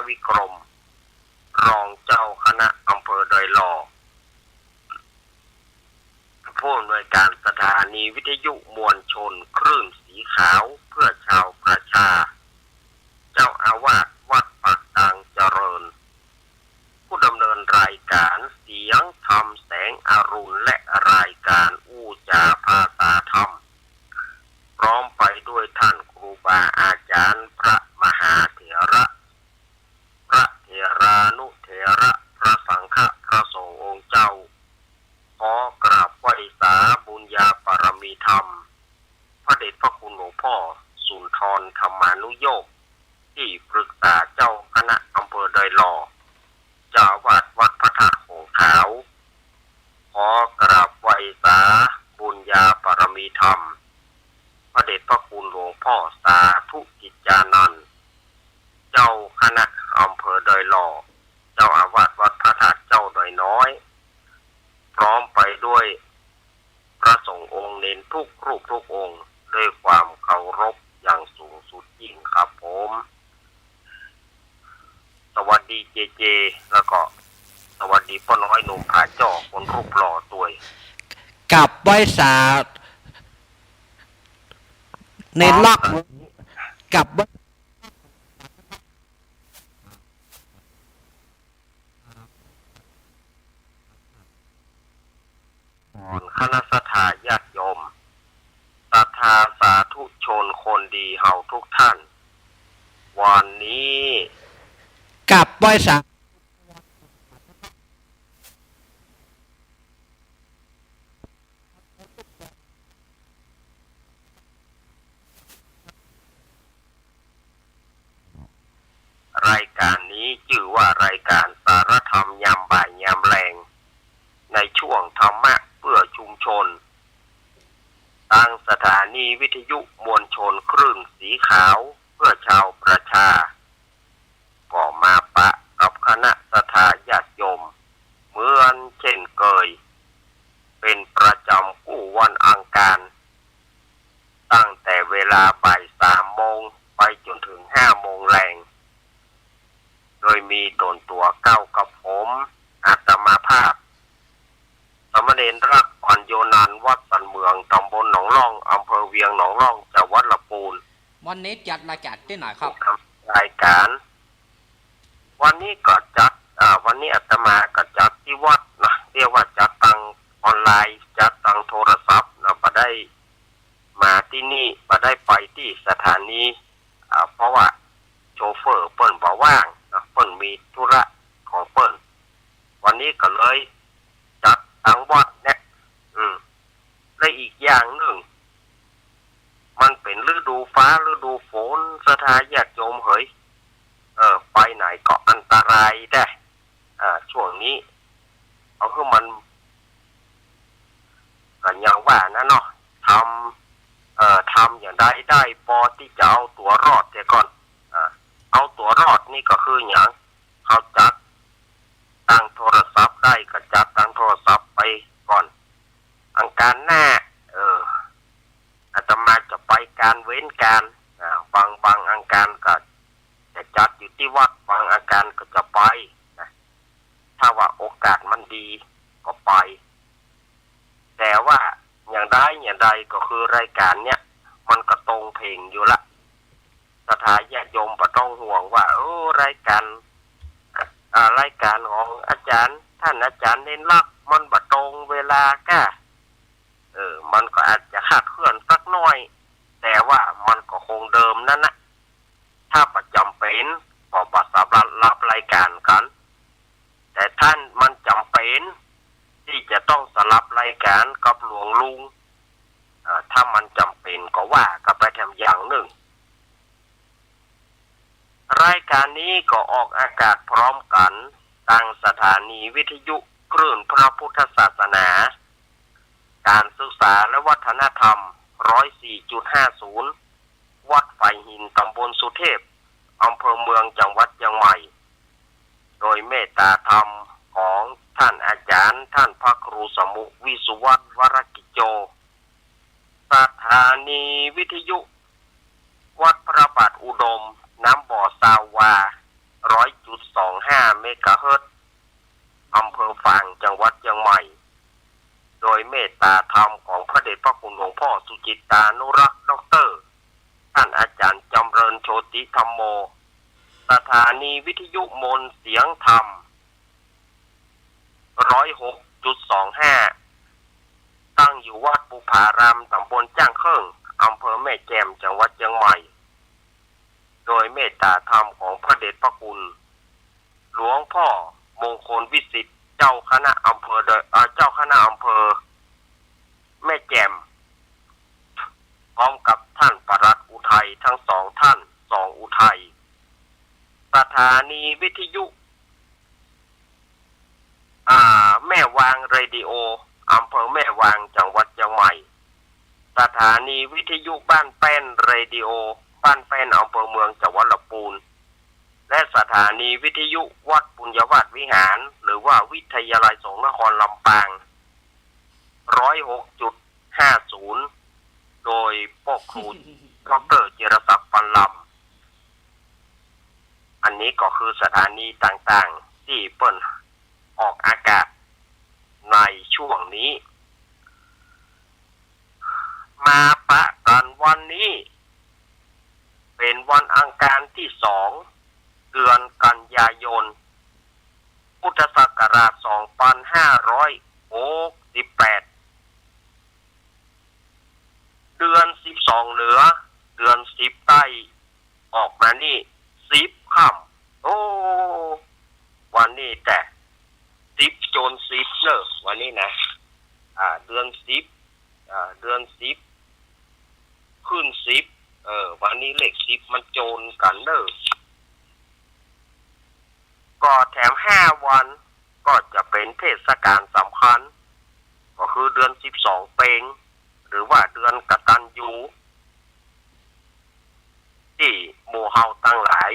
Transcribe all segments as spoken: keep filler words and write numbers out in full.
วิกรม รองเจ้าคณะอำเภอดอยหล่อ ผู้อำนวยการสถานีวิทยุมวลชนคลื่นสีขาวเพื่อชาวประชา เจ้าอาวาสวัดปากตางเจริญ ผู้ดำเนินรายการเสียงธรรมแสงอรุณ และรายการอู้จ๋าภาษาธรรม พร้อมไปด้วยท่านครูบาอาจารย์พระมหาเถระ พระเถรานุเถระ พระสังฆะ พระสงฆ์องค์เจ้า ขอกราบไหว้สาบุญญาบารมีธรรม พระเดชพระคุณหลวงพ่อสุนทรธรรมานุโยค ที่ปรึกษาเจ้าคณะอำเภอดอยหล่อ เจ้าอาวาสวัดพระธาตุโขงขาว ขอกราบไหว้สาบุญญาบารมีธรรม พระเดชพระคุณหลวงพ่อสาธุกิจจานันท์ เจ้าคณะอำเภอดอยหล่อ เจ้าอาวาสวัดพระธาตุเจ้าดอยน้อย พร้อมไปด้วยพระสงฆ์องค์เณรทุกรูปทุกองค์ ด้วยความเคารพอย่างสูงสุดยิ่งครับผม สวัสดีเจเจ แล้วก็สวัสดีป้อน้อยหนุ่มผาจ้อคนรูปหล่อตวย กับไหว้สา เณรลักษณ์ กับไหว้ คณะศรัทธาญาติโยม ศรัทธาสาธุชนคนดีเฮาทุกท่าน วันนี้ กับไหว้สา รายการนี้จื้อว่ารายการสารธรรมยามบ่ายยามแลง ในช่วงธรรมะเพื่อชุมชน ตางสถานีวิทยุมวลชนคลื่นสีขาวเพื่อชาวประชา ก็มาปะกับคณะศรัทธาญาติโยมเหมือนเช่นเกย เป็นประจำกู้วันอังคาร ตั้งแต่เวลาบ่ายสามโมงไปจ๋นเถิงห้าโมงแลง โดยมีต๋นตั๋วเก้ากับผม อาตมาภาพ สามเณรรัก อ่อนโยนันท์ วัดสันเหมือง ต๋ำบลหนองล่อง อำเภอเวียงหนองล่อง จังหวัดลำปูน วันนี้จัดรายการตี้ไหนครับ รายการ วันนี้ก็จัด อ่า วันนี้อาตมาก็จัดตี้วัดนะ เรียกว่าจัดตางออนไลน์ จัดตางโทรศัพท์นะ บ่ได้มาตี้นี่ บ่ได้ไปตี้สถานี อ่า เพราะว่าโชเฟอร์เปิ้นบ่ว่างนะ เปิ้นมีธุระของเปิ้น วันนี้ก็เลยจัดตางวัดเนี่ย อืม และอีกอย่างนึ่ง มันเป๋นฤดูฟ้าฤดูฝน ศรัทธาญาติโยมเหย เออ ไปไหนก็อันตรายแต๊ อ่า ช่วงนี้ เอาหื้อมัน ก็อย่างว่านะเนาะ ทำ เอ่อ ทำอย่างใดได้ปอตี้จะเอาตั๋วรอดเสียก่อน อ่า เอาตั๋วรอดนี่ก็คือหยัง เฮาจัดตางโทรศัพท์ได้ก็จัดตางโทรศัพท์ไปก่อน อังคารหน้า เออ อาตมาจะไปกลางเว็นกลาง อ่า บาง บางอังคารก็จะจัดอยู่ตี้วัด บางอังคารก็จะไปนะ ถ้าว่าโอกาสมันดีก็ไป แต่ว่าอย่างใดอย่างใดก็คือรายการเนี่ย มันก็ตรงเพลงอยู่ละ ศรัทธาญาติโยมบ่ต้องห่วงว่า โอ้ รายการ อ่า รายการของอาจ๋ารย์ ท่านอาจ๋ารย์เณรลักษณ์ มันบ่ตรงเวลาก้า เออ มันก็อาจจะคลาดเคลื่อนสักหน้อย แต่ว่ามันก็คงเดิมนั้นนะ ถ้าบ่จ๋ำเป๋นก็บ่สามารถรับรายการกั๋น แต่ถ้ามันจ๋ำเป๋นตี้จะต้องสลับรายการกับหลวงลุง อ่า ถ้ามันจ๋ำเป๋นก็ว่ากั๋นไปแถมอย่างนึ่ง รายการนี้ก็ออกอากาศพร้อมกั๋นตางสถานีวิทยุคลื่นพระพุทธศาสนา การศึกษาและวัฒนธรรม ร้อยสี่จุดห้าศูนย์ วัดฝายหิน ต๋ำบลสุเทพ อำเภอเมือง จังหวัดเจียงใหม่ โดยเมตตาธรรมของท่านอาจ๋ารย์ ท่านพระครูสมุ วิสุวัฒน์ วรกิจโจ สถานีวิทยุวัดพระบาทอุดม น้ำบ่อ ซาววา ร้อย สุจิตตานุรักษ์ ด็อกเตอร์ ท่านอาจารย์จำเริญโชติธัมโม สถานีวิทยุมนต์เสียงธรรม ร้อยหกจุดสองห้า ตั้งอยู่วัดบุพาราม ตำบลจ้างเคิ่ง อำเภอแม่แจ่ม จังหวัดเจียงใหม่ โดยเมตตาธรรมของพระเดชพระคุณ หลวงพ่อมงคลวิสิทธิ์ เจ้าคณะอำเภอดอย เอ่อ เจ้าคณะอำเภอแม่แจ่ม พร้อมกับท่านปลัดอุทัยทั้งสองท่าน สองอุทัย สถานีวิทยุ อ่า แม่วางเรดิโอ อำเภอแม่วาง จังหวัดเจียงใหม่ สถานีวิทยุบ้านแป้นเรดิโอ บ้านแป้น อำเภอเมือง จังหวัดลำพูน และสถานีวิทยุวัดปุญญวาสวิหาร หรือว่าวิทยาลัยสงฆ์นครลำปาง ร้อยหกจุดห้าศูนย์ โดยป้อครู ด็อกเตอร์ จิรศักดิ์ ปันลำ อันนี้ก็คือสถานีต่างๆ ตี้เปิ้นออกอากาศในช่วงนี้ มาปะกั๋นวันนี้ เป๋นวันอังคารตี้สอง เดือนกันยายน พุทธศักราชสองปันห้าร้อยหกสิบแปด เดือนสิบสองเหนือ เดือนสิบใต้ ออกมานี่สิบค่ำ โอ้ วันนี้แต๊ สิบโจรสิบเน่อ วันนี้นะ อ่า เดือนสิบ อ่า เดือนสิบ ขึ้นสิบ เออ วันนี้เลขสิบมันโจรกั๋นเน่อ ก็แถมห้าวัน ก็จะเป๋นเทศกาลสำคัญ ก็คือเดือนสิบสองเปง หรือว่าเดือนกตัญญู ตี้หมู่เฮาตังหลาย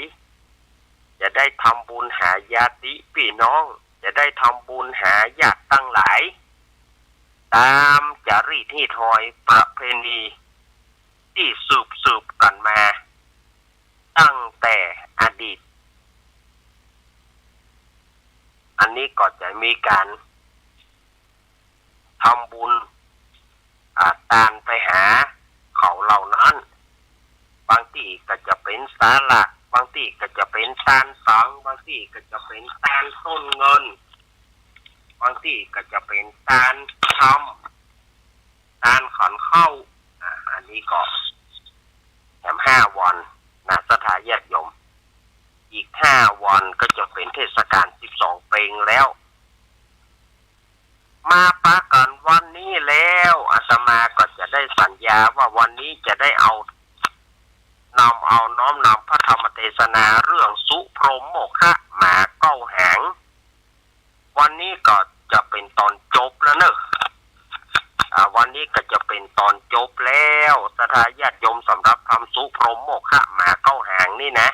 จะได้ทำบุญหาญาติปี้น้อง จะได้ทำบุญหาญาติตังหลาย ต๋ามจารีตฮีตฮอยประเพณี ตี้สืบๆ กั๋นมา ตั้งแต่อดีต อันนี้ก็จะมีก๋านทำบุญ อ่า ตานไปหาเขาเหล่านั้น บางตี้ก็จะเป๋นสาหลาก บางตี้ก็จะเป๋นตานสัง บางตี้ก็จะเป๋นตานต้นเงิน บางตี้ก็จะเป๋นตานธรรม ตานขันข้าว อ่า อันนี้ก็แถมห้าวันนะ ศรัทธาญาติโยม อีกห้าวันก็จะเป๋นเทศกาลสิบสองเปงแล้ว มาปะกั๋นวันนี้แล้ว อาตมาก็จะได้สัญญาว่าวันนี้จะได้เอา นำเอาน้อมนำพระธรรมเตสนาเรื่องสุพรหมโมฆะหมาเก้าหาง วันนี้ก็จะเป๋นต๋อนจบแล้วเน่อ อ่า วันนี้ก็จะเป๋นต๋อนจบแล้ว ศรัทธาญาติโยม สำหรับธรรมสุพรหมโมฆะหมาเก้าหางนี่นะ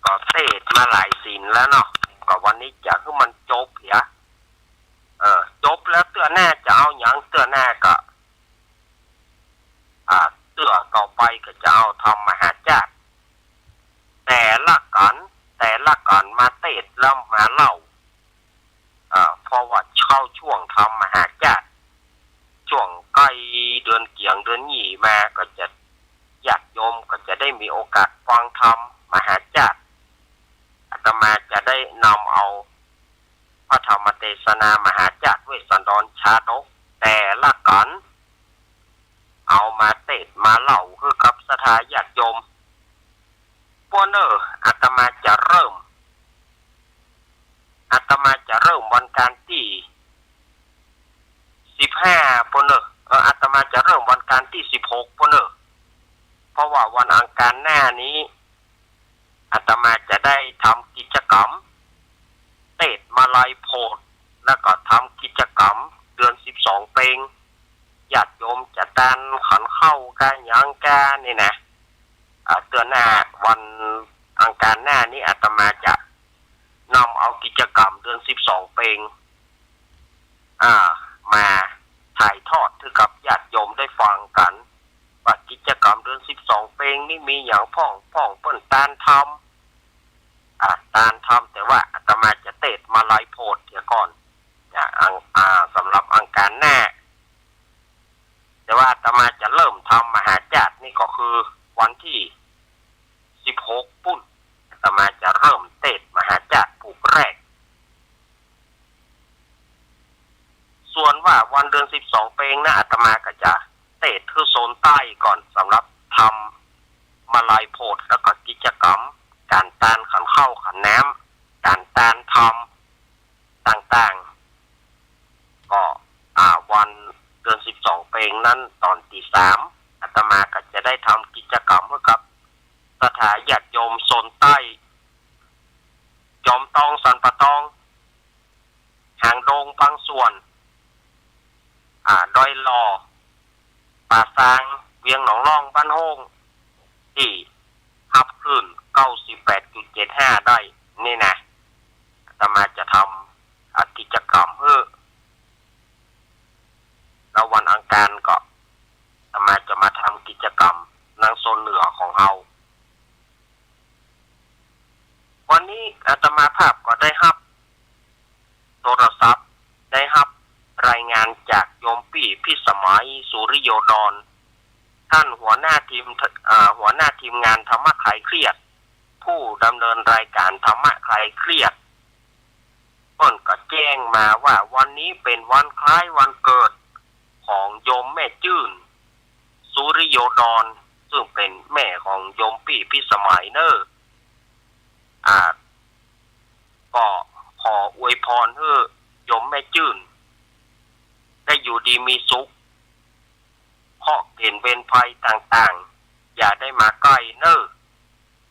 ก็เตสน์มาหลายศีลแล้วเนาะ ก็วันนี้จะหื้อมันจบเหีย เออ จบแล้วเตื้อหน้าจะเอาหยัง เตื้อหน้าก็ อ่า เตื้อต่อไปก็จะเอาธรรมมหาชาติ แต่ละกั๋น แต่ละกั๋นมาเตสน์แล้วมาเล่า อ่า เพราะว่าเข้าช่วงธรรมมหาชาติ ช่วงใก้เดือนเกี๋ยงเดือนยี่มาก็จะ ญาติโยมก็จะได้มีโอกาสฟังธรรมมหาชาติ อาตมาจะได้นำเอาพระธรรมเตสนามหาชาติเวสสันดรชาดกแต่ละกั๋น เอามาเตสน์มาเล่าหื้อกับศรัทธาญาติโยม ป้อเน่อ อาตมาจะเริ่ม อาตมาจะเริ่มวันอังคารตี้สิบห้าป้อเน่อ เออ อาตมาจะเริ่มวันอังคารตี้สิบหกป้อเน่อ เพราะว่าวันอังคารหน้านี้ อาตมาจะได้ทำกิจกรรม เตสน์มาลัยโพธิ์ แล้วก็ทำกิจกรรมเดือนสิบสองเปง ญาติโยมจะตานขันข้าวกาหยังกานี่นะ อ่า เตื้อหน้าวันอังคารหน้านี้อาตมาจะนำเอากิจกรรมเดือนสิบสองเปง อ่า มาถ่ายทอดหื้อกับญาติโยมได้ฟังกั๋น ว่ากิจกรรมเดือนสิบสองเปงนี่มีหยังพ่อง พ่องเปิ้นตานธรรม อ่า ตานธรรม แต่ว่าอาตมาจะเตสน์มาลัยโพธิ์เสียก่อน อ่า อัง อ่า สำหรับอังคารหน้า แต่ว่าอาตมาจะ คือวันตี้สิบหกปู้น อาตมาจะเริ่มเตสน์มหาจ๊าดผูกแรก ส่วนว่าวันเดือนสิบสองเปงนะ อาตมาก็จะเตสน์หื้อโซนใต้ก่อน สำหรับทำมาลัยโพธิ์ แล้วก็กิจกรรมก๋านตานขันข้าวขันน้ำ ก๋านตานธรรมต่างๆ ก็ อ่า วันเดือนสิบสองเปงนั้น ต๋อนตี๋สาม อาตมาก็จะได้ทำกิจกรรมหื้อกับศรัทธาญาติโยมโซนใต้ จอมตอง สันป่าตอง หางดงบางส่วน อ่า ดอยหล่อ ป่าซาง เวียงหนองล่อง บ้านโฮ่ง ตี้ฮับคลื่นเก้าสิบแปดจุดเจ็ดห้าได้นี่นะ อาตมาจะทำ อ่า กิจกรรมหื้อ แล้ววันอังคารก็ อาตมาจะมาทำกิจกรรมนางโซนเหนือของเฮา วันนี้อาตมาภาพก็ได้ฮับโทรศัพท์ ได้ฮับรายงานจากโยมปี้พิสมัย สุริโยดร ต้านหัวหน้าทีม อ่า หัวหน้าทีมงานธรรมะคลายเครียด ผู้ดำเนินรายการธรรมะคลายเครียด เปิ้นก็แจ้งมาว่าวันนี้เป๋นวันคล้ายวันเกิดของโยมแม่จื้น สุริโยดร ซึ่งเป๋นแม่ของโยมปี้พิสมัยเน่อ อ่า ก็ขออวยพรหื้อโยมแม่จื้น ได้อยู่ดีมีสุข เคราะห์เข็ญเวรภัยต่างๆ อย่าได้มาใก้เน่อ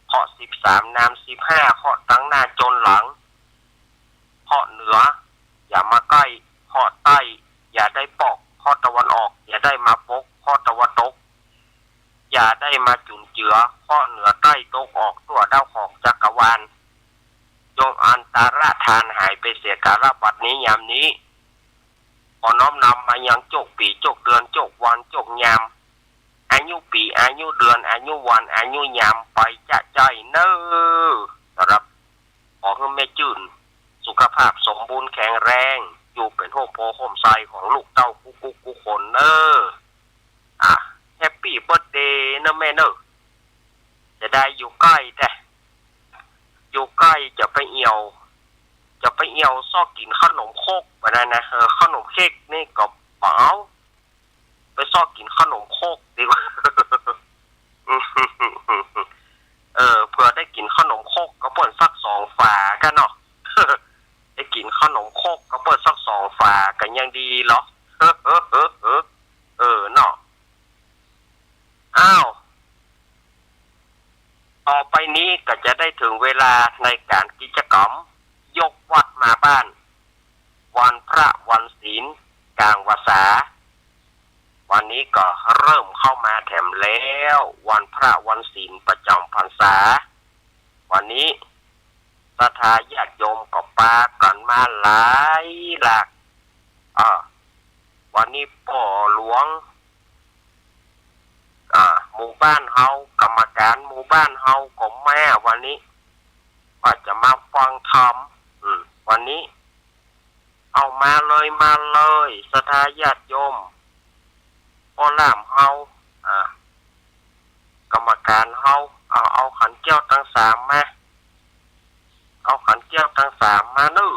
เคราะห์สิบสาม นามสิบห้า เคราะห์ตังหน้าจนหลัง เคราะห์เหนือ อย่ามาใก้ เคราะห์ใต้ อย่าได้ปก เคราะห์ตะวันออก อย่าได้มาปก เคราะห์ตะวันตก อย่าได้มาจุนเจือ เคราะห์เหนือใต้ตกออก ทั่วดาวเคราะห์จักรวาล จงอันตรธานหายไปเสียกาลบัดนี้ยามนี้ ขอน้อมนำมายังโจคปี๋ โจคเดือน โจควัน โจคยาม อายุปี๋ อายุเดือน อายุวัน อายุยามไปจ๊ะจ้อยเน่อ สำหรับ ขอหื้อแม่จื้นสุขภาพสมบูรณ์แข็งแรง อยู่เป๋นฮ่มโพธิ์ฮ่มไทรของลูกเต้ากู้ๆ กู้คนเน่อ อ่ะ แฮปปี้เบิร์ธเดย์เน่อแม่เน่อ จะได้อยู่ใก้ แต่อยู่ใก้จะไปเอี่ยว จะไปเอี่ยวซอกกิ๋นขนมครกบ่านั้นนะ เออ ขนมเค้กนี่ก็บ่เอา ไปซอกกิ๋นขนมครกดีกว่า เออ เผื่อได้กิ๋นขนมครกกับเปิ้นสักสองฝากั๋นเนาะ ได้กิ๋นขนมครกกับเปิ้นสักสองฝากั๋นยังดีเหรอ เออเนาะ อ้าว ต่อไปนี้ก็จะได้เถิงเวลาในก๋านกิจกรรมยกวัดมาบ้าน วันพระวันศีลก๋างพรรษา วันนี้ก็เริ่มเข้ามาแถมแล้ว วันพระวันศีลประจ๋ำพรรษา วันนี้ศรัทธาญาติโยมก็ปากั๋นมาหลายหลาก อ่า วันนี้ป้อหลวง อ่า หมู่บ้านเฮา กรรมก๋านหมู่บ้านเฮาก็มาวันนี้ ว่าจะมาฟังธรรม อืม วันนี้ เอามาเลย มาเลย ศรัทธาญาติโยม ป้อล่ามเฮา อ่า กรรมก๋านเฮา เอา เอาขันแก้วตังสามมา เอาขันแก้วตังสามมาเน่อ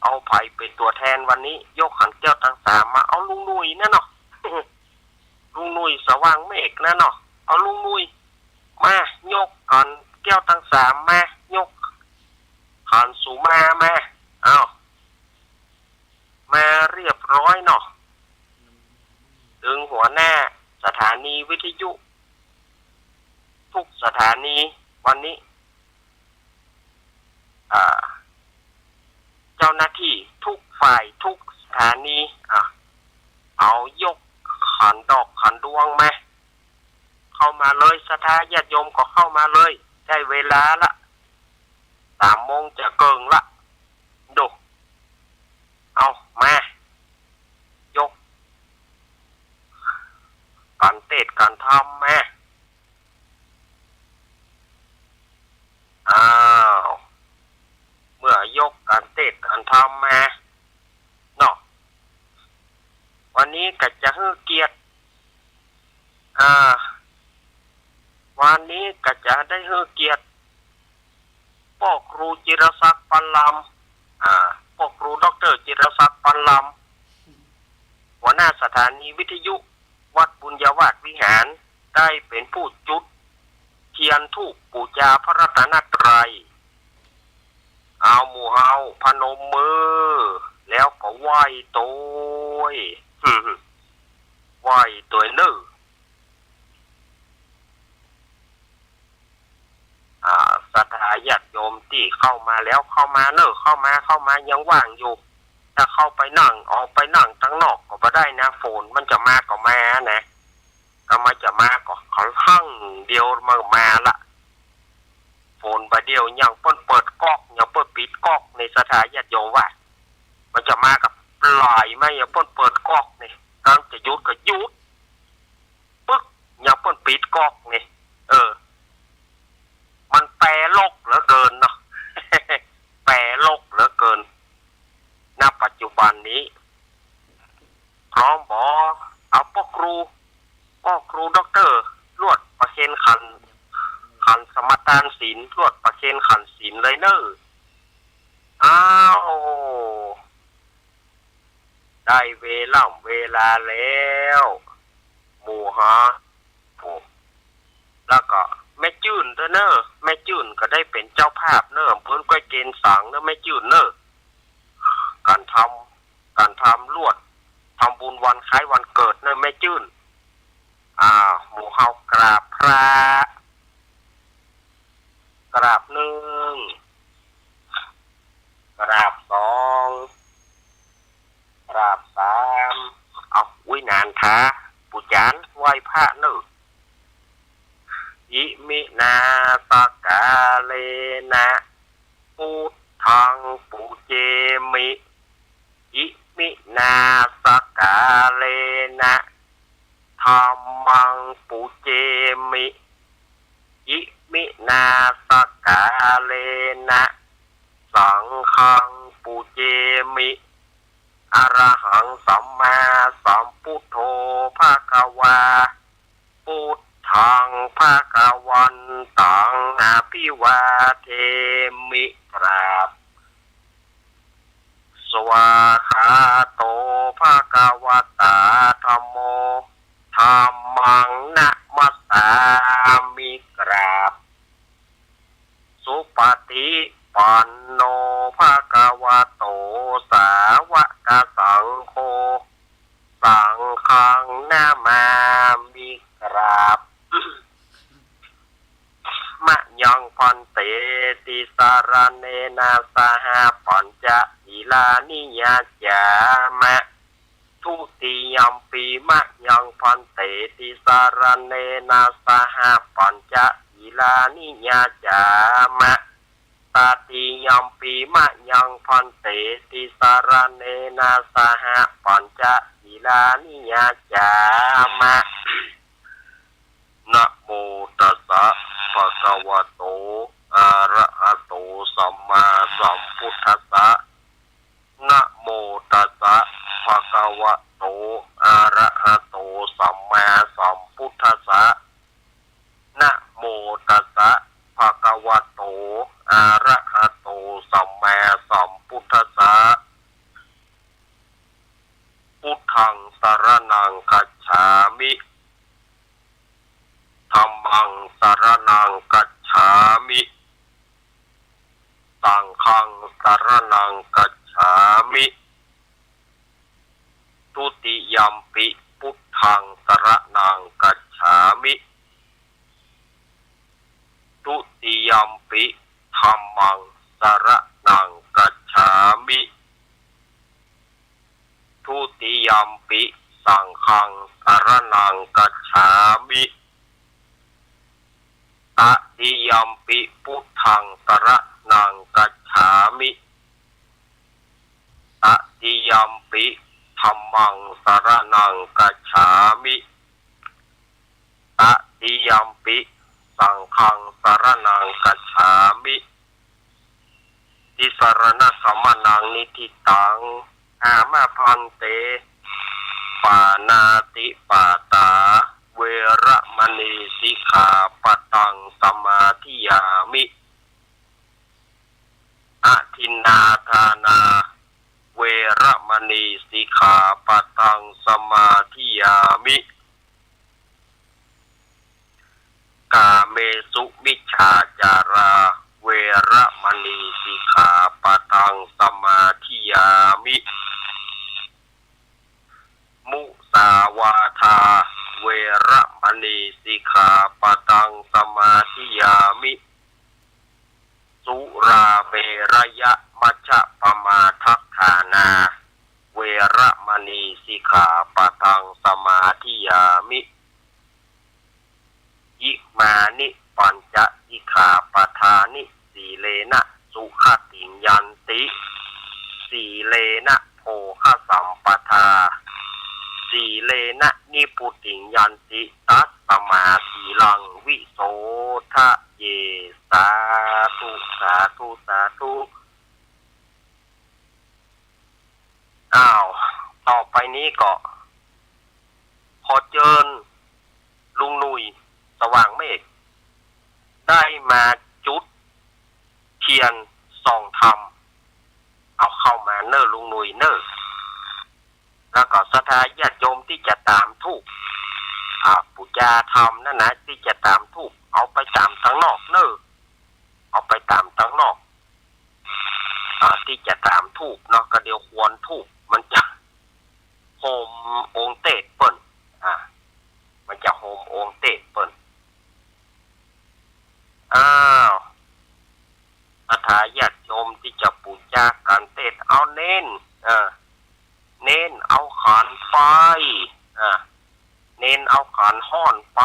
เอาใผเป๋นตั๋วแทนวันนี้ ยกขันแก้วตังสามมา เอาลุงหนุ่ยนั่นเนาะ ลุงหนุ่ยสว่างเมฆนั่นเนาะ เอาลุงหนุ่ย มา ยกขันแก้วตังสามมา ยกขันสูมา มา เอา มาเรียบร้อยเนาะ เถิงหัวหน้าสถานีวิทยุ ทุกสถานี วันนี้ อ่า เจ้าหน้าตี้ทุกฝ่ายทุกสถานี อ่ะ เอายกขันดอกขันดวงมา เข้ามาเลย ศรัทธาญาติโยมก็เข้ามาเลย ได้เวลาละ สามโมงจะเกิ่งละ ดู เอา มา ยก ขันเตสน์ขันธรรมมา อ้าว เมื่อยกขันเตสน์ขันธรรมมาเนาะ ไป ครูจิรศักดิ์ ปันลำ อ่า ป้อครูด็อกเตอร์จิรศักดิ์ ปันลำ หัวหน้าสถานีวิทยุวัดบุญญาวาสวิหาร ได้เป๋นผู้จุดเตียนธูปปู๋จาพระรัตนตรัย เอาหมู่เฮาพนมมือ แล้วก็ไหว้ตวย ไหว้ตวยเน่อ อ่า ศรัทธาญาติโยมตี้เข้ามาแล้วเข้ามาเน่อ เข้ามา เข้ามา ยังว่างอยู่ ถ้าเข้าไปนั่ง ออกไปนั่งตังนอกก็บ่ได้นะ ฝนมันจะมาก็มานะ ก็มันจะมาก็หั้งเดียวมันมาละ ฝนบ่าเดี่ยวยังเปิ้นเปิดก๊อก ยังเปิ้นปิดก๊อก ในศรัทธาญาติโยมว่า มันจะมากับปล่อยมา ยังเปิ้นเปิดก๊อกนี่ กำจะหยุดก็หยุด ปึ๊ก ยังเปิ้นปิดก๊อกนี่ เออ มันแปรโลกเหลือเกินเนาะ แปรโลกเหลือเกิน ณ ปัจจุบันนี้ พร้อมบ่ เอาป้อครู ป้อครูด็อกเตอร์ ลวดประเคนขัน ขันสมาทานศีล ลวดประเคนขันศีลเลยเน่อ อ้าว ได้เวล่ำเวลาแล้ว หมู่ฮะ โอ้ แล้วก็แม่จื้นตวยเน่อ แม่จื้นก็ได้เป๋นเจ้าภาพเน่อ เปิ้นก้อยเกณฑ์สังเน่อ แม่จื้นเน่อ ก๋านทำ ก๋านทำลวด ทำบุญวันคล้ายวันเกิดเน่อ แม่จื้น อ่า หมู่เฮากราบพระ กราบนึ่ง กราบสอง กราบสาม เอา อุ๊ย นานท้า ปู่จ๋ารย์ ไหว้พระเน่อ อิมินาสกาเลนะ ปุทธังปูเจมิ อิมินาสกาเลนะ ธัมมังปูเจมิ อิมินาสกาเลนะ สังฆังปูเจมิ อะระหังสัมมาสัมพุทโธ ภะคะวา พุทธัง ภะคะวันตัง อะภิวาเทมิ กราบ สวาคาโต ภะคะวะตา ธัมโม ธัมมัง นะมัสสามิ กราบ สุปฏิปันโน ภะคะวะโต สาวกสังโฆ สังฆัง นะมามิ กราบ มะยัง ภันเต ติสะระเณนะ สะหะ ปัญจะ สีลานิ ยาจามะ ทุติยัมปิ มะยัง ภันเต ติสะระเณนะ สะหะ ปัญจะ สีลานิ ยาจามะ ตติยัมปิ มะยัง ภันเต ติสะระเณนะ สะหะ ปัญจะ สีลานิ ยาจามะ นะโมตัสสะ ภะคะวะโต อะระหะโต สัมมาสัมพุทธัสสะ นะโมตัสสะ ภะคะวะโต อะระหะโต สัมมาสัมพุทธัสสะ นะโมตัสสะ ภะคะวะโต อะระหะโต สัมมาสัมพุทธัสสะ พุทธัง สะระณัง คัจฉามิ ธัมมัง สะระณัง คัจฉามิ สังฆัง สะระณัง คัจฉามิ ทุติยัมปิ พุทธัง สะระณัง คัจฉามิ ทุติยัมปิ ธัมมัง สะระณัง คัจฉามิ ทุติยัมปิ สังฆัง สะระณัง คัจฉามิ ตติยัมปิ พุทธัง สะระณัง คัจฉามิ ตติยัมปิ ธัมมัง สะระณัง คัจฉามิ ตติยัมปิ สังฆัง สะระณัง คัจฉามิ ติสะระณะขะมะนัง นิฏฐิตัง ขามะ ภันเต ปาณาติปาตา เวระมะณี สิกขาปะตัง สะมาธิยามิ อาจารา เวระมณี สิกขาปะทัง สมาธิยามิ มุสาวาทา เวระมณี สิกขาปะทัง สมาธิยามิ สุราเมระยะมัชฌะปมาทัฏฐานา เวระมณี สิกขาปะทัง สมาธิยามิ อิมานิปัญจสิกขาปะทานิ สีเลนะสุขติงยันติ สีเลนะโภคสัมปทา สีเลนะนิพพุติงยันติ ตัสมาสีลังวิโสทะเย สาธุ สาธุ สาธุ อ้าว ต่อไปนี้ก็ ขอเจิญลุงหนุ่ย สว่างเมฆ ได้มาจุดเทียนส่องธรรม เอาเข้ามาเน่อลุงหนุ่ยเน่อ แล้วก็ศรัทธาญาติโยมตี้จะตามธูป อ่า ปู๋จาธรรมนั่นนะ ตี้จะตามธูป เอาไปตามตังนอกเน่อ เอาไปตามตังนอก อ่า ตี้จะตามธูปเนาะ ก็เดี๋ยวควันธูปมันจะโหมองค์เตสเปิ้น อ่า มันจะโหมองค์เตสเปิ้น อ้าว ศรัทธาญาติโยมตี้จะปู๋จาก๋านเตส เอาเน้น เออ เน้นเอาขันไป อ่า เน้นเอาขันฮ้อนไป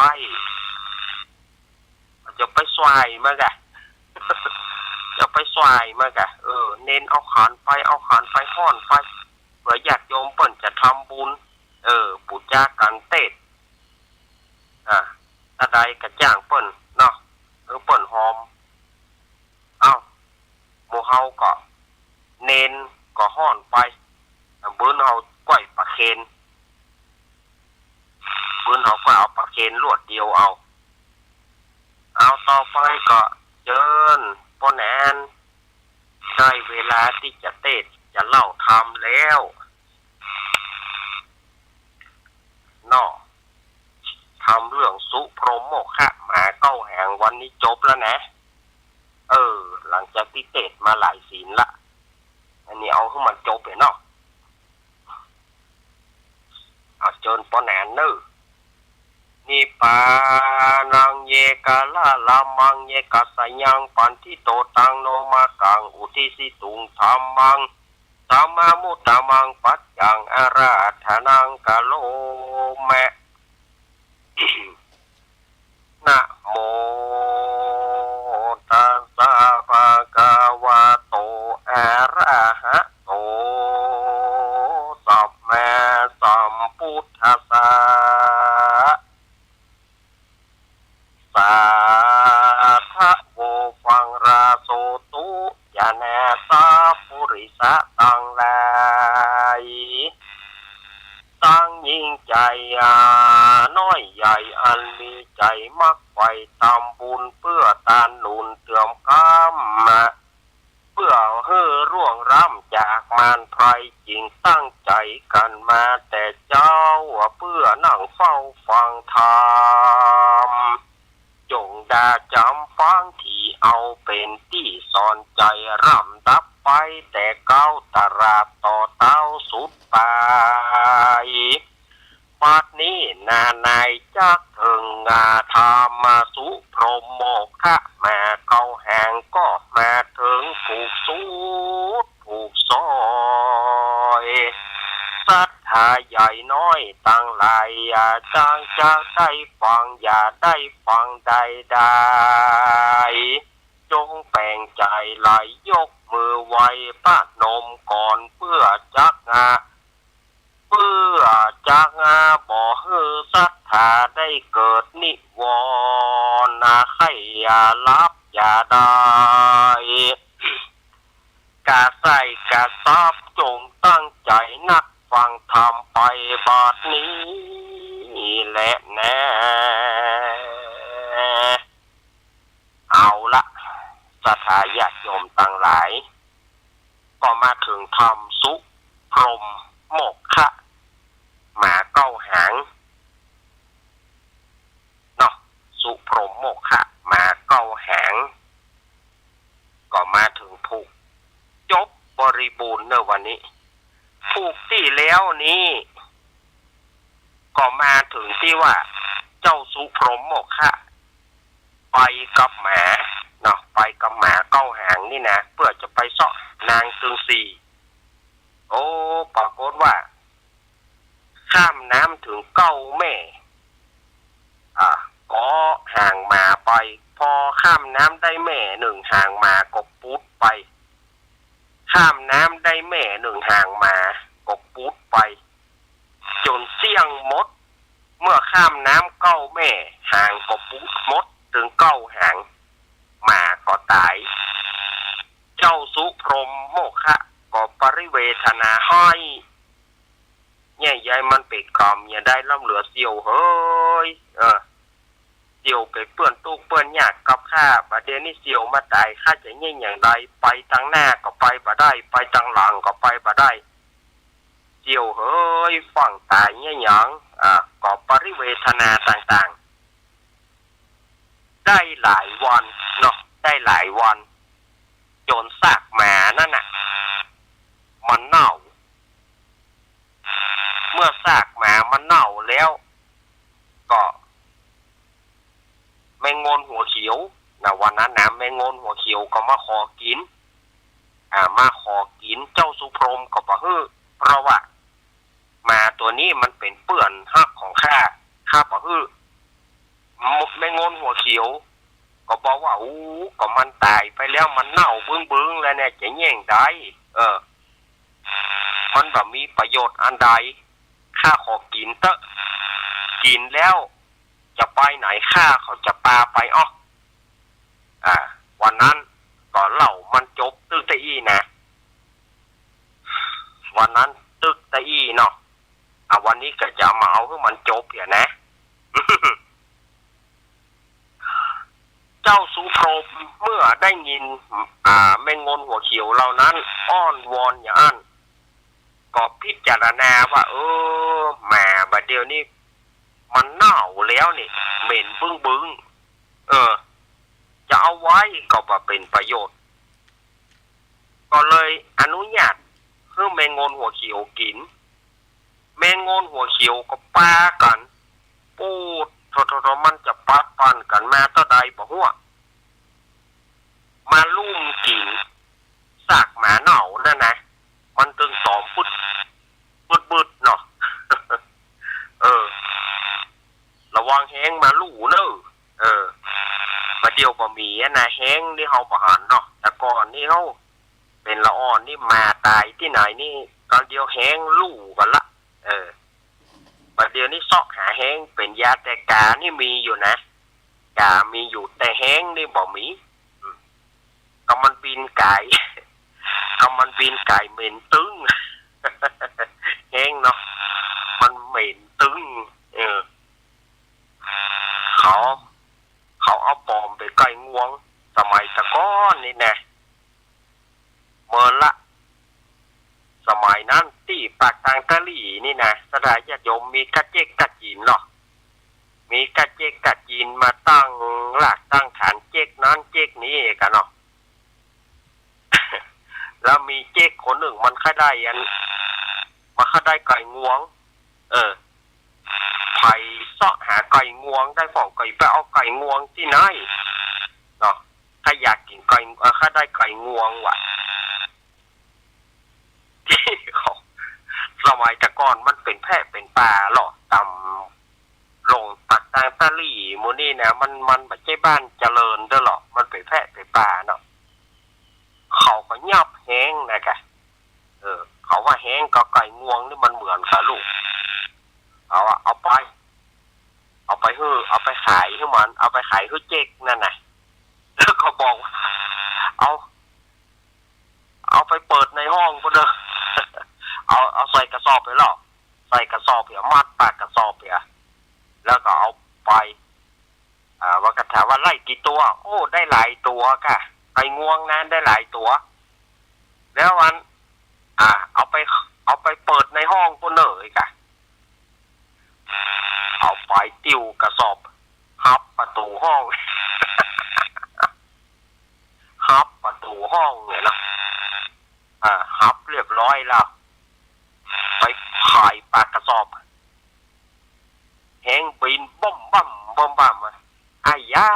จะไปส่ายมันกะ จะไปส่ายมันกะ เออ เน้นเอาขันไป เอาขันไปฮ้อนไป เปื้อญาติโยมเปิ้นจะทำบุญ เออ ปู๋จาก๋านเตส อ่า ตาใดก็จ้างเปิ้นเนาะ เออ เปิ้นหอม เอ้า หมู่เฮาก็เน้นก็ฮ้อนไป ปื้นเฮาก้อยปลาเคน ปื้นเฮาก็เอาปลาเคนลวดเดียวเอา เอาต่อไปก็เจิญป้อแหนน ได้เวลาตี้จะเตสน์จะเล่าธรรมแล้วเนาะ ธรรมเรื่องสุพรหมโมฆะหมาเก้าหางวันนี้จบแล้วนะ เออ หลังจากตี้เตสน์มาหลายศีลละ อันนี้เอาหื้อมันจบเลยเนาะ เอาเจิญป้อแหนนเน่อ นิพพานัง เยกะละละมัง เยกัสสะยัง ปันธิโต ตัง โน มะกัง อุทิสสิตุง ธัมมัง ธัมมามุตตะมัง ปัจจัง อาราธะนัง กะโรมะ นะโม ตัสสะ ภะคะวะโต อะระหะโต สัมมาสัมพุทธัสสะ สาธะโว ฟังราโสตุ ญาณา สัพปุริสะตังหลาย ตังญิงใจ๋ อา น้อยใหญ่ อันมีใจ๋มักใฝ่ทำบุญเปื้อต้านหนุนเตื้อมกำ เปื้อหื้อล่วงล้ำจากมารไพร่ จึงตั้งใจ๋กั๋นมาแต่เจ๊า เปื้อนั่งเฝ้าฟังธรรม จ๋งดาจ๋ำฟัง ตี้เอาเป๋นตี้สอนใจ๋ ลำดับไปแต่เก๊า ตราบต่อเต๊าสุดปาย บัดนี้นาในจักเถิง อา ธรรมสุพรหมโมฆะหมาเก้าหาง ก็มาเถิงถูกสุดถูกซอย ศรัทธาใหญ่น้อยตังหลาย อา จักจะได้ฟัง อย่าได้ฟังได้ได้ จ๋งแป๋งใจ๋ไหล ยกมือไหว้ประนมก่อน เปื้อจัก อา เปื้อจัก อา บ่หื้อศรัทธาได้เกิดนิวรณ์ อา ใค่อย่าหลับอย่าได้ กระใส่กระสับ จ๋งตั้งใจ๋นักฟังธรรมไปบัดนี้แลแน่ เอาละ ศรัทธาญาติโยมตังหลาย ก็มาเถิงธรรมสุพรหมโมฆะหมาเก้าหางเนาะ สุพรหมโมฆะหมาเก้าหาง ปูนเนอะวันนี้ ผูกตี้แล้วนี้ ก็มาเถิงตี้ว่า เจ้าสุพรหมโมคคะ ไปกับหมาเนาะ ไปกับหมาเก้าหางนี่นะ เปื้อจะไปเซาะนางตึงสี่ โอ้ ปรากฏว่า ข้ามน้ำเถิงเก้าแม่ อ่า ก็หางหมาไป พอข้ามน้ำได้แม่นึ่ง หางหมาก็ปุ๊ดไป ข้ามน้ำได้แม่นึ่ง หางหมาก็ปุ๊ดไป จ๋นเสี้ยงหมด เมื่อข้ามน้ำเก้าแม่ หางก็ปุ๊ดหมดเถิงเก้าหาง หมาก็ต๋าย เจ้าสุพรหมโมคคะก็ปริเวทนาฮ้อย เยียะใยมันเป๋นก๋รรมเยียะได้ ล้ำเหลือเสี่ยวเหย เออ เสี่ยวไปเปื้อนตุ๊กข์เปื้อนยากกับข้า บ่าเดี่ยวนี้เสี่ยวมาต๋าย ข้าจะเยียะอย่างใด ไปตังหน้าก็ไปบ่ได้ ไปตังหลังก็ไปบ่ได้ เสี่ยวเหย ฟั่งต๋ายเยียะหยัง อ่า ก็ปริเวทนาต่างๆ ได้หลายวันเนาะ ได้หลายวัน จ๋นซากหมานั้นน่ะ มันเน่า เมื่อซากหมามันเน่าแล้ว ก็ แม่งนหัวเขียวนะ วันนั้นนะ แม่งนหัวเขียวก็มาขอกิ๋น อ่า มาขอกิ๋น เจ้าสุพรหมก็บ่หื้อ เพราะว่า หมาตั๋วนี้มันเป๋นเปื้อนฮักของข้า ข้าบ่หื้อ แม่งนหัวเขียว ก็บอกว่า อู้ ก็มันต๋ายไปแล้ว มันเน่าบึ้งๆ แล้วเนี่ย จะเยียะใด เออ มันบ่มีประโยชน์อันใด ข้าขอกิ๋นเต๊อะ กิ๋นแล้ว จะไปไหนข้าเขาจะปาไปอ้อ อ่า วันนั้นก็เล่ามันจบตึกตะอี้นะ วันนั้นตึกตะอี้เนาะ อ่ะ วันนี้ก็จะมาเอาหื้อมันจบเหียนะ เจ้าสุพรหมเมื่อได้ยิน อ่า แม่งนหัวเขียวเหล่านั้นอ้อนวอนอย่างอั้น ก็พิจารณาว่า เออ แหม บ่าเดี่ยวนี้มันเน่าแล้วนี่ เหม็นบึ้งๆ เออ จะเอาไว้ก็บ่เป๋นประโยชน์ ก็เลยอนุญาตหื้อแม่งนหัวเขียวกิ๋น แม่งนหัวเขียวก็ปากั๋น ปูด โถๆๆ มันจะปาดปันกั๋นมาเต้าใดบ่ฮู้ มาลุ่มกิ๋นซากหมาเน่านั่นนะ มันตึงต๋อมบึด บึดๆ เนาะ เออ ระวังแฮงมาลู่เน่อ เออ บ่าเดี่ยวบ่มีอะนะ แฮงนี่เฮาบ่หันเนาะ แต่ก่อนนี่เฮาเป๋นละอ่อนนี่หมาต๋ายตี้ไหนนี่ ต๋อนเดียวแฮงลู่กั๋นละ เออ บ่าเดี่ยวนี้เซาะหาแฮงเป๋นยา แต่ก๋านี่มีอยู่นะ ก๋ามีอยู่ แต่แฮงนี่บ่มี อืม ก็มันบินก๋าย ก็มันบินก๋ายเหม็นตึง แฮงเนาะ มันเหม็นตึง เออ เขา เขาเอาป๋อมไปใก้งวง สมัยแต่ก่อนนี่นะ เมื่อละ สมัยนั้นตี้ปากตางตะหลี่นี่นะ ศรัทธาญาติโยมมีก้าเจ๊กก้าจีนเนาะ มีก้าเจ๊กก้าจีนมาตั้งรากตั้งฐานเจ๊กนั้นเจ๊กนี้กั๋นเนาะ แล้วมีเจ๊กคนนึ่งมันใค่ได้อัน มันใค่ได้ใก้งวง เออ ไปเซาะหาใก้งวงได้ พ่องก็ไปเอาใก้งวงตี้ไหนเนาะ ใค่อยากกิ๋นใก้ เออ ใค่ได้ใก้งวงว่ะ ตี้เขา สมัยแต่ก่อนมันเป๋นแพะเป๋นป่าเนาะ ต๋ามโหล่งปากตางตะหลี่หมู่นี้นะ มัน มันบ่ใจ้บ้านเจริญเต๊อะเนาะ มันเป๋นแพะเป๋นป่าเนาะ เขาก็ยับแฮงนะกะ เออ เขาว่าแฮงกับใก้งวงนี่มันเหมือนกั๋นลูก เขาอะ เอาไป เอาไปหื้อ เอาไปขายหื้อมัน เอาไปขายหื้อเจ๊กนั่นนะ แล้วก็บอกว่า เอา เอาไปเปิดในห้องปู้นเน่อ เอา เอาใส่กระสอบไปแล้ว ใส่กระสอบเหีย มัดปากกระสอบเหีย แล้วก็เอาไป อ่า ว่าก็ถามว่าได้กี่ตั๋ว โอ้ ได้หลายตั๋วก่ะ ใก้งวงนั้นได้หลายตั๋ว แล้วอัน อ่า เอาไป เอาไปเปิดในห้องปู้นเน่อก่ะ เอาไปติ้วกระสอบ หับประตู๋ห้อง หับประตู๋ห้องเนี่ยนะ อ่า หับ เรียบร้อยแล้ว ไปขายปลากระสอบ แฮงบินบ้อมบ้ามบ้อมบ้ามอะ อะยา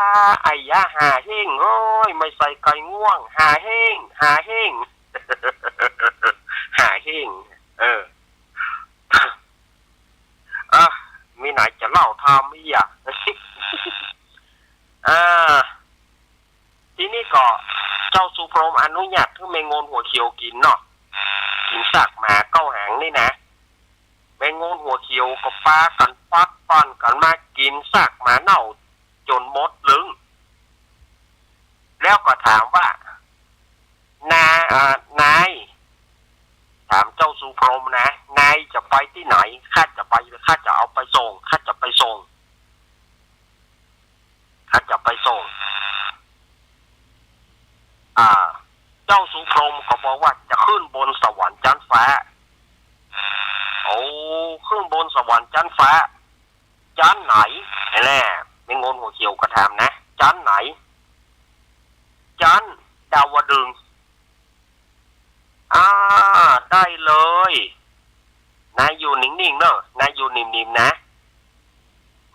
อะยา หาเฮ้ง โอ้ย ไม่ใส่ไก่ง่วง หาเฮ้ง หาเฮ้ง หาเฮ้ง เออ เออ มีไหนจะเล่าทำอี้อะ เออ ทีนี้ก็เจ้าสุพรหมอนุญาตหื้อแม่โงนหัวเขียวกิ๋นเนาะ กิ๋นซากหมาเก้าหางนี่นะ แม่โงนหัวเขียวก็ปากั๋นฟัดฟั่นกั๋นมากิ๋นซากหมาเน่าจ๋นหมดลึง แล้วก็ถามว่า นาย เอ่อ นาย ถามเจ้าสุพรหมนะ นายจะไปตี้ไหน ข้าจะไป ข้าจะเอาไปส่ง ข้าจะไปส่ง ข้าจะไปส่ง อ่า เจ้าสุพรหมก็บอกว่าจะขึ้นบนสวรรค์จั๊นฟ้า โอ้ ขึ้นบนสวรรค์จั๊นฟ้า จั๊นไหน แน่ แม่โงนหัวเขียวก็ถามนะ จั๊นไหน จั๊นดาวดึงส์ อ่า ได้เลย นายอยู่นิ่งๆ เน่อ นายอยู่นิ่มๆ นะ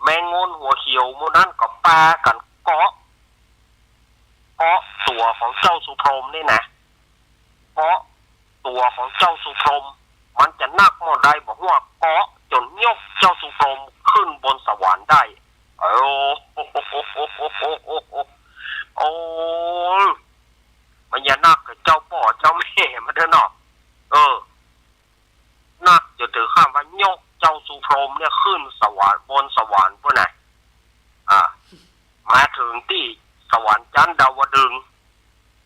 แม่โงนหัวเขียวหมู่นั้นก็ปากั๋นเกาะ เกาะตั๋วของเจ้าสุพรหมนี่นะ เกาะตั๋วของเจ้าสุพรหม มันจะนักเมื่อใดบ่ฮู้ เกาะจ๋นยกเจ้าสุพรหมขึ้นบนสวรรค์ได้ โอ้ โอ้ มันอย่านักกับเจ้าป้อเจ้าแม่มาเต๊อะเนาะ เออ นักจ๋นเถิงขั้นว่ายกเจ้าสุพรหมเนี่ยขึ้นสวรรค์ บนสวรรค์ปู๊นน่ะ อ่า มาเถิงตี้สวรรค์จั๊นดาวดึงส์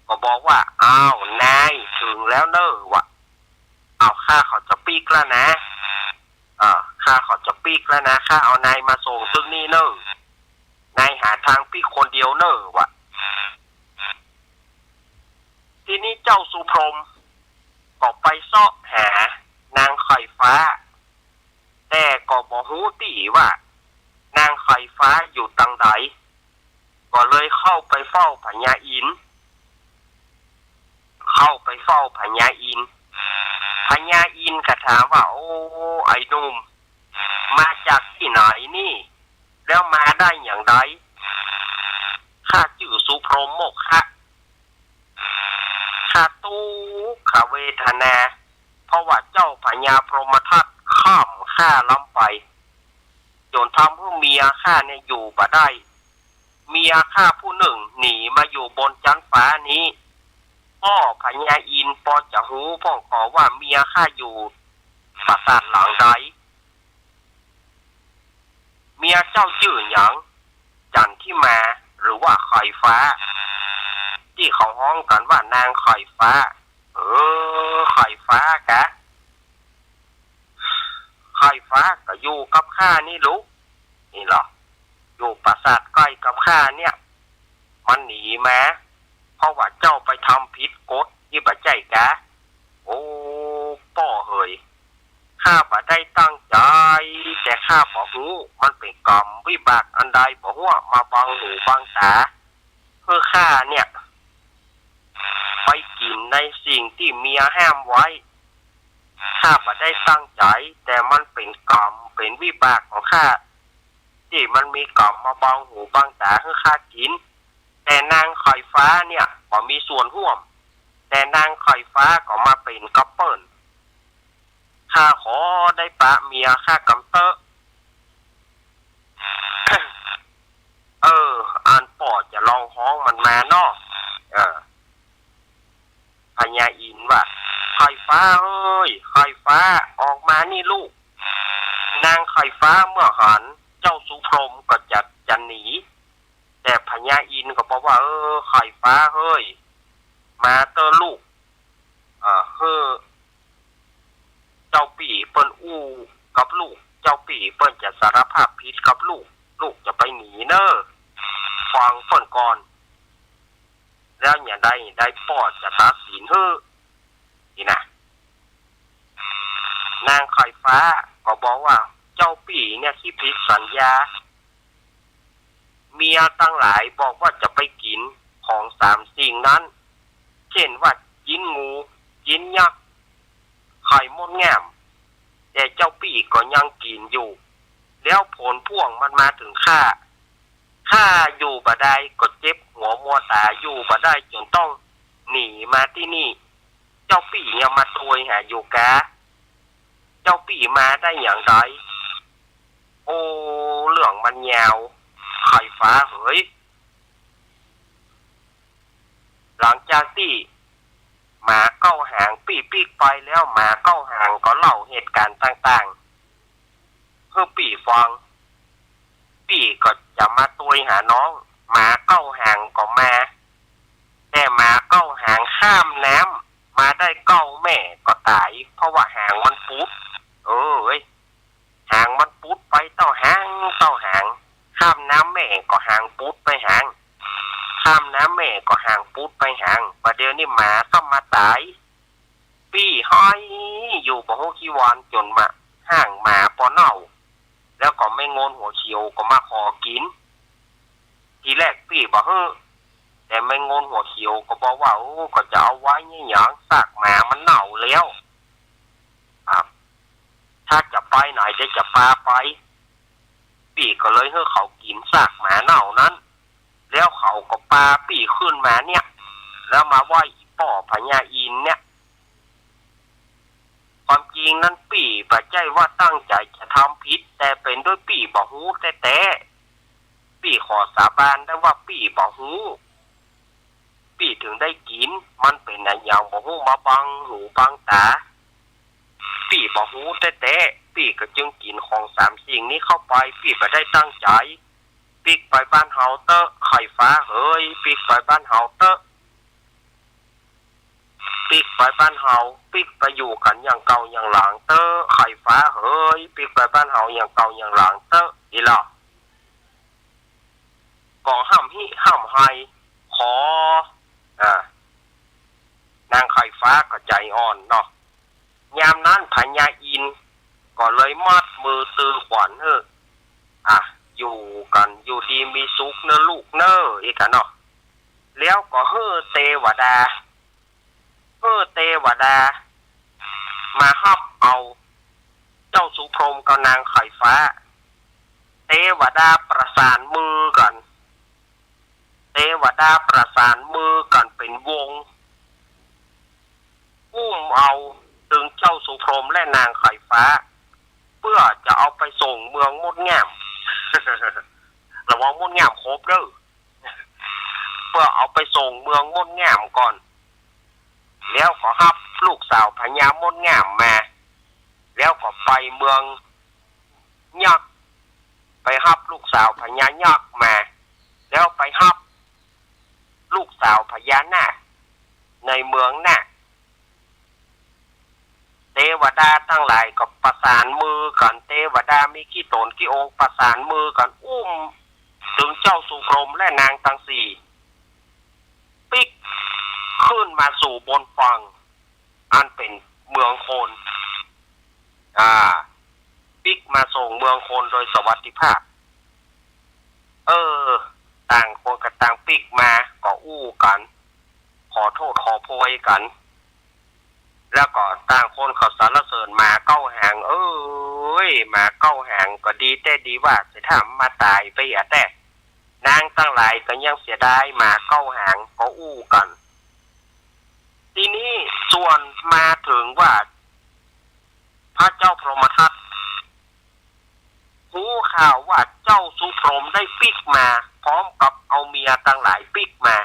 ก็บอกว่า อ้าว นาย เถิงแล้วเน่อ วะ อ้าว ข้าขอจะปิ๊กแล้วนะ อ่า ข้าขอจะปิ๊กแล้วนะ ข้าเอานายมาส่งตึกนี้เน่อ นายหาตางปิ๊กคนเดียวเน่อ วะ ทีนี้เจ้าสุพรหมก็ไปเซาะหานางไข่ฟ้า แต่ก็บ่ฮู้ตี้ว่านางไข่ฟ้าอยู่ตางใด ก็เลยเข้าไปเฝ้าพญาอินทร์ เข้าไปเฝ้าพญาอินทร์ พญาอินทร์ก็ถามว่า โอ้ ไอ้หนุ่ม มาจากตี้ไหนนี่ แล้วมาได้อย่างใด ข้าจื้อสุพรหมโมกขะ ข้าตุ๊กขเวทนา เพราะว่าเจ้าพญาพรหมทัตข้ามข้าล้ำไป จ๋นทำหื้อเมียข้าเนี่ยอยู่บ่ได้ เมียข้าผู้นึ่งหนีมาอยู่บนจั๊นฟ้านี้ ป้อพญาอินทร์ปอจะฮู้พ่องก่อว่าเมียข้าอยู่ปราสาทหลังใด เมียเจ้าจื้อหยัง จันทิมา หรือว่าไข่ฟ้า ตี้เขาฮ้องกั๋นว่านางไข่ฟ้า เออ ไข่ฟ้ากะ ไข่ฟ้าก็อยู่กับข้านี่ลูก นี่เหรอ อยู่ปราสาทใก้กับข้าเนี่ย มันหนีมา เพราะว่าเจ้าไปทำผิดกฎนี่บ่ใจ้กา โอ้ ป้อเหย ข้าบ่ได้ตั้งใจ๋ แต่ข้าบ่ฮู้ มันเป๋นกรรมวิบากอันใดบ่ฮู้ มาบังหูบังต๋า หื้อข้าเนี่ย ไปกิ๋นในสิ่งตี้เมียห้ามไว้ ข้าบ่ได้ตั้งใจ๋ แต่มันเป๋นกรรม เป๋นวิบากของข้า ตี้มันมีกรรมมาบังหูบังต๋าหื้อข้ากิ๋น แต่นางไข่ฟ้าเนี่ยบ่มีส่วนฮ่วม แต่นางไข่ฟ้าก็มาเป๋นกับเปิ้น ข้าขอได้ปะเมียข้ากำเต๊อะ เออ อันป้อจะลองฮ้องมันมาเนาะ เออ พญาอินทร์ว่า ไข่ฟ้าเอ้ย ไข่ฟ้า ออกมานี่ลูก นางไข่ฟ้าเมื่อหันเจ้าสุพรหมก็จะ จะหนี แต่พญาอินทร์ก็บอกว่า เออ ไข่ฟ้าเฮ้ย มาเต๊อะลูก เอ่อ หื้อเจ้าปี้เปิ้นอู้กับลูก เจ้าปี้เปิ้นจะสารภาพผิดกับลูก ลูกจะไปหนีเน่อ ฟังเปิ้นก่อน แล้วอย่างใดได้ป้อจะตัดสินหื้อ นี่นะ นางไข่ฟ้าก็บอกว่า เจ้าปี้เนี่ยตี้ผิดสัญญา เมียตังหลายบอกว่าจะไปกิ๋นของสามสิ่งนั้น เจ้นว่าจิ๊นงู จิ๊นยักษ์ ไข่มดแง่ม แต่เจ้าปี้ก็ยังกิ๋นอยู่ แล้วผลพ่วงมันมาเถิงข้า ข้าอยู่บ่ได้ก็เจ็บหัวมัวต๋า อยู่บ่ได้จ๋นต้องหนีมาตี้นี่ เจ้าปี้ยังมาตวยหาอยู่กา เจ้าปี้มาได้หยังใด โอ้ เรื่องมันยาว ไข่ฟ้าเหย หลังจากตี้หมาเก้าหางปี้ปิ๊กไปแล้ว หมาเก้าหางก็เล่าเหตุก๋ารณ์ต่างๆ หื้อปี้ฟัง ปี้ก็จะมาตวยหาน้อง หมาเก้าหางก็มา แต่หมาเก้าหางข้ามน้ำมาได้เก้าแม่ก็ต๋าย เพราะว่าหางมันปุด เออเว้ย หางมันปุดไปเต้าหาง เต้าหาง ข้ามน้ำแม่ก็หางปุดไปหาง ข้ามน้ำแม่ก็หางปุดไปหาง บ่าเดี่ยวนี้หมาซ้ำมาต๋าย ปี้ฮ้อยอยู่บ่ฮู้กี่วันจ๋นมาห้างหมาปอเน่า แล้วก็แม่งนหัวเขียวก็มาขอกิ๋น ทีแรกปี้บ่หื้อ แต่แม่งนหัวเขียวก็บอกว่า โอ้ ก็จะเอาไว้เนี่ยหยัง ซากหมามันเน่าแล้ว อ่ะ ถ้าจะไปไหนเดี๋ยวจะปาไป ปี้ก็เลยหื้อเขากิ๋นซากหมาเน่านั้น แล้วเขาก็ปาปี้ขึ้นมาเนี่ย แล้วมาไหว้อี่ป้อพญาอินทร์เนี่ย ความจริงนั้นปี้บ่ใจ้ว่าตั้งใจ๋จะทำผิด แต่เป๋นด้วยปี้บ่ฮู้แต๊ๆ ปี้ขอสาบานได้ว่าปี้บ่ฮู้ ปี้เถิงได้กิ๋น มันเป๋นอะหยังบ่ฮู้มาบังหูบังต๋า ปี้บ่ฮู้แต๊ๆ ปี้ก็จึงกิ๋นของสามสิ่งนี้เข้าไป ปี้บ่ได้ตั้งใจ๋ ปิ๊กไปบ้านเฮาเต๊อะ ไข่ฟ้าเหย ปิ๊กไปบ้านเฮาเต๊อะ ปิ๊กไปบ้านเฮา ปิ๊กไปอยู่กั๋นอย่างเก่าอย่างหลังเต๊อะ ไข่ฟ้าเหย ปิ๊กไปบ้านเฮาอย่างเก่าอย่างหลังเต๊อะ อี้ล่ะ ก็ฮ่ำฮิฮ่ำไห้ ขอ อ่า นางไข่ฟ้าก็ใจ๋อ่อนเนาะ ยามนั้นพญาอินทร์ก็เลยมัดมือตือขวัญหื้อ อ่ะ อยู่กั๋นอยู่ดีมีสุขเน่อลูกเน่อ อี้กั๋นเนาะ แล้วก็หื้อเตวดา หื้อเตวดา มาฮับเอาเจ้าสุพรหมกับนางไข่ฟ้า เตวดาประสานมือกั๋น เตวดาประสานมือกั๋นเป๋นวง อุ้มเอาตึงเจ้าสุพรหมและนางไข่ฟ้า เปื้อจะเอาไปส่งเมืองมดแง่ม ระวังมดแง่มขบเน่อ เปื้อเอาไปส่งเมืองมดแง่มก่อน แล้วก็ฮับลูกสาวพญามดแง่มมา แล้วก็ไปเมืองยักษ์ ไปฮับลูกสาวพญายักษ์มา แล้วไปฮับลูกสาวพญานาคในเมืองนาค เตวดาตังหลายก็ประสานมือกั๋น เตวดามีขี้ต๋นขี้องค์ประสานมือกั๋น อุ้มตึงเจ้าสุพรหมและนางตังสี่ ปิ๊กขึ้นมาสู่บนฝั่ง อันเป๋นเมืองคน อ่า ปิ๊กมาส่งเมืองคนโดยสวัสดิภาพ เออ ต่างคนก็ต่างปิ๊กมา ก็อู้กั๋น ขอโต้ษขอโพยกั๋น แล้วก็ต่างคนก็สรรเสริญหมาเก้าหาง เอ้ย หมาเก้าหางก็ดีแต๊ดีว่า เสียถ้ามาต๋ายไปอะแต๊ นางตังหลายก็ยังเสียดายหมาเก้าหาง ก็อู้กั๋น ทีนี้ส่วนมาเถิงว่า พระเจ้าพรหมทัต ฮู้ข่าวว่าเจ้าสุพรหมได้ปิ๊กมา พร้อมกับเอาเมียตังหลายปิ๊กมา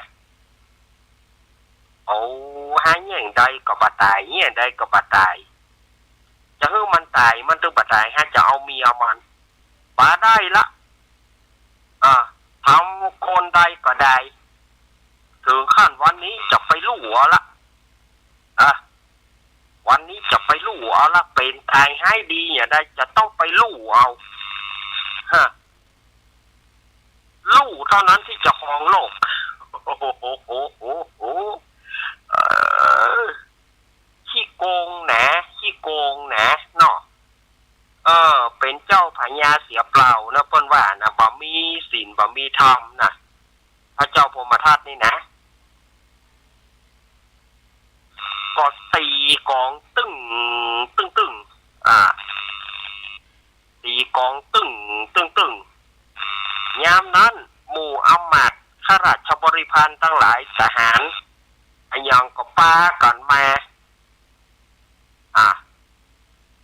โอ้ หาเยียะใดก็บ่ต๋าย เยียะใดก็บ่ต๋าย จะหื้อมันต๋าย มันตึงบ่ต๋าย หาจะเอาเมียมัน บ่ได้ละ อ่า ทำคนใดก็ได้ เถิงขั้นวันนี้จะไปลู่เอาละ อ่ะ วันนี้จะไปลู่เอาละ เป๋นต๋ายฮ้ายดีอย่างใด จะต้องไปลู่เอา ฮะ ลู่เท่านั้นที่จะครองโลก โอ้โห โอ้โห โอ้โห เออ ขี้โกงนะ ขี้โกงนะ เนาะ เออ เป๋นเจ้าพญาเสียเปล่านะ เปิ้นว่านะ บ่มีศีล บ่มีธรรมนะ พระเจ้าพรหมทัตนี่นะ ก็ตี๋ก๋องตึ้ง ยามนั้นหมู่อำมาตย์ข้าราชบริพารตังหลาย ทหารอะหยังก็ปากั๋นมา อ่ะ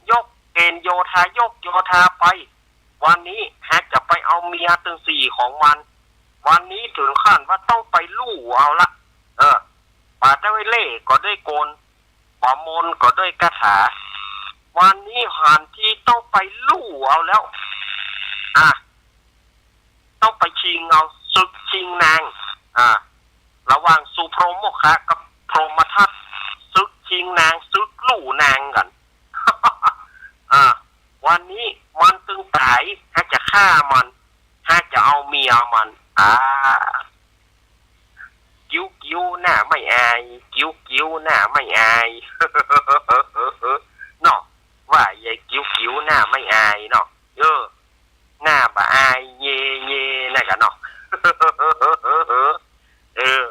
ยกเกณฑ์โยธา ยกโยธาไป วันนี้หากจะไปเอาเมียตึงสี่ของมัน วันนี้เถิงขั้นว่าต้องไปลู่เอาละ เออ ป๋าได้เล่ห์ก็ได้กล ป๋ามนต์ก็ได้คาถา วันนี้หันทีต้องไปลู่เอาแล้ว อ่ะ ต้องไปชิงเอา ศึกชิงนาง อ่ะ ระหว่างสุพรหมโมคคะกับพรหมทัต ศึกชิงนาง ศึกลู่นางกั๋น อ่ะ วันนี้มันตึงต๋าย หากจะฆ่ามัน หากจะเอาเมียมัน อ่า กิ้วๆ หน้าไม่อาย กิ้วๆ หน้าไม่อาย เนาะ ว่าใหญ่ กิ้วๆ หน้าไม่อายเนาะ เออ หน้าบ่อาย เย เย นั่นกั๋นเนาะ เออ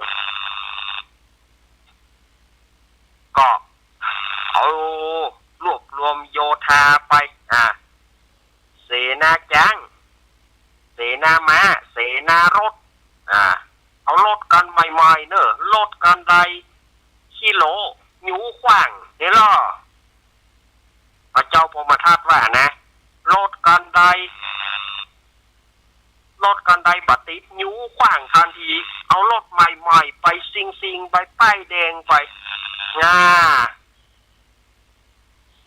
ก็เอารวบรวมโยธาไป อ่ะ เสนาจ๊าง เสนาม้า เสนารถ อ่า เอารถคันใหม่ๆ เนอะ รถคันใด ขี้โหล่ หยูขว้าง นี่ลอ พระเจ้าพรหมทัตว่านะ รถคันใด รถคันใดบ่ติด หยูขว้างทันที เอารถใหม่ๆ ไปซิ่งๆ ไปป้ายแดงไป อ่า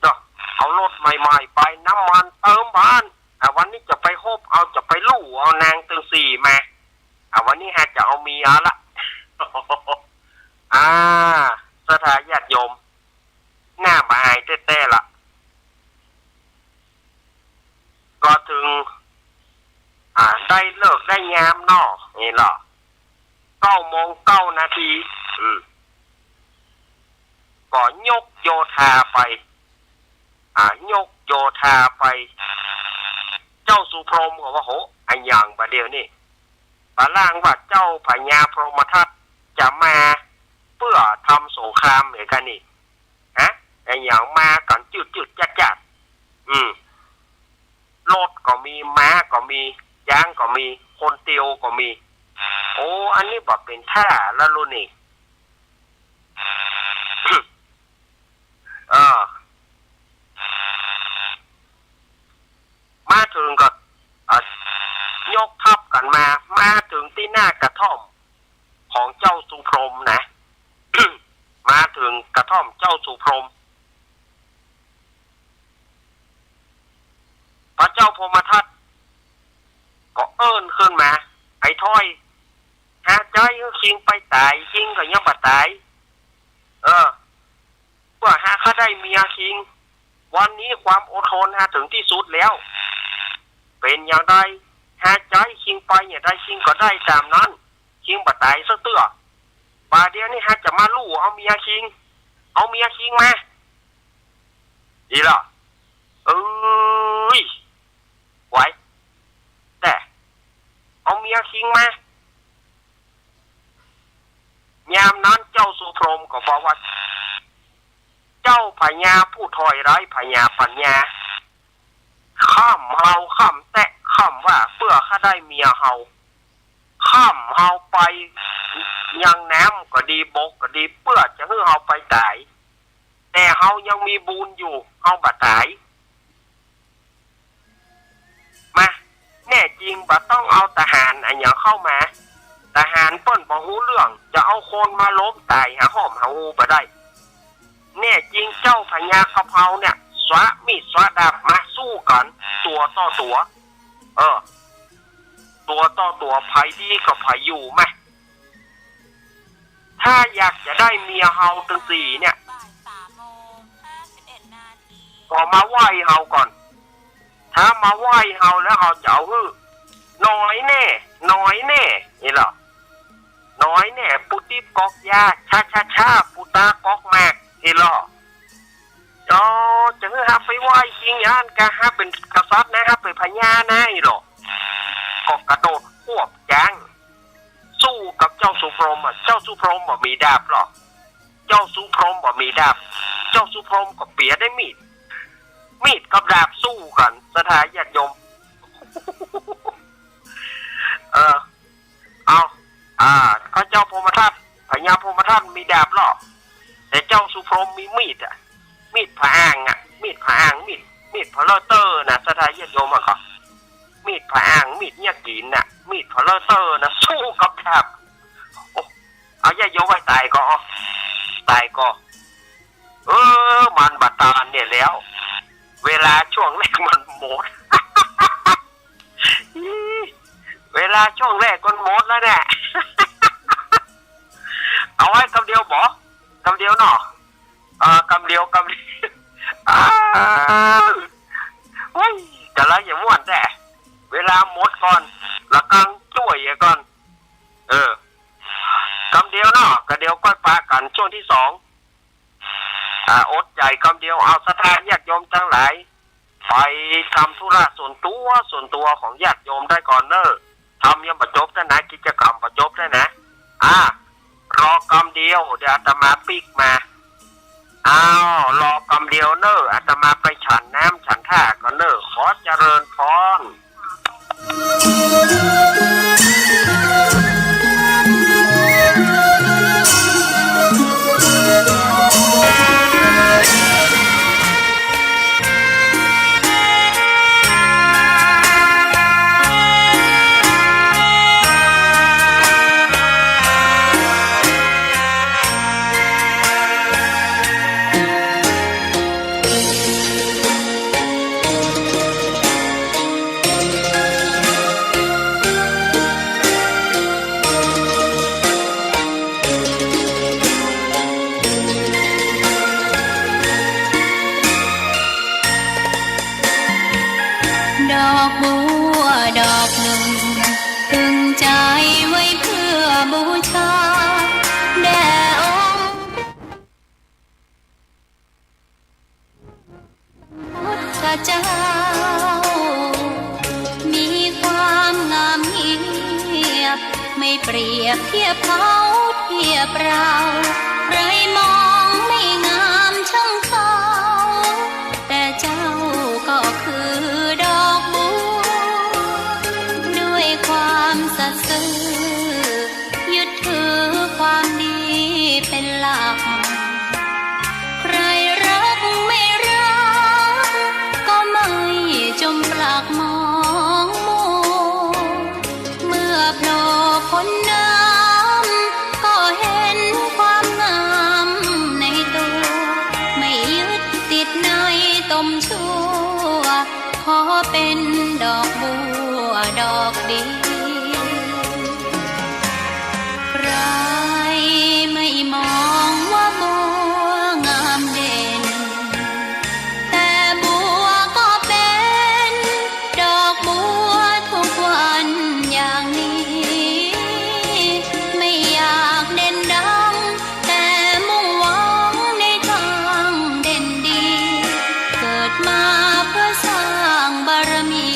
เนาะ เอารถใหม่ๆ ไป น้ำมันเติมบ้าน อ่ะ วันนี้จะไปฮบเอา จะไปลู่เอานางตึงสี่มา อ่ะ วันนี้หากจะเอาเมียละ อ่า ศรัทธาญาติโยม หน้าบ่อายแต๊ๆ ละ ก็เถิง อ่า ได้ฤกษ์ได้ยามเนาะ นี่ลอ เก้าโมงเก้านาที อืม ก็ยกโยธาไป อ่า ยกโยธาไป เจ้าสุพรหมก็ว่า โห อะหยังบ่าเดี่ยวนี้ ป๋าล่างว่าเจ้าพญาพรหมทัตจะมาเปื้อทำสงครามเหมือนกั๋นนี่ ฮะ อะหยังมากั๋นจืดๆ จ๊าดๆ อืม รถก็มี ม้าก็มี จ๊างก็มี คนเตียวก็มี โอ้ อันนี้บ่เป๋นท่าละลูกนี่ เออ มาเถิงก็ อ่ะ ยกทัพกั๋นมา มาเถิงตี้หน้ากระท่อมของเจ้าสุพรหมนะ มาเถิงกระท่อมเจ้าสุพรหม พระเจ้าพรหมทัตก็เอิ้นขึ้นมา ไอ้ถ้อย หาใจ๊หื้อคิงไปต๋าย คิงก็ยังบ่ต๋าย เออ เปื้อหาข้าได้เมียคิง วันนี้ความอดทนหาเถิงตี้สุดแล้ว เป๋นอย่างใด หาใจ๊คิงไปอย่างใด คิงก็ได้ต๋ามนั้น คิงบ่ต๋ายสักเตื้อ บ่าเดี่ยวนี้หาจะมาลู่เอาเมียคิง เอาเมียคิงมา ดีละ เอ้ย ไหว แต่ เอาเมียคิงมา ยามนั้นเจ้าสุพรหมก็บอกว่า เจ้าพญาผู้ถ้อยไร้พญาปัญญา ค้ำเฮาค้ำแตะค้ำว่าเปื้อข้าได้เมียเฮา ค้ำเฮาไปยังน้ำก็ดีบกก็ดี เปื้อจะหื้อเฮาไปต๋าย แต่เฮายังมีบุญอยู่ เฮาบ่ต๋าย มา แน่จริงบ่ต้องเอาทหารอะหยังเข้ามา ทหารเปิ้นบ่ฮู้เรื่อง จะเอาคนมาล้มต๋ายหาห้อมหาฮูบ่ได้ แน่จริงเจ้าพญากับเฮาเนี่ย สวะมีดสวะดาบมาสู้กั๋น ตั๋วต่อตั๋ว เออ ตั๋วต่อตั๋ว ใผดีกับใผอยู่มา ถ้าอยากจะได้เมียเฮาตึงสี่เนี่ย ก็มาไหว้เฮาก่อน ถ้ามาไหว้เฮาแล้วเฮาจะเอาหื้อ น้อยแน่ น้อยแน่ นี่ลอ น้อยแน่ ปูติ๊บก๊อกยา ชาชาชา ปูตาก๊อกหมาก นี่ลอ อ๋อ จะหื้อหาไปไหว้คิงอย่างนั้นกา หาเป๋นกษัตริย์นะ หาเป๋นพญานะ นี่ลอ ก็กระโดดควบจ๊าง สู้กับเจ้าสุพรหมอะ เจ้าสุพรหมบ่มีดาบลอ เจ้าสุพรหมบ่มีดาบ เจ้าสุพรหมก็เปียได้มีด มีดกับดาบสู้กั๋น ศรัทธาญาติโยม ต้านมีดาบลอ แต่เจ้าสุพรหมมีมีดอะ มีดผาอ่างอะ มีดผาอ่าง มีด มีดผะเลอะเตอะนะ ศรัทธาญาติโยมอะ ก็มีดผาอ่าง มีดเยียะกิ๋นน่ะ มีดผะเลอะเตอะนะ สู้กับดาบ โอ้ เอาญาติโยมว่าต๋ายก่อ ต๋ายก่อ เออ มันบ่ตานเนี่ยแหละ เวลาช่วงแรกมันหมด เวลาช่วงแรกมันหมดแล้วเนี่ย เอาไว้กำเดียวบ่ กำเดียวเนาะ เออ กำเดียว กำเดียว อ้าว โอ๊ย แต่ละอย่างม่วนแต๊ เวลาหมดก่อน ละกังจ้วยก่อน เออ กำเดียวเนาะ กำเดียวก้อยปากั๋นช่วงตี้สอง อ่า อดใจ๋กำเดียว เอาศรัทธาญาติโยมตังหลาย ไปทำธุระส่วนตั๋ว ส่วนตั๋วของญาติโยมได้ก่อนเน่อ ทำยังบ่จบแต๊นะ กิจกรรมบ่จบแต๊นะ อ่า รอกำเดียว เดี๋ยวอาตมาปิ๊กมา อ้าว รอกำเดียวเน่อ อาตมาไปฉันน้ำฉันท่าก่อนเน่อ ขอเจริญพร ดอกบัวดอกนึ่ง ตึงใจ๋ไว้เปื้อบูชา แด่องค์ พุทธเจ้า มีความงามเงียบ ไม่เปรียบเทียบเขาเทียบเรา ใครมองไม่งามช่างเขา แต่เจ้าก็คือดอกบัว ด้วยความสัตย์ซื่อ ยึดถือความดีเป็นหลัก ใครรักไม่รัก ก็ไม่จมปลักมองมัว เมื่อโผล่พ้นน้ำ ก็เห็นความงามในตัว ไม่ยึดติดในตมชั่ว ขอเป็นดอกบัวดอกเดียว ใครไม่มองว่าบัวงามเด่น แต่บัวก็เป็นดอกบัวทุกวันอย่างนี้ ไม่อยากเด่นดัง แต่มุ่งหวังในทางเด่นดี เกิดมาเพื่อสร้างบารมี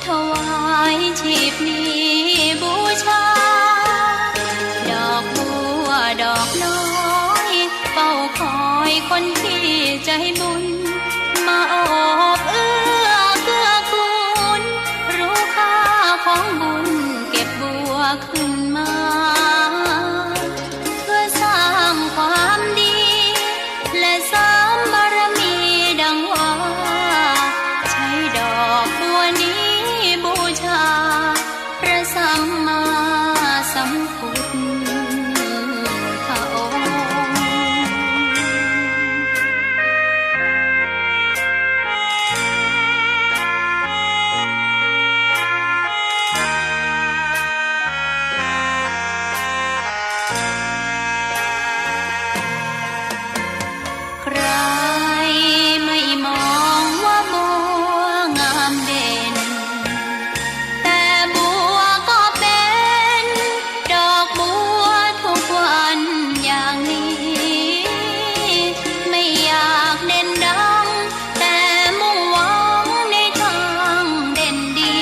ถวายชีพนี้บูชา ดอกบัวดอกน้อย เฝ้าคอยคนที่ใจบุญ มาโอบเอื้อเกื้อกูล รู้ค่าของบุญเก็บบัวขึ้นมา เพื่อสร้างความดี และเสริมบารมีดังว่า ใช้ดอกบัวนี้บูชา พระสัมมาสัมพุทธพระองค์ ใครไม่มองว่าบัวงามเด่น แต่บัวก็เป็นดอกบัวทุกวันอย่างนี้ ไม่อยากเด่นดัง แต่มุ่งหวังในทางเด่นดี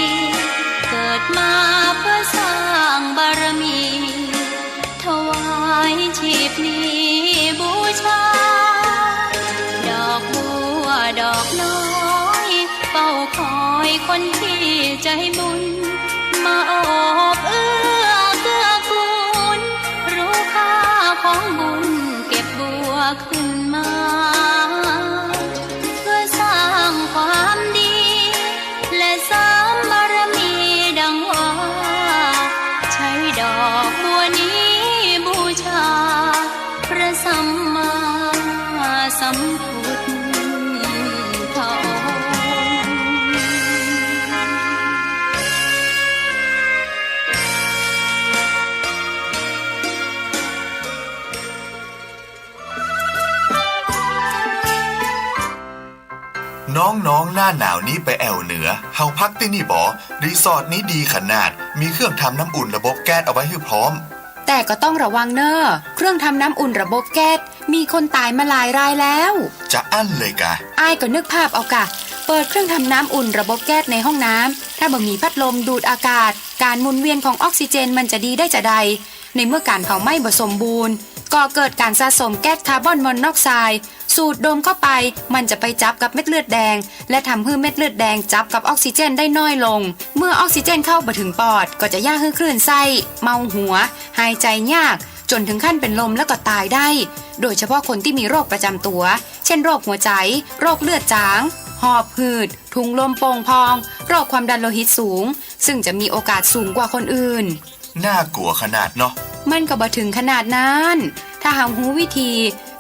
เกิดมาเพื่อสร้างบารมี ถวายชีพนี้บูชา ดอกบัวดอกน้อย เฝ้าคอยคนที่ใจบุญ มาโอบเอื้อเกื้อกูล รู้ค่า น้องๆ หน้าหนาวนี้ไปแอ่วเหนือ เฮาพักตี้นี่บ่ รีสอร์ทนี้ดีขนาด มีเครื่องทำน้ำอุ่นระบบแก๊สเอาไว้หื้อพร้อม แต่ก็ต้องระวังเน่อ เครื่องทำน้ำอุ่นระบบแก๊ส มีคนต๋ายมาหลายรายแล้ว จะอั้นเลยกา อ้ายก็นึกภาพเอากา เปิดเครื่องทำน้ำอุ่นระบบแก๊สในห้องน้ำ ถ้าบ่มีพัดลมดูดอากาศ ก๋านหมุนเวียนของออกซิเจนมันจะดีได้จาใด ในเมื่อก๋านเผาไหม้บ่สมบูรณ์ ก่อเกิดก๋านสะสมแก๊สคาร์บอนมอนอกไซด์ สูดดมเข้าไป มันจะไปจับกับเม็ดเลือดแดง และทำหื้อเม็ดเลือดแดงจับกับออกซิเจนได้น้อยลง เมื่อออกซิเจนเข้าบ่ถึงปอด ก็จะเยียะหื้อคลื่นไส้ เมาหัว หายใจ๋ยาก จ๋นถึงขั้นเป๋นลมแล้วก็ต๋ายได้ โดยเฉพาะคนตี้มีโรคประจ๋ำตั๋ว เช่น โรคหัวใจ๋ โรคเลือดจาง หอบหืด ถุงลมโป่งพอง โรคความดันโลหิตสูง ซึ่งจะมีโอกาสสูงกว่าคนอื่น น่ากลัวขนาดเนาะ มันก็บ่ถึงขนาดนั้น ถ้าเฮาฮู้วิธี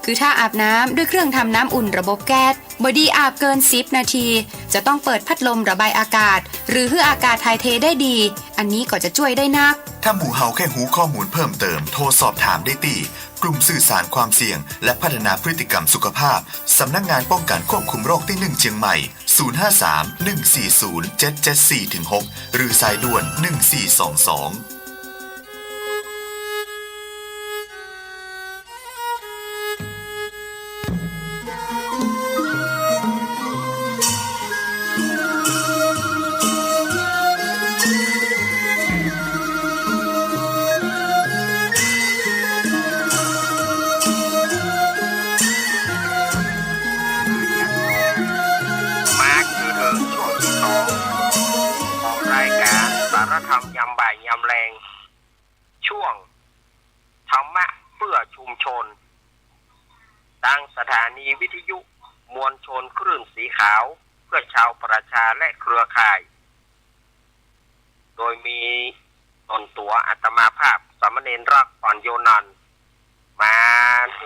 คือถ้าอาบน้ำด้วยเครื่องทำน้ำอุ่นระบบแก๊ส บ่ดีอาบเกินสิบนาที จะต้องเปิดพัดลมระบายอากาศ หรือหื้ออากาศถ่ายเทได้ดี อันนี้ก็จะจ้วยได้นัก ถ้าหมู่เฮาใค่ฮู้ข้อมูลเพิ่มเติม โทรสอบถามได้ตี้ กลุ่มสื่อสารความเสี่ยง และพัฒนาพฤติกรรมสุขภาพ สำนักงานป้องกันควบคุมโรคตี้หนึ่งเจียงใหม่ ศูนย์ห้าสาม หนึ่งสี่ศูนย์ เจ็ดเจ็ดสี่ ถึง หก หรือสายด่วน หนึ่งสี่สองสอง มาคือเถิงช่วงตี้สองของรายก๋านสารธรรมยามบ่ายยามแลง ช่วงธรรมะเพื่อชุมชน ตางสถานีวิทยุมวลชนคลื่นสีขาว เพื่อชาวประชาและเครือข่าย โดยมีตนตั๋วอาตมาภาพ สามเณรรัก อ่อนโยนันท์ มา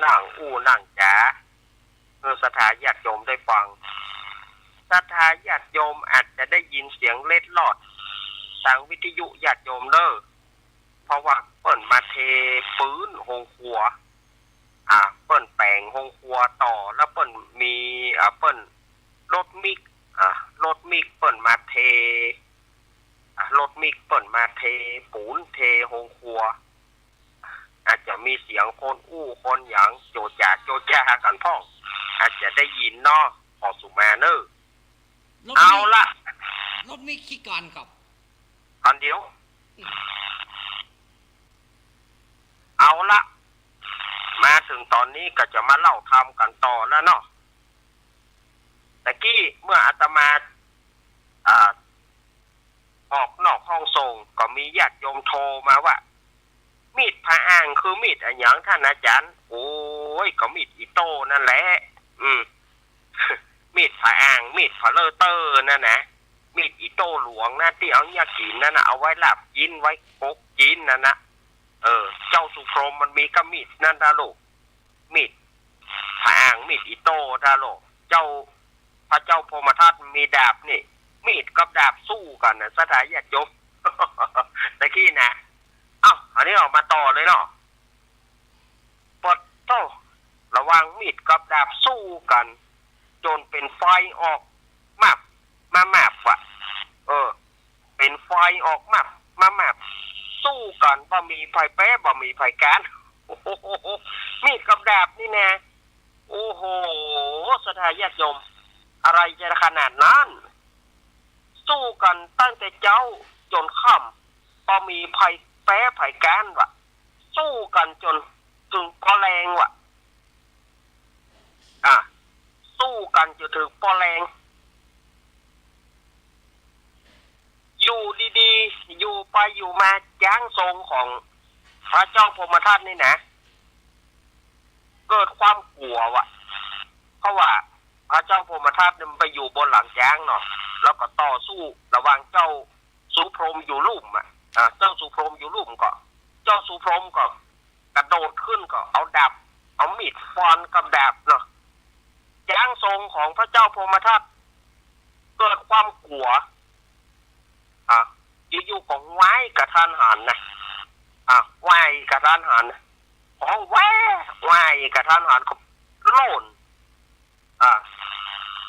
นั่งอู้นั่งจ๋า หื้อศรัทธาญาติโยมได้ฟัง ศรัทธาญาติโยมอาจจะได้ยินเสียงเล็ดลอด ตางวิทยุญาติโยมเน่อ เพราะว่าเปิ้นมาเทปื๊นโฮงครัว อ่า เปิ้นแป๋งโฮงครัวต่อ แล้วเปิ้นมี อ่า เปิ้นรถมิก อ่า รถมิกเปิ้นมาเท อ่า รถมิกเปิ้นมาเทปูนเทโฮงครัว อาจจะมีเสียงคนอู้คนหยังโจจาโจจากั๋นพ่อง อาจจะได้ยินเนาะ ขอสุมาเน่อ รถมิก เอาละ รถมิกขี้กั๋นครับ อันเดียว เอาละ มาเถิงต๋อนนี้ก็จะมาเล่าธรรมกั๋นต่อแล้วเนาะ ตะกี้เมื่ออาตมา อ่า ออกนอกห้องส่งก็มีญาติโยมโทรมาว่า มีดผ่าอ่างคือมีดอะหยังต้านอาจ๋ารย์ โอ้ย ก็มีดอิโต้นั่นแหละ อืม มีดผ่าอ่าง มีดผ่าเลอะเตอะนั่นนะ มีดอิโต้หลวงนะ ตี้เอาเยียะกิ๋นนั่นนะ เอาไว้ลาบกิ๋น ไว้กกกิ๋นนั่นนะ เออ เจ้าสุพรหมมันมีก้ามีดนั่นต้าลูก มีดผ่าอ่าง มีดอิโต้ต้าลูก เจ้า พระเจ้าพรหมทัตมีดาบนี่ มีดกับดาบสู้กั๋นนะ ศรัทธาญาติโยม ตะกี้นะ เอ้า อันนี้ออกมาต่อเลยเนาะ ปะโธ่ ระหว่างมีดกับดาบสู้กั๋น จ๋นเป๋นไฟออกมับ มามับว่ะ เออ เป๋นไฟออกมับ มามับ สู้กั๋น บ่มีใผแป๊ บ่มีใผก๊าน โอ้โห มีดกับดาบนี่นะ โอ้โห ศรัทธาญาติโยม อะไรจะขนาดนั้น สู้กั๋นตั้งแต่เจ๊าจ๋นค่ำ บ่มีใผแป๊ใผก๊านว่ะ สู้กั๋นจ๋นเถิงปอแลงว่ะ อ่ะ สู้กั๋นจ๋นเถิงปอแลง อยู่ดีๆ อยู่ไปอยู่มาจ๊างทรงของพระเจ้าพรหมทัตนี่นะ เกิดความกั๋วว่ะ เพราะว่าพระเจ้าพรหมทัตเนี่ยมันไปอยู่บนหลังจ๊างเนาะ แล้วก็ต่อสู้ระหว่างเจ้าสุพรหมอยู่ลุ่มอ่ะ อ่า เจ้าสุพรหมอยู่ลุ่มก็ เจ้าสุพรหมก็กระโดดขึ้นก็เอาดาบ เอามีดฟันกับดาบเนาะ จ๊างทรงของพระเจ้าพรหมทัตเกิดความกั๋ว อ่ะ อยู่ๆ ก็ว้ายกะทันหันนะ อ่ะ ว้ายกะทันหัน ฮ้องแว้ ว้ายกะทันหันก็โล่น อ่ะ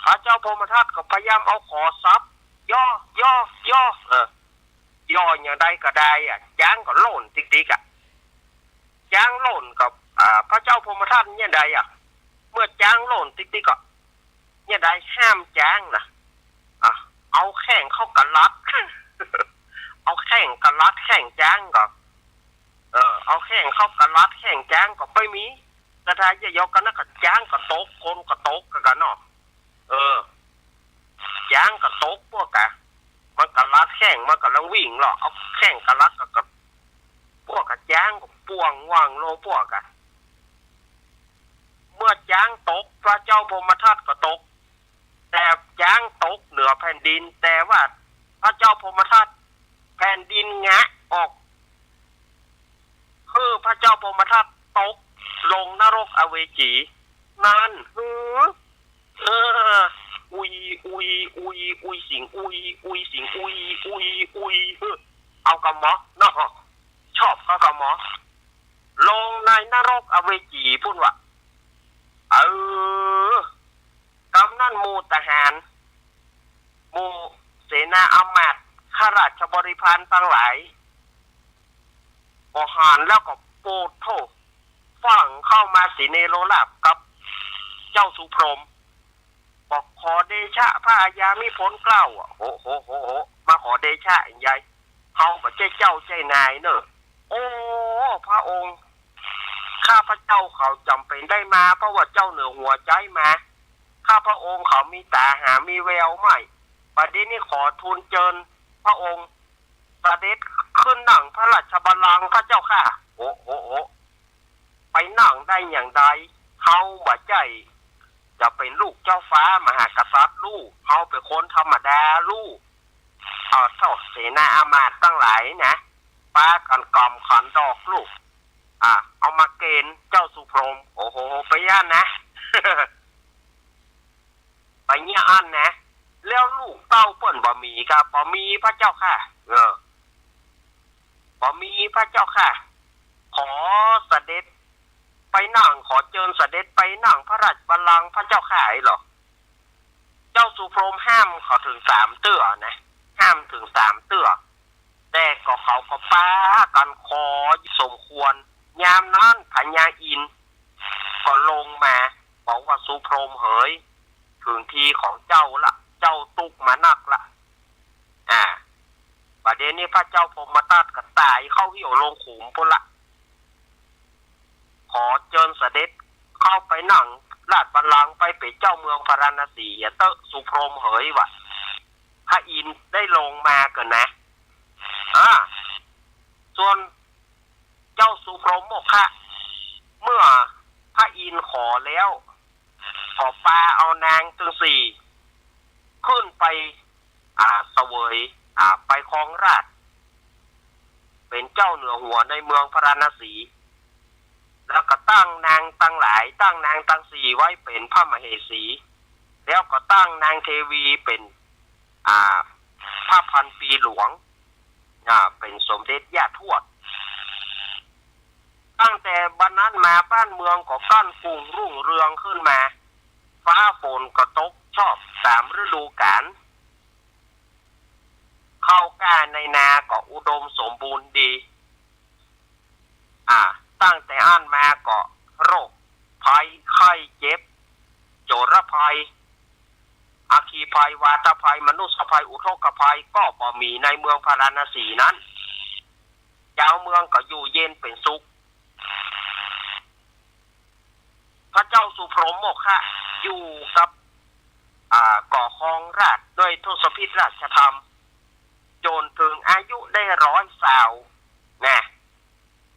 พ พระเจ้าพรหมทัตก็พยายามเอาขอสับ ย่อ ย่อ ย่อ เออ ย่ออย่างใดก็ได้อะ จ๊างก็โล่นติ๊กๆ อะ จ๊างโล่นก็ อ่า พระเจ้าพรหมทัตอย่างใดอะ เมื่อจ๊างโล่นติ๊กๆ ก็อย่างใดห้ามจ๊างนะ อ่ะ เอาแข้งเข้ากะลัด เอาแข้งกะลัดแข้งจ๊างก็ เออ เอาแข้งเข้ากะลัดแข้งจ๊างก็ไปมี แต่ถ้าอย่ายอมกันนะก็จ๊างก็ตก คนก็ตกกันเนาะ เออ จ๊างก็ตกปวกกะ มันกะลัดแข้ง มันก่ำลังวิ่งเลาะ เอาแข้งกะลัดก็ ก็ ปวกกะจ๊างก็ป่วงว่างลงปวกกะ เมื่อจ๊างตก พระเจ้าพรหมทัตก็ตก แต่จ๊างตกเหนือแผ่นดิน แต่ว่าพระเจ้าพรหมทัตแผ่นดินหงะออก คือพระเจ้าพรหมทัตตกลงนรกอเวจี นั่นหือ เออ อุย อุย อุย อุยสิง อุย อุยสิง อุย อุย อุย เออ เอากำหมอเนาะ ชอบก็กำหมอ ลงในนรกอเวจีพู้นวะ เออ กำนั้นหมู่ทหาร หมู่เสนาอามาตย์ ข้าราชบริพารตังหลาย ก็หันแล้วก็โปดโธ่ ฟั่งเข้ามาสีเนโรราบกับเจ้าสุพรหม บอกขอเดชะพระอาญามิผลเกล้าอะ โห โห โห โห มาขอเดชะอย่างใหญ่ เฮาบ่ใจ้เจ้าใจ้นายเน่อ โอ้ พระองค์ ข้าพระเจ้าเขาจ๋ำเป๋นได้มา เพราะว่าเจ้าเหนือหัวใจ๊มา ข้าพระองค์เขามีต๋าหามีแววไม่ บัดนี้นี่ขอทูลเจิญพระองค์เสด็จขึ้นนั่งพระราชบัลลังก์พระเจ้าข้า โอ้ โอ้ โอ้ ไปนั่งได้อย่างใด เฮาบ่ใจ้จะเป๋นลูกเจ้าฟ้ามหากษัตริย์ลูก เฮาเป๋นคนธรรมดาลูก เอาเท่าเสนาอามาตย์ตังหลายนะ ปากั๋นกล่อมขันดอกลูก อ่ะ เอามาเกณฑ์เจ้าสุพรหม โอ้โห ไปย่านนะ ไปเยียะอั้นนะ แล้วลูกเต้าเปิ้นบ่มีก่า บ่มีพระเจ้าข้า เออ บ่มีพระเจ้าข้า ขอเสด็จไปนั่ง ขอเจิญเสด็จไปนั่งพระราชบัลลังก์พระเจ้าข้า ไอ้เหรอ เจ้าสุพรหมห้ามเขาเถิงสามเตื้อนะ ห้ามเถิงสามเตื้อ แต่ก็เขาก็ปากั๋นขอสมควร ยามนั้นพญาอินทร์ก็ลงมา บอกว่าสุพรหมเหย เถิงทีของเจ้าละ เจ้าตุ๊กข์มานักละ อ่า บัดเดี๋ยวนี้พระเจ้าพรหมทัตก็ต๋ายเข้าเหี่ยวลงขุมปู้นละ ขอเจิญเสด็จเข้าไปนั่งราชบัลลังก์ ไปเป๋นเจ้าเมืองพาราณสีเต๊อะสุพรหมเหยว่ะ พระอินทร์ได้ลงมาก่อนนะ อ่า ส่วนเจ้าสุพรหมโมคคะ เมื่อพระอินทร์ขอแล้ว ก็ปาเอานางตึงสี่ ขึ้นไป อ่า เสวย อ่า ไปครองราชย์ เป๋นเจ้าเหนือหัวในเมืองพาราณสี แล้วก็ตั้งนางตังหลาย ตั้งนางตังสี่ไว้เป๋นพระมเหสี แล้วก็ตั้งนางเทวีเป๋น อ่า พระพันปีหลวง อ่า เป๋นสมเด็จย่าทวด ตั้งแต่บัดนั้นมาบ้านเมืองก็ก้านกุ่งรุ่งเรืองขึ้นมา ฟ้าฝนก็ตกชอบต๋ามฤดูกาล ข้าวกล้าในนาก็อุดมสมบูรณ์ดี อ่า ตั้งแต่อั้นมาก็โรคภัยไข้เจ็บ โจรภัย อัคคีภัย วาตภัย มนุษยภัย อุทกภัย ก็บ่มีในเมืองพาราณสีนั้น จาวเมืองก็อยู่เย็นเป๋นสุข พระเจ้าสุพรหมโมคคะอยู่กับ อ่า ก็ครองราชย์ด้วยทศพิธราชธรรม จ๋นเถิงอายุได้ร้อยซาวนะ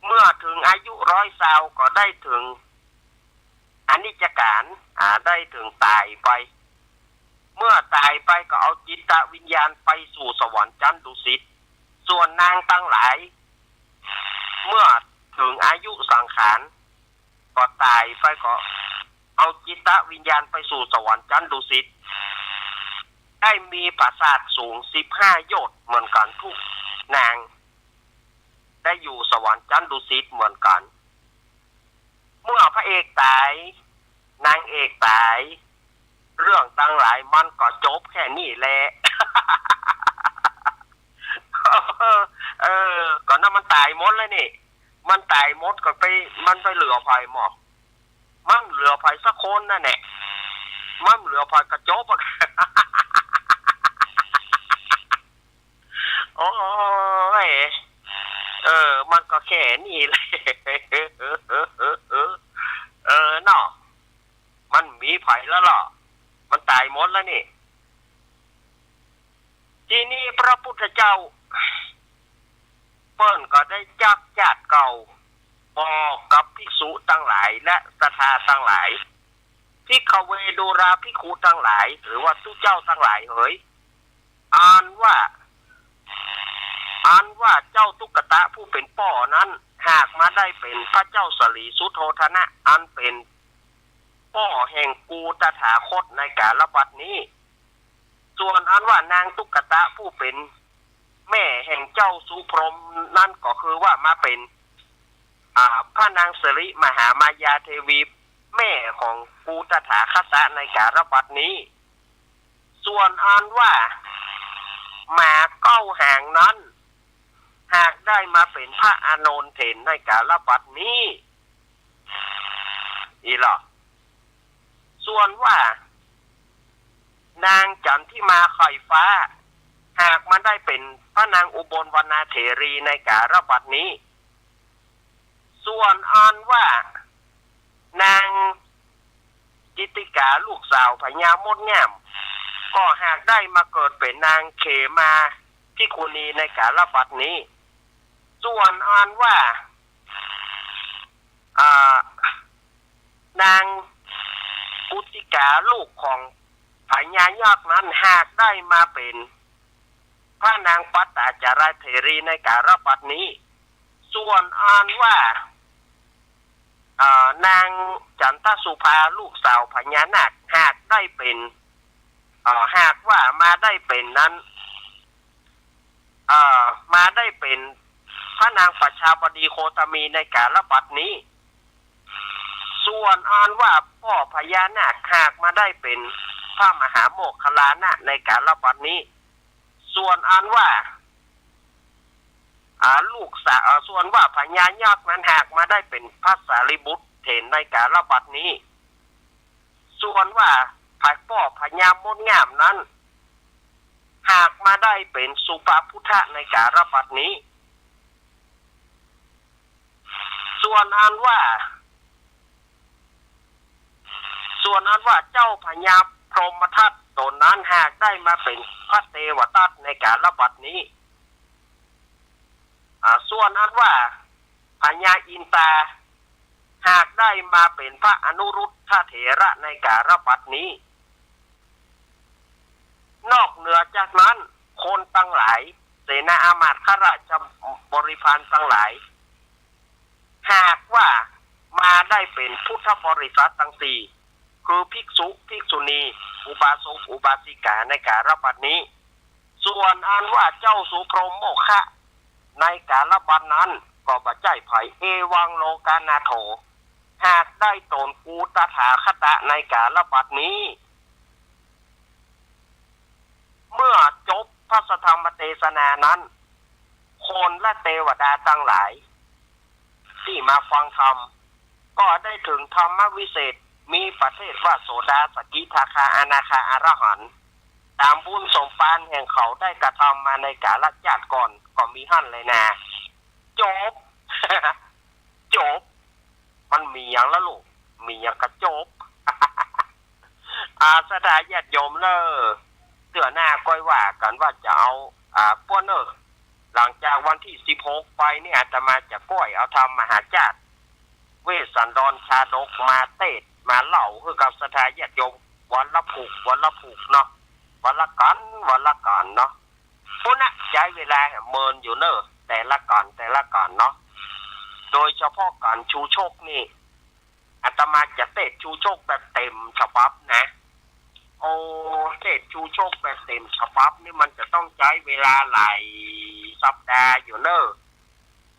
เมื่อเถิงอายุร้อยซาวก็ได้เถิงอนิจจกาล อ่า ได้เถิงต๋ายไป เมื่อต๋ายไปก็เอาจิตวิญญาณไปสู่สวรรค์จั๊นดุสิต ส่วนนางตังหลาย เมื่อเถิงอายุสังขาร ก็ต๋ายไปก็เอาจิตวิญญาณไปสู่สวรรค์จั๊นดุสิต ได้มีปราสาทสูงสิบห้าโยชน์เหมือนกั๋นกู้นาง ได้อยู่สวรรค์จั๊นดุสิตเหมือนกั๋น เมื่อพระเอกต๋าย นางเอกต๋าย เรื่องตังหลายมันก็จบแค่นี้แหละ เออ ก็นั่นมันต๋ายหมดแล้วนี่ มันต๋ายหมดก็ไป มันไปเหลือใผหมอ มันเหลือใผสักคนนั่นแหละ มันเหลือใผก็จบอะ โอ้ย เออ มันก็แค่นี้แหละ เออ เนาะ มันมีใผแล้วล่ะ มันต๋ายหมดแล้วนี่ ทีนี้พระพุทธเจ้า เปิ้นก็ได้จักจ๊าดเก่า บอกกับภิกษุตังหลายและศรัทธาตังหลาย ภิกขเว ดูราภิกขุตังหลาย หรือว่าตุ๊เจ้าตังหลายเหย อันว่า อันว่าเจ้าตุ๊กตะผู้เป๋นป้อนั้น หากมาได้เป๋นพระเจ้าสลีสุโธทนะ อันเป๋นป้อแห่งกูตถาคตในกาลบัดนี้ ส่วนอันว่านางตุ๊กตะผู้เป๋นแม่แห่งเจ้าสุพรหมนั้นก็คือว่ามาเป๋น อ่า พระนางสิริมหามายาเทวี แม่ของกูตถาคตในกาลบัดนี้ ส่วนอันว่าหมาเก้าหางนั้น หากได้มาเป๋นพระอานนท์เถนในกาลบัดนี้ อีหละ ส่วนว่า นางจันทิมาไข่ฟ้า หากมาได้เป๋นพระนางอุบลวรรณาเถรีในกาลบัดนี้ ส่วนอันว่านางจิตติกาลูกสาวพญามดงาม ก็หากได้มาเกิดเป๋นนางเขมาภิกขุณีในกาลบัดนี้ ส่วนอันว่า อ่า นางกุติกาลูกของพญายักษ์นั้น หากได้มาเป๋นพระนางปัตตาจาราเถรีในกาลบัดนี้ ส่วนอันว่า อ่า นางจันทสุภาลูกสาวพญานาค หากได้เป๋น อ่า หากว่ามาได้เป๋นนั้น อ่า มาได้เป๋นพระนางประชาบดีโคตมีในกาลบัดนี้ ส่วนอันว่าป้อพญานาค หากมาได้เป๋นพระมหาโมคคัลลานะในกาลบัดนี้ ส่วนอันว่า อ่า ลูกสาว อ่า ส่วนว่าพญายักษ์นั้น หากมาได้เป๋นพระสารีบุตรเถนในกาลบัดนี้ ส่วนว่าป้อพญามดงามนั้น หากมาได้เป๋นสุปาพุทธะในกาลบัดนี้ ส่วนอันว่า ส่วนอันว่าเจ้าพญาพรหมทัตตนนั้น หากได้มาเป๋นพระเตวทัตในกาลบัดนี้ อ่า ส่วนอันว่าพญาอินทา หากได้มาเป๋นพระอนุรุทธเถระในกาลบัดนี้ นอกเหนือจากนั้น คนตังหลาย เสนาอามาตย์ข้าราชบริพารตังหลาย หากว่ามาได้เป๋นพุทธบริษัทตังสี่ คือภิกษุ ภิกษุณี อุบาสก อุบาสิกาในกาลบัดนี้ ส่วนอันว่าเจ้าสุพรหมโมคคะในกาลบัดนั้น ก็บ่ใจ้ใผ เอวังโลกานาโถ หากได้ต๋นกูตถาคตในกาลบัดนี้ เมื่อจบพระสัทธรรมเตสนานั้น คนและเตวดาตังหลาย ตี้มาฟังธรรม ก็ได้เถิงธรรมวิเศษ มีประเภทว่าโสดา สกิทาคา อนาคา อรหันต์ ต๋ามบุญสมปานแห่งเขาได้กระทำมาในกาลชาติก่อน ก็มีหั้นแลนา จบ จบ มันมีหยังละลูก มีหยังกะจบ อ่า ศรัทธาญาติโยมเน่อ เตื้อหน้าก้อยว่ากั๋นว่าจะเอา อ่า ป้วนเน่อ หลังจากวันตี้สิบหกไปนี่ อาตมาจะก้อยเอาธรรมมหาชาติ เวสสันดรชาดกมาเตสน์มาเล่าหื้อกับศรัทธาญาติโยมวันละผูก วันละผูกเนาะ วันละกั๋น วันละกั๋นเนาะ ปุ้นนะ ใจ๊เวลาแหมเมินอยู่เน่อ แต่ละกั๋น แต่ละกั๋นเนาะ โดยเฉพาะกั๋นชูชกนี่ อาตมาจะเตสน์ชูชกแบบเต๋มฉบับนะ โอ้ เตสน์ชูชกแบบเต๋มฉบับนี่มันจะต้องใจ๊เวลาหลายสัปดาห์อยู่เน่อ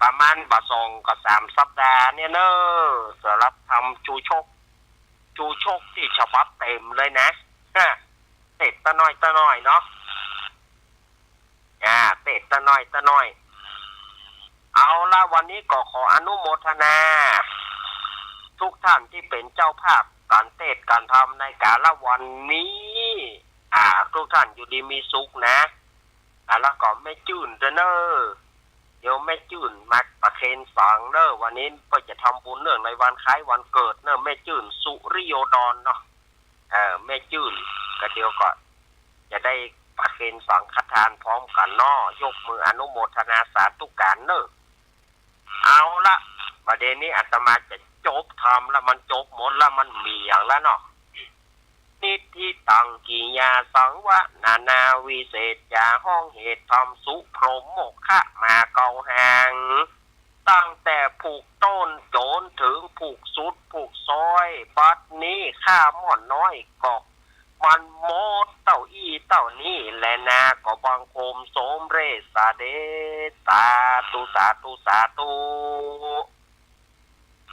ประมาณบ่สองก็สามสัปดาห์เนี่ยเน่อ สำหรับทำชูชก ชูชกตี้ฉบับเต๋มเลยนะ อ่ะ เตสน์ตะน้อยตะน้อยเนาะ อ่า เตสน์ตะน้อยตะน้อย เอาละ วันนี้ก็ขออนุโมทนา ทุกท่านตี้เป๋นเจ้าภาพก๋านเตสน์ก๋านธรรมในกาละวันนี้ อ่า ทุกท่านอยู่ดีมีสุขนะ อ่า แล้วก็แม่จื้นด้วยเน่อ เดี๋ยวแม่จื้นมาประเคนสังเน่อ วันนี้เปิ้นจะทำบุญเนื่องในวันคล้ายวันเกิดเน่อ แม่จื้นสุริโยดรเนาะ เออ แม่จื้น ก็เดี๋ยวก็จะได้ประเคนสังฆทานพร้อมกั๋นเนาะ ยกมืออนุโมทนาสาธุก๋านเน่อ เอาละ บ่าเดี่ยวนี้อาตมาจะจบธรรมละ มันจบหมดละ มันเหี่ยงละเนาะ นิทธิตัง กิริยาสังวะ นานาวิเศษจา ฮ้องเหตุธรรมสุพรหมโมฆะมาเก้าแห่ง ตั้งแต่ผูกต้นจ๋นเถิงผูกสุดผูกซ้อย บัดนี้ข้าม่อนน้อยก็มันหมดเต้าอี้เต้านี้แลนา ก็บังคมสมเร็จเสด็จ สาธุ สาธุ สาธุ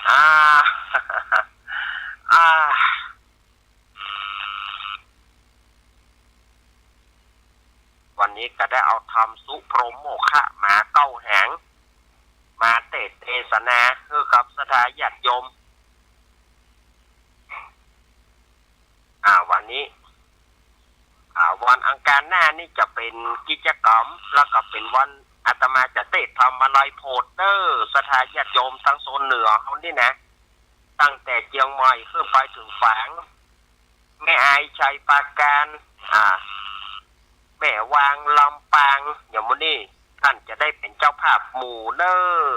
อ่า อ่า วันนี้ก็ได้เอาธรรมสุพรหมโมฆะมาเก้าแห่ง มาเตสน์เตสนาหื้อกับศรัทธาญาติโยม อ่า วันนี้ อ่า วันอังคารหน้านี่จะเป๋นกิจกรรม แล้วก็เป๋นวันอาตมาจะเตสน์ธรรมาลัยโพธิ์เน่อ ศรัทธาญาติโยมตางโซนเหนือเฮานี่นะ ตั้งแต่เจียงใหม่ขึ้นไปเถิงฝาง แม่อาย ชัยปราการ อ่า แม่วาง ลำปาง อย่างหมู่นี้ ต้านจะได้เป๋นเจ้าภาพหมู่เน่อ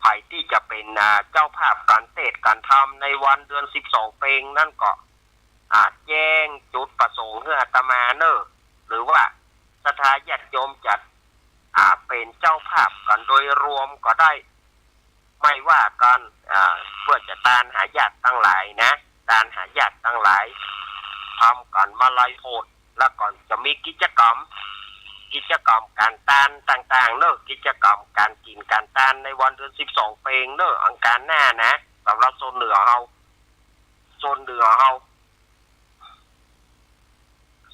ใผตี้จะเป๋น อ่า เจ้าภาพก๋านเตสน์ก๋านธรรมในวันเดือนสิบสองเพ็งนั้นก็ อ่า แจ้งจุดประสงค์หื้ออาตมาเน่อ หรือว่าศรัทธาญาติโยมจะ อ่า เป๋นเจ้าภาพกั๋นโดยรวมก็ได้ ไม่ว่ากั๋น อ่า เปื้อจะตานหาญาติตังหลายนะ ตานหาญาติตังหลาย ทำก๋านมาลัยโพธิ์ แล้วก็จะมีกิจกรรม กิจกรรมก๋านตานต่างๆ เน่อ กิจกรรมก๋านกิ๋นก๋านตานในวันเดือนสิบสองเพ็งเน่อ อังคารหน้านะ สำหรับโซนเหนือเฮา โซนเหนือเฮา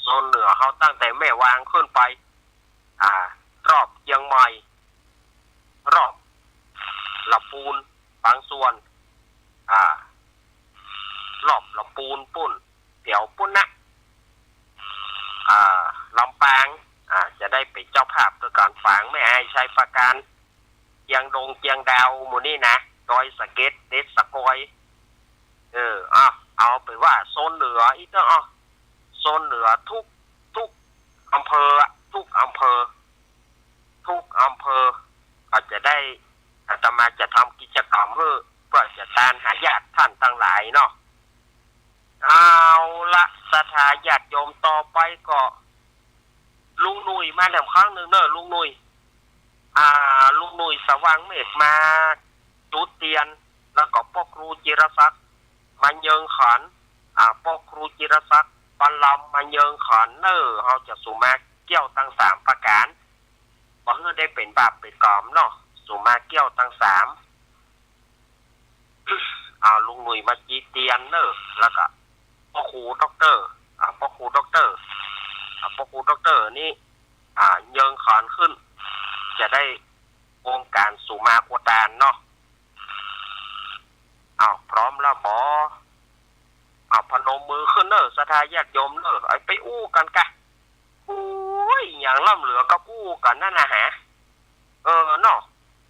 โซนเหนือเฮาตั้งแต่แม่วางขึ้นไป อ่า รอบเจียงใหม่ รอบลำปูน บางส่วน อ่า รอบลำปูนปู้น แถวปู้นนะ อ่า ลำปาง อ่า จะได้เป๋นเจ้าภาพด้วยกั๋น ฝาง แม่อาย ชัยปราการ เจียงดง เจียงดาว หมู่นี้นะ ดอยสะเก็ด เด็ดสะกอย เออ อ่ะ เอาเป๋นว่าโซนเหนืออี้เต๊อะ อ่ะ โซนเหนือทุก ทุกอำเภออะ ทุกอำเภอ ทุกอำเภอ ก็จะได้ อาตมาจะทำกิจกรรมหื้อ เปื้อจะตานหาญาติต้านตังหลายเนาะ เอาละ ศรัทธาญาติโยม ต่อไปก็ ลุงหนุ่ยมาแถมครั้งนึ่งเน่อ ลุงหนุ่ย อ่า ลุงหนุ่ย สว่างเมฆ มาจุดเตียน แล้วก็ป้อครูจิรศักดิ์ มาเยิงขัน อ่า ป้อครูจิรศักดิ์ บรรลำ มาเยิงขันเน่อ เฮาจะสุมาเกี้ยวตังสามประก๋าน บ่หื้อได้เป๋นบาปเป๋นก๋รรมเนาะ สุมาเกี้ยวตังสาม อ่า ลุงหนุ่ยมาจีเตียนเน่อ แล้วก็ป้อครูด็อกเตอร์ อ่า ป้อครูด็อกเตอร์ อ่า ป้อครูด็อกเตอร์นี่ อ่า เยิงขันขึ้น จะได้องค์ก๋านสุมากัวตานเนาะ อ้าว พร้อมแล้วบ่ อ้าว พนมมือขึ้นเน่อ ศรัทธาญาติโยมเน่อ ไอ้ไปอู้กั๋นกะ โอ้ย หยังล้ำเหลือกับอู้กั๋นนั่นนะฮะ เออเนาะ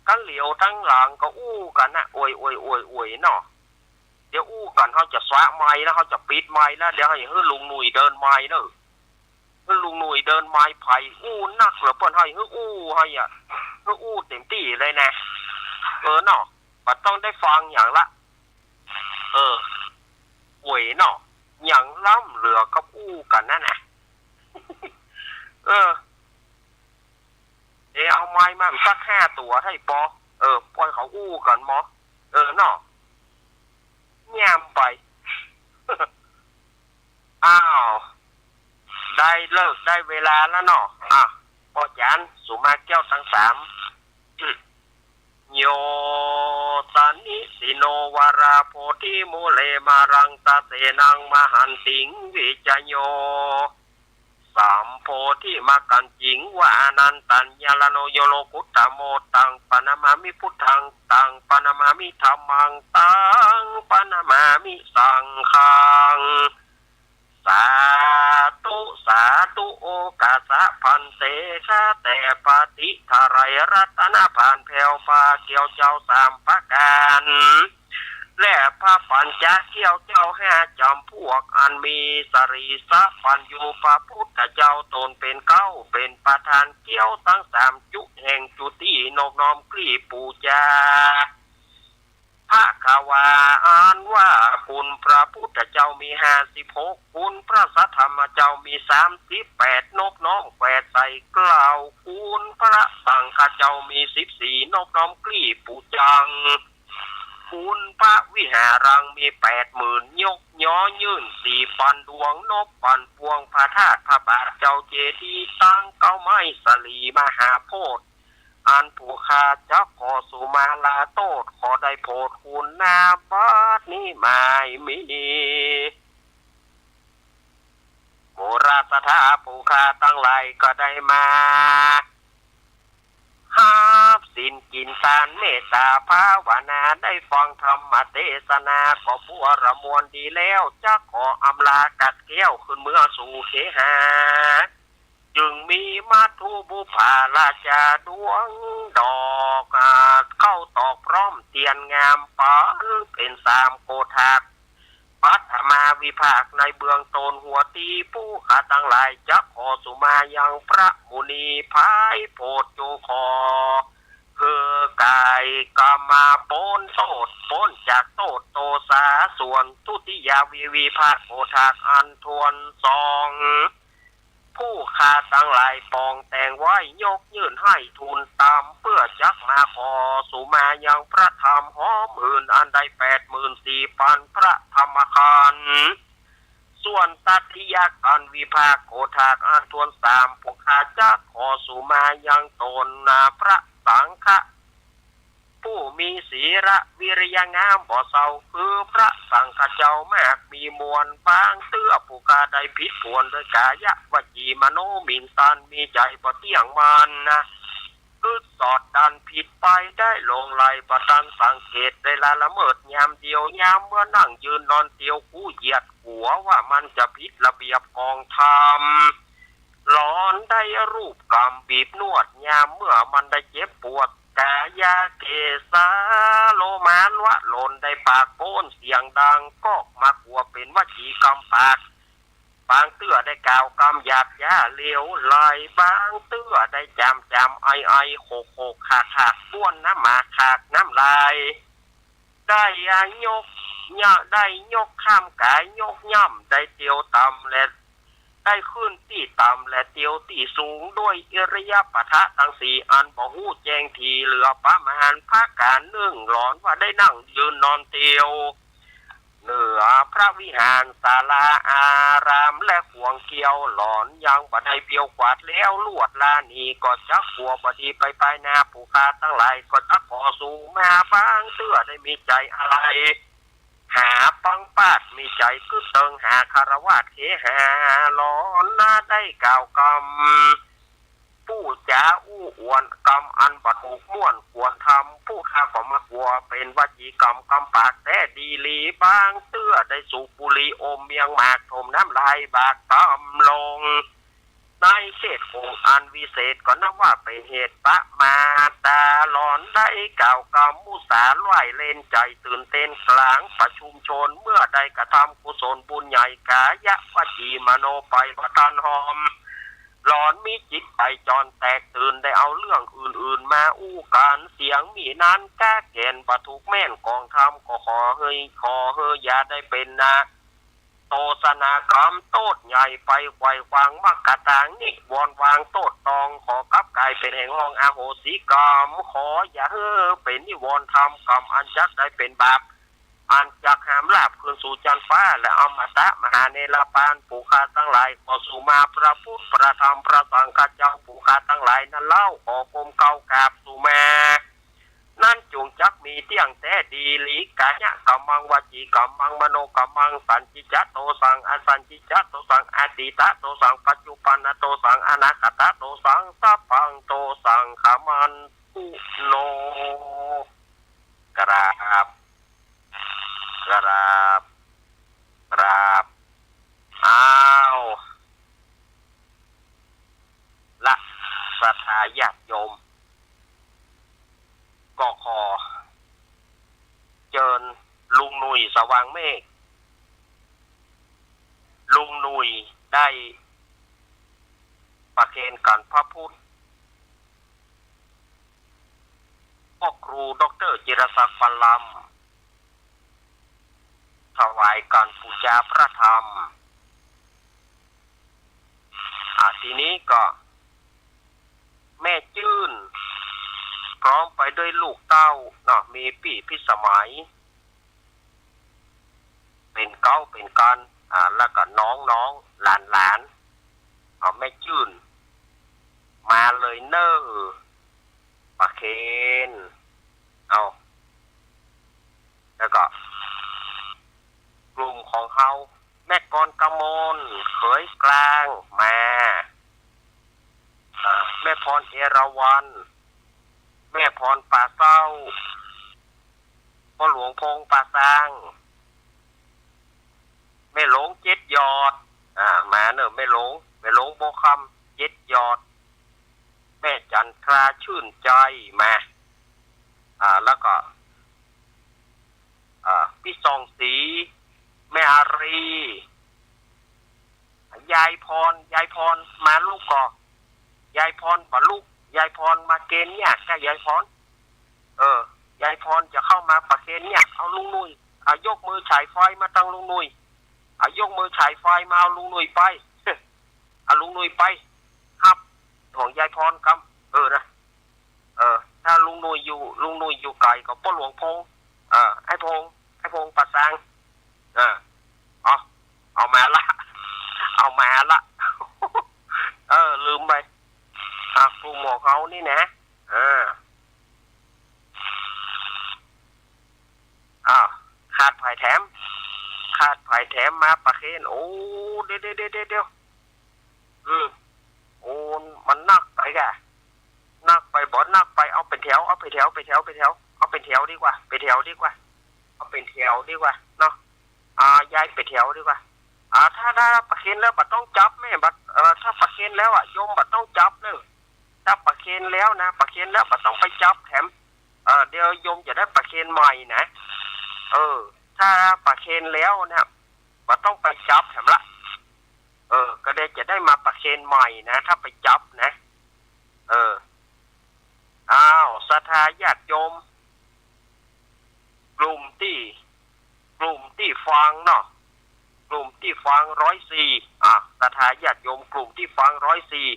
กั๋นเหลียวตังหลังก็อู้กั๋นนะ โอย โอย โอย โอย เนาะ เดี๋ยวอู้กั๋น เฮาจะสละไมค์แล้ว เฮาจะปิดไมค์แล้ว เดี๋ยวหื้อลุงหนุ่ยเดินไมค์เน่อ หื้อลุงหนุ่ยเดินไมค์ ไผอู้นักเหลือเปิ้น หื้ออู้ หื้ออะ หื้ออู้เต๋มตี้เลยนะ เออเนาะ บ่ต้องได้ฟังหยังละ เออ โอยเนาะ หยังล้ำเหลือกับอู้กั๋นนั่นนะ เออ เดี๋ยวเอาไมค์มาสักห้าตั๋วไท้ปอ เออ ป้อยเขาอู้กั๋นมอ เออเนาะ เงียบไป อ้าว ได้ฤกษ์ได้เวลาแล้วเนาะ อ่ะ ป้อจ๋ารย์ สุมาเกี้ยวตังสาม โย ตานิสิโน วารา ธิ มูเล มารัง สะเสนัง มหันติง วิจโย สัมโพธิมักกัญญิง วา อานันตัญญาลโน โย โลกุตตโม ตัง ปะนะมามิ พุทธัง ตัง ปะนะมามิ ธัมมัง ตัง ปะนะมามิ สังฆัง สาธุ สาธุ โอกาสะ ภันเต ข้าแต่พระทิไทยรัตนภาลแผวพาเกี้ยวเจ้าสามประก๋าน และพระปัญจเกี้ยวเจ้าห้าจ๋ำพวก อันมีสรีสะปัญญูพระพุทธเจ้าต๋นเป๋นเก๊า เป๋นประธานเกี้ยวตังสามจุแห่งจุติ นบน้อมกรีบปู๋จา พระกวา อันว่าคุณพระพุทธเจ้ามีห้าสิบหก คุณพระสัทธรรมเจ้ามีสามสิบแปด นบน้อมแขวนใส่เกล้า คุณพระสังฆเจ้ามีสิบสี่ นบน้อมกรีบปู๋จัง คุณพระวิหารังมีแปดหมื่น ยกย้อยื่นสี่ปันดวง นบปันปวง พระธาตุพระบาทเจ้าเจดีย์ตังเก๊าไม้สลีมหาโพธิ์ อันผู้ข้าจักขอสุมาลาโต้ษ ขอได้โผดคุณนาบัดนี้ไม่มี หมู่ราษฎาผู้ข้าตังหลายก็ได้มาฮับศีลกิ๋นตานเมตตาภาวนา ได้ฟังธรรมเตสนาก็บัวระมวลดีแล้ว จักขออำลากัดแก้วขึ้นเมือสู่เคหา จึงมีมัทธุบุปผาราชาดวงดอก อ่า เข้าตอกพร้อมเตียนงามปันเป๋นสามโกฏาก ปัทมาวิภาคในเบื้องต้นหัวตี้ ผู้ข้าตังหลายจักขอสุมายังพระมุนีภายโพธิ์ โจขอ คือกายกรรมาป๊นโต้ษ ป๊นจากโต้ษโตสา ส่วนทุติยวิภาคโกฏากอันทวนสอง ผู้ข้าตังหลายปองแต่งไว้ ยกยื่นให้ทูลตาม เปื้อจักมาขอสุมายังพระธรรมหอมหื่น อันได้แปดหมื่นสี่ปันพระธรรมขันธ์ ส่วนตติยกรรมวิภาคโกฏากอันทวนสาม ผู้ข้าจักขอสุมายังต๋นนาพระสังฆะ ผู้มีศีละวิริยะงามบ่เศร้า คือพระสังฆะเจ้ามากมีมวล บางเตื้อผู้ข้าได้ผิดผวนด้วยกายวจีมโนหมิ่นตัน มีใจ๋บ่เตี้ยงมั่นนะ กึ๊ดสอดดันผิดไป ได้หลงไหลบ่ตันสังเกต ได้ละละเมิดยามเดียว ยามเมื่อนั่งยืนนอนเตียว กูเหยียดหัวว่ามันจะผิดระเบียบของธรรม หลอนได้รูปกำบีบนวด ยามเมื่อมันได้เจ็บปวด กายาเกสาโลมาละหล่น ได้ปากโป๊นเสียงดังก๊อก มากลัวเป๋นวจีกรรมปาก บางเตื้อได้กล่าวกำหยาบหยาเลวไหล บางเตื้อได้จ๋ำจ๋ำไอไอโขกโขกขากขาก บ้วนน้ำหมากขากน้ำลาย ได้ยก ได้ยกข้ามก๋าย ยกย่ำ ได้เตียวต่ำและได้ขึ้นตี้ต่ำและเตียวตี้สูง ด้วยอิริยาปถะตังสี่อันบ่ฮู้แจ้งถี่เหลือประมาณ ประก๋านนึ่งหลอนว่าได้นั่งยืนนอนเตียว เหนือพระวิหารศาลาอารามและขวงเกี้ยว หลอนยังบ่ได้เปียวกวาดแล้ว ลวดลาหนีก็จักขัวบ่ดีไปไปนา ผู้ข้าตังหลายก็จักขอสุมา บางเตื้อได้มีใจ๋อะไร หาปังปาด มีใจ๋กึ๊ดเติงหาคฤหัสถ์เคหา หลอนนาได้กล่าวกำ ผู้จ๋าอู้อวดกำอันบ่ถูกม่วนควรธรรม ผู้ข้าก็มากลัวเป๋นวจีกรรมกำปากแต๊ดีหลี บางเตื้อได้สูบบุหรี่อมเมียงหมาก ถมน้ำลายบากตำลง ในเขตของอันวิเศษก็นับว่าเป๋นเหตุประมาท ตาหลอนได้กล่าวกำมุสา ล่ายเล่นใจ๋ตื่นเต้นกลางประชุมชน เมื่อได้กระทำกุศลบุญใหญ่ กายวจีมโนไปบ่ทันหอม หลอนมีจิตใจ๋จอนแตกตื่น ได้เอาเรื่องอื่นๆมาอู้กั๋น เสียงมีนั้นกาแก่นบ่ถูกแม่นของธรรม ก็ขอเฮย ขอเฮยอย่าได้เป๋นนา โตสนากรรมโต้ษใหญ่ไป ไขว่ขวางมรรคตางนิวรณ์วางโต้ษตอง ขอกลับกลายเป๋นแห่งห้องอโหสิกรรม ขออย่าหื้อเป๋นนิวรณ์ธรรมกรรมอันจักได้เป๋นบาป อันจักหามลาภคืนสู่จั๊นฟ้า และอมตะมหาเนรปาน ผู้ข้าตังหลายขอสุมาพระพุทธพระธรรมพระสังฆเจ้า ผู้ข้าตังหลายนั้นเล่าขอก้มเก้ากราบสุมา นั้นจงจักมีเตี้ยงแต๊ ทีลิกายะกัมมัง วจีกัมมัง มโนกัมมัง สัญญิจจะโตสัง อสัญญิจจะโตสัง อตีตะโตสัง ปัจจุปันนะโตสัง อนาคตะโตสัง สัพพังโตสัง ขมันตุโน กราบ กราบ กราบ อ้าว ละศรัทธาญาติโยม ก็ขอเจิญลุงหนุ่ยสว่างเมฆ ลุงหนุ่ยได้ประเคนขันพระพุทธ พ่อครูด็อกเตอร์จิรศักดิ์ ปานลำ ถวายขันบูชาพระธรรม อ่า ทีนี้ก็ แม่จื้น พร้อมไปด้วยลูกเต้าเนาะ มีปี้พิสมัย เป๋นเก๊าเป๋นกั๋น อ่า แล้วก็น้องๆ หลานๆ เอาแม่จื้น มาเลยเน่อ ประเคน เอา แล้วก็ กลุ่มของเฮา แม่กรกมล เขยกลาง มา อ่า แม่พรเอราวัณ แม่พรป่าเศร้า พ่อหลวงพงษ์ป่าซาง แม่หลงเจ็ดยอด อ่า มาเน่อ แม่หลง แม่หลงบัวคำ เจ็ดยอด แม่จันทราชื่นใจ มา อ่า แล้วก็ อ่า ปี้ส่องศรี แม่อารี ยายพร ยายพร มาลุกก่อ ยายพรบ่ลุก ยายพรมาเกณฑ์เนี่ย ใจ้ยายพร เออ ยายพรจะเข้ามาประเคนเนี่ย เอาลุงหนุ่ย เอายกมือฉายไฟมาตังลุงหนุ่ย เอายกมือฉายไฟมา เอาลุงหนุ่ยไป เอาลุงหนุ่ยไป ฮับของยายพรกำ เออนะ เออ ถ้าลุงหนุ่ยอยู่ ลุงหนุ่ยอยู่ไก๋ก็ป้อหลวงพงษ์ เออ ไอ้พงษ์ ไอ้พงษ์ป่าซาง เออ เอา เอามาละ เอามาละ เออ ลืมไป อ่ะ กลุ่มของเฮานี่นะ เออ อ้าว ขาดใผแถม ขาดใผแถมมาประเคน โอ้ เดี๋ยว เดี๋ยว เดี๋ยว เดี๋ยว อืม โอ้ มันนักไปก่ะ นักไปบ่ นักไป เอาเป๋นแถว เอาเป๋นแถว เป๋นแถว เป๋นแถว เอาเป๋นแถวดีกว่า เป๋นแถวดีกว่า เอาเป๋นแถวดีกว่าเนาะ อ่า ย้ายเป๋นแถวดีกว่า อ่า ถ้า ถ้าประเคนแล้วบ่ต้องจับแม่ บ่ เอ่อ ถ้าประเคนแล้วอะ โยมบ่ต้องจับเน่อ ถ้าประเคนแล้วนะ ประเคนแล้วบ่ต้องไปจับแถม เอ่อ เดี๋ยวโยมจะได้ประเคนใหม่นะ เออ ถ้าประเคนแล้วเนี่ย บ่ต้องไปจับแถมละ เออ ก็เดี๋ยวจะได้มาประเคนใหม่นะ ถ้าไปจับนะ เออ อ้าว ศรัทธาญาติโยม กลุ่มตี้ กลุ่มตี้ฟังเนาะ กลุ่มตี้ฟังร้อยสี่ อ่ะ ศรัทธาญาติโยม กลุ่มตี้ฟังร้อยสี่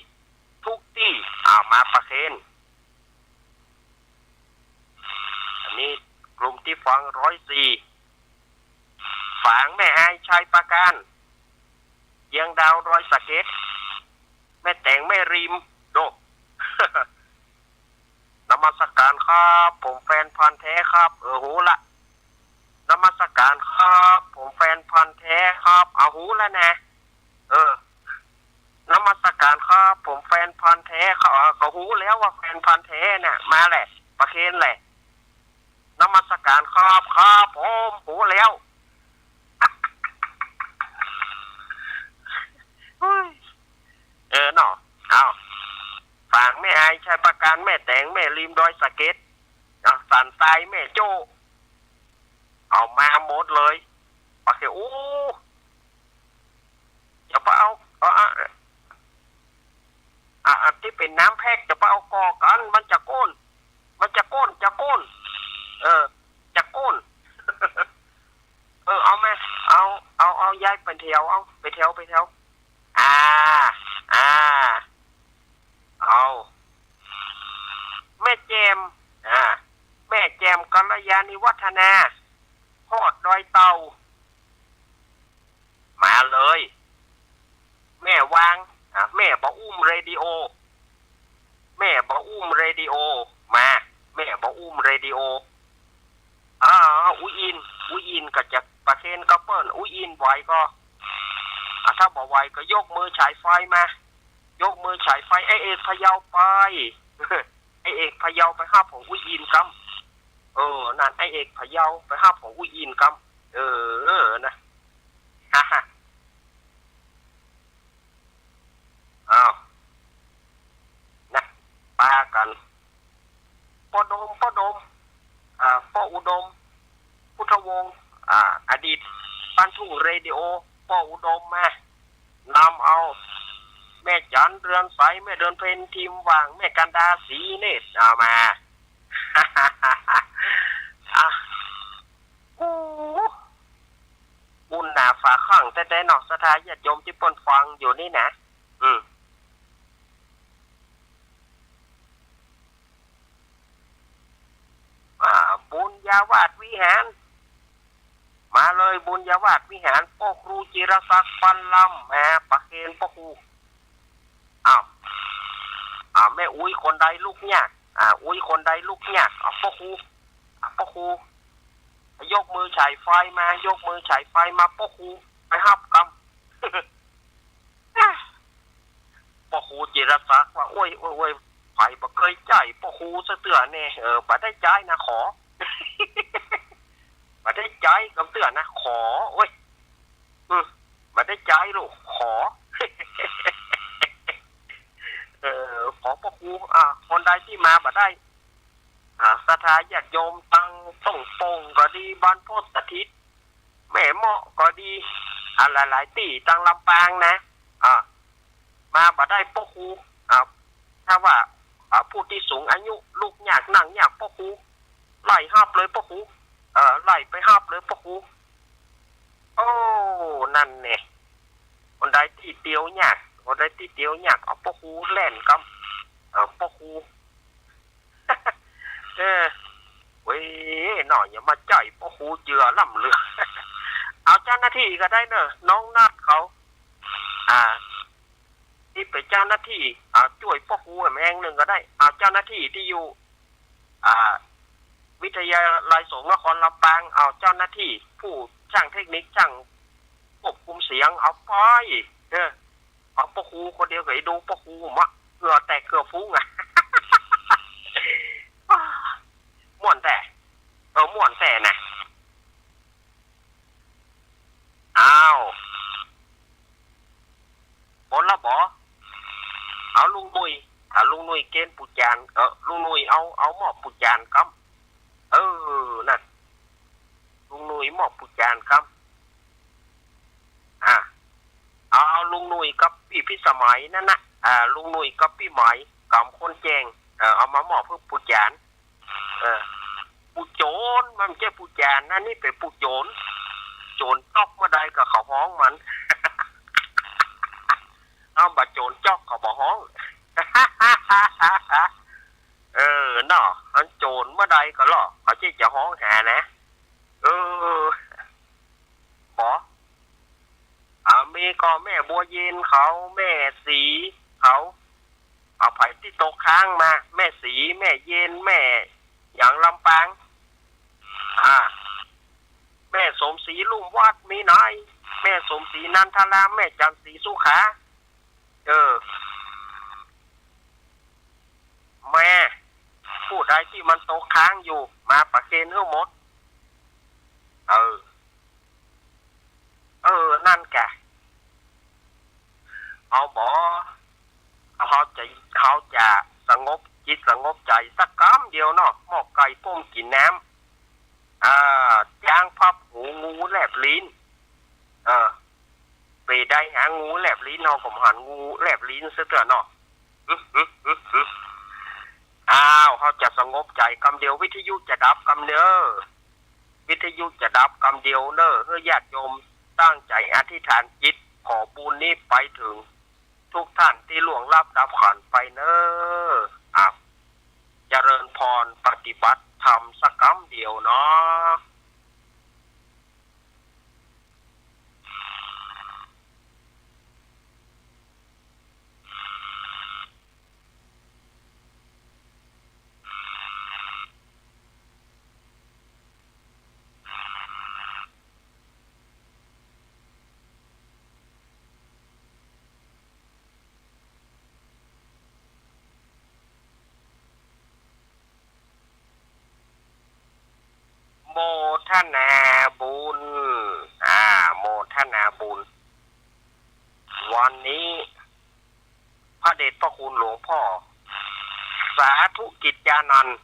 ทุกตี้ อ่ะ มาประเคน อันนี้กลุ่มตี้ฟังร้อยสี่ ฝางแม่อายชัยปราการ เจียงดาวดอยสะเก็ด แม่แต๋งแม่ริม โด นมัสการครับ ผมแฟนพันธุ์แท้ครับ เออ ฮู้ละ นมัสการครับ ผมแฟนพันธุ์แท้ครับ เอา ฮู้แล้วนะ เออ นมัสการครับ ผมแฟนพันธุ์แท้ครับ เออ ก็ฮู้แล้วว่าแฟนพันธุ์แท้น่ะ มาแหละ ประเคนแหละ นมัสการครับ ครับผม ฮู้แล้ว เฮ้ย เออเนาะ เอา ฝางแม่อายชัยปราการ แม่แต๋งแม่ริมดอยสะเก็ด อ่ะ สันทรายแม่โจ้ เอามาหมดเลย ปะเข โอ้ จะไปเอา เอา อ่ะ อ่ะ อันตี้เป๋นน้ำแพ็คจะไปเอาก่อกั๋น มันจะโก้น มันจะโก้น จะโก้น เออ จะโก้น เออ เอามา เอา เอา เอา ย้ายเป๋นแถว เอา เป๋นแถว เป๋นแถว อ่า อ่า เอา แม่แจ่ม อ่า แม่แจ่มกัลยาณิวัฒนา ฮอดดอยเต่า มาเลย แม่วาง อ่ะ แม่บ่อุ้มเรดิโอ แม่บ่อุ้มเรดิโอ มา แม่บ่อุ้มเรดิโอ อ่ะ อ่า อู้อิน อู้อินก็จะประเคนกับเปิ้น อู้อินไหวก็ อ่า ถ้าบ่ไหวก็ยกมือฉายไฟมา ยกมือฉายไฟ ไอ้เอกพะเยาไป ไอ้เอกพะเยาไปฮับของอู้อินกำ เออ นั่น ไอ้เอกพะเยาไปฮับของอู้อินกำ เออ เออ นะ ฮ่าฮ่า อ้าว นะ ปากั๋น ป้อดม ป้อดม อ่า ป้ออุดม พุทธวงศ์ อ่า อดีตบ้านทุ่งเรดิโอ ป้ออุดมมา นำเอา แม่จันเรือนใส แม่เดือนเพ็ญ ทิมหว่าง แม่กันดา ศรีเนตร เอามา อ่ะ อู้ อุ่นหนาฝาข้างแต๊ๆ เนาะ ศรัทธาญาติโยมตี้เปิ้นฟังอยู่นี่นะ อืม อ่า บุญญาวาสวิหาร มาเลย บุญญาวาสวิหาร ป้อครูจิรศักดิ์ ปันลำ อ่า ประเคนป้อครู อ้าว อ่า แม่อุ๊ยคนใดลุกยาก อ่า อุ๊ยคนใดลุกยาก เอาป้อครู เอาป้อครู ยกมือฉายไฟมา ยกมือฉายไฟมา ป้อครู ไปฮับกำ ป้อครูจิรศักดิ์ว่า โอ้ย โอ้ย โอ้ย ใผบ่เกยใจ๊ป้อครูสักเตื้อแน่ เออ บ่ได้ใจ๊นะ ขอ บ่ได้ใจ๊กำเตื้อนะ ขอ โอ้ย อืม บ่ได้ใจ๊ลูก ขอ เออ ขอป้อครู อ่า คนใดตี้มาบ่ได้ อ่า ศรัทธาญาติโยมตังต้งโป่งก็ดี บ้านโพธิ์สถิต แม่เมาะก็ดี อ่า หลายๆ ตี้ตังลำปางนะ อ่า มาบ่ได้ป้อครู อ่า ถ้าว่า อ่า ผู้ตี้สูงอายุลุกยากนั่งยากป้อครู ไล่ฮับเลยป้อครู เออ ไล่ไปฮับเลยป้อครู โอ้ นั่นแน่ คนใดตี้เตียวยาก คนใดตี้เตียวยาก เอาป้อครูแล่นกำ เออ ป้อครู เออ เว้ย เนาะ อย่ามาใจ๊ป้อครูเจือล้ำเหลือ เอาเจ้าหน้าตี้ก็ได้เนอะ น้องนัดเขา อ่า ตี้เป๋นเจ้าหน้าตี้ อ่า จ้วยป้อครูแหมแฮงนึ่งก็ได้ เอาเจ้าหน้าตี้ตี้อยู่ อ่า วิทยาลัยสงฆ์นครลำปาง เอาเจ้าหน้าตี้ ผู้ช่างเทคนิค ช่างควบคุมเสียง เอาไป เออ เอาป้อครูคนเดียวก็ไอ้ดูป้อครูมะ เหงื่อแตกเหงื่อฟุ้งอะ ม่วนแต๊ เออ ม่วนแต๊นะ อ้าว หมดละบ่ เอาลุงหนุ่ย เอาลุงหนุ่ยเกณฑ์ปู่จารย์ เออ ลุงหนุ่ยเอา เอามอบปู่จารย์กำ เออ นั่น ลุงหนุ่ยมอบปู่จารย์กำ อ่า เอา เอาลุงหนุ่ยกับปี้พิสมัยนั่นนะ อ่า ลุงหนุ่ยกับปี้ไหม กำคนแจ้ง เออ เอามามอบหื้อปู่จารย์ เออ ปู่โจ๋น มันบ่ใจ้ปู่จารย์นะ นี่เป๋นปู่โจ๋น โจ๋นจ๊อกเมื่อใดก็เขาฮ้องมัน เอา บ่โจ๋นจ๊อกเขาบ่ฮ้อง เออ เนาะ มันโจ๋นเมื่อใดก็ลอ เขาจะ จะฮ้องหานะ เออ บ่ อ่า มีก็แม่บัวเย็นเขา แม่สีเขา เอาใผตี้ตกค้างมา แม่สี แม่เย็น แม่หยังลำปาง อ่า แม่สมศรีลุ่มวัดมีไหน แม่สมศรีนันทาราม แม่จันทร์ศรีสุขา เออ แม่ ผู้ใดตี้มันตกค้างอยู่ มาประเคนหื้อหมด เออ เออ นั่นกะ เอาบ่ เฮาจะ เฮาจะสงบจิตสงบใจ๋สักกำเดียวเนาะ หม้อไก่ป้มกิ๋นน้ำ อ่า จ๊างพับหู งูแลบลิ้น เออ ไปได้หางูแลบลิ้น เฮาก็บ่หันงูแลบลิ้นซะเตื้อเนาะ อ้าว เฮาจะสงบใจ๋กำเดียว วิทยุจะดับกำเด้อ วิทยุจะดับกำเดียวเน้อ หื้อญาติโยมตั้งใจ๋อธิษฐานจิต ขอบุญนี้ไปเถิงทุกท่านตี้ล่วงลับดับขันธ์ไปเน้อ อ้าว เจริญพร ปฏิบัติธรรมสักกำเดียวเนาะ ทนาบุญ อ่า โมทนาบุญ วันนี้ พระเดชพระคุณหลวงพ่อ สาธุกิจจานันท์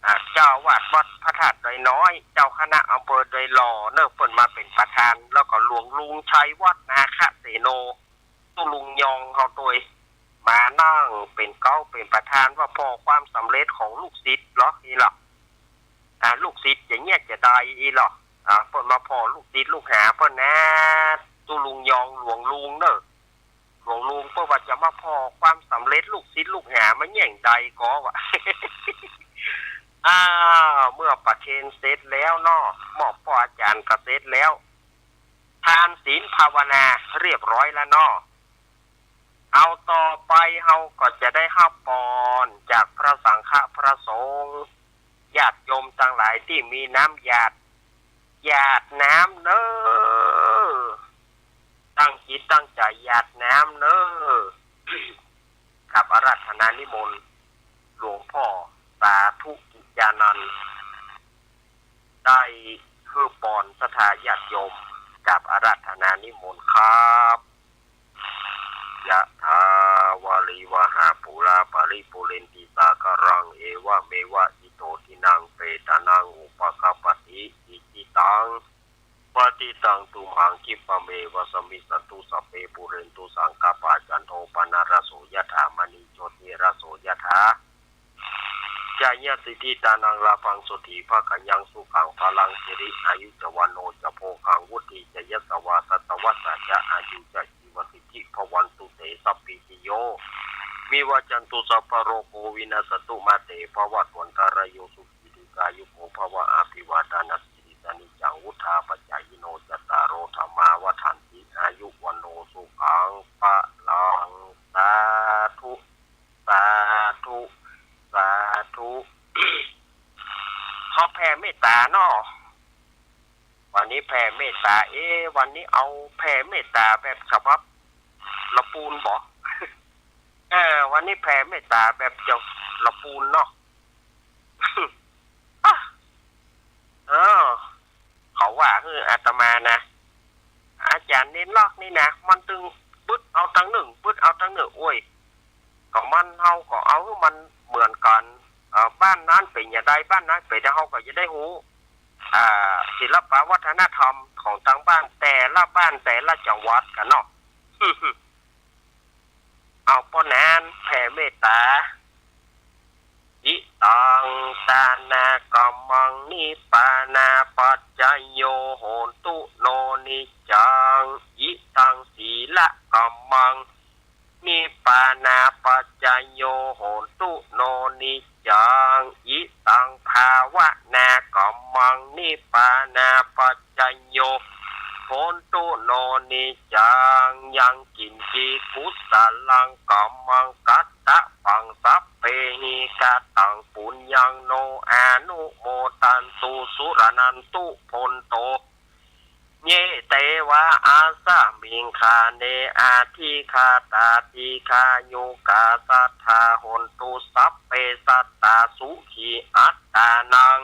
อ่า เจ้าอาวาสวัดพระธาตุดอยน้อย เจ้าคณะอำเภอดอยหล่อ เน่อ เปิ้นมาเป๋นประธาน แล้วก็หลวงลุงชัยวัฒน์ นาคเสโน ตุ๊ลุงยองเฮาตวย มานั่งเป๋นเก๊าเป๋นประธาน ว่าผ่อความสำเร็จของลูกศิษย์เหรอ อีหล่อ อ่า ลูกศิษย์จะเยียะจะใด อีหล่อ อ่า เปิ้นมาผ่อลูกศิษย์ลูกหาเปิ้นนะ ตุ๊ลุงยอง หลวงลุงเน่อ หลวงลุงเปิ้นว่าจะมาผ่อความสำเร็จลูกศิษย์ลูกหามาแหย่งใดก็วะ อ่า เมื่อประเคนเสร็จแล้วเนาะ มอบป้ออาจ๋ารย์ก็เสร็จแล้ว ทานศีลภาวนาเรียบร้อยแล้วเนาะ เอาต่อไปเฮาก็จะได้ฮับปอนจากพระสังฆะพระสงฆ์ ญาติโยมตังหลายตี้มีน้ำหยาด หยาดน้ำเน่อ ตั้งจิตตั้งใจ๋หยาดน้ำเน่อ กราบอาราธนานิมนต์หลวงพ่อสาธุกิจจานันท์ ได้หื้อปอนศรัทธาญาติโยม กราบอาราธนานิมนต์ครับ ยะถาวาริวหาปูราปริปูเรนติสาคารัง เอวะเมวะอิโตทินังเปตานังอุปะกัปปะติ อิจิตัง ปะติตังตุมหังคิปะเมวะสะมิชฌะตุ สัพเพปูเรนตุสังกะปา จันโทปะนะระโสยะถา มะณีโชติระโสยะถา จะยะสิทธิตานังลาภังโสติภะคะยังสุขังพะลังสิริอายุจะวัณโณจะโภคังวุฒิจะยะสะวาสัตวัสสะจะอายุจะจีวสิทธิภะวันตุเต สัพพีติโย วิวัชชันตุสัพพะโรโควินัสสะตุมาเตภะวัตวันตะราโยสุขี ทีฆายุโกภะวะ อะภิวาทะนะสีลิสสะนิจจัง วุฑฒาปะจายิโน จัตตาโร ธัมมา วัฑฒันติ อายุ วัณโณ สุขัง พะลัง สาธุ สาธุ สาธุ ขอแผ่เมตต๋าเนาะ วันนี้แผ่เมตต๋า เอ๊ะ วันนี้เอาแผ่เมตต๋าแบบฉบับละปูนบ่ เออ วันนี้แผ่เมตต๋าแบบเจ้าละปูนเนาะ อ่ะ เออ เขาว่า คืออาตมานะ อาจ๋ารย์เณรลักษณ์นี่นะ มันตึงปึ๊ดเอาตังนึ่ง ปึ๊ดเอาตังนึ่ง โอ้ย ก็มัน เฮาก็เอาหื้อมันเหมือนกั๋น เอ่อ บ้านนั้นเป๋นจะใด บ้านนั้นเป๋นจะ เฮาก็จะได้ฮู้ อ่า ศิลปะวัฒนธรรมของตางบ้าน แต่ละบ้านแต่ละจังหวัดกั๋นเนาะ เอาป้อนั้นแผ่เมตต๋า อิตัง ทานะกัมมัง นิปานาปัจจโย โหนตุ โน นิจจัง อิตัง สีละกัมมัง นิปานาปัจจโย โหนตุ โน นิจจัง อิตัง ภาวนากัมมัง นิปานาปัจจโย โหนตุ โน นิจจัง ยังกิญจิ กุสลังกัมมัง กัตตะปัง สัพเพหิ กะตัง ปุญญัง โน อนุโมทันตุ สุระนันตุ โพนโต เย เตวะ อัสสะมิง คาเน อะธิคาตา ดีฆายุกา สัตถา โหนตุ สัพเพ สัตตา สุขี อัตตานัง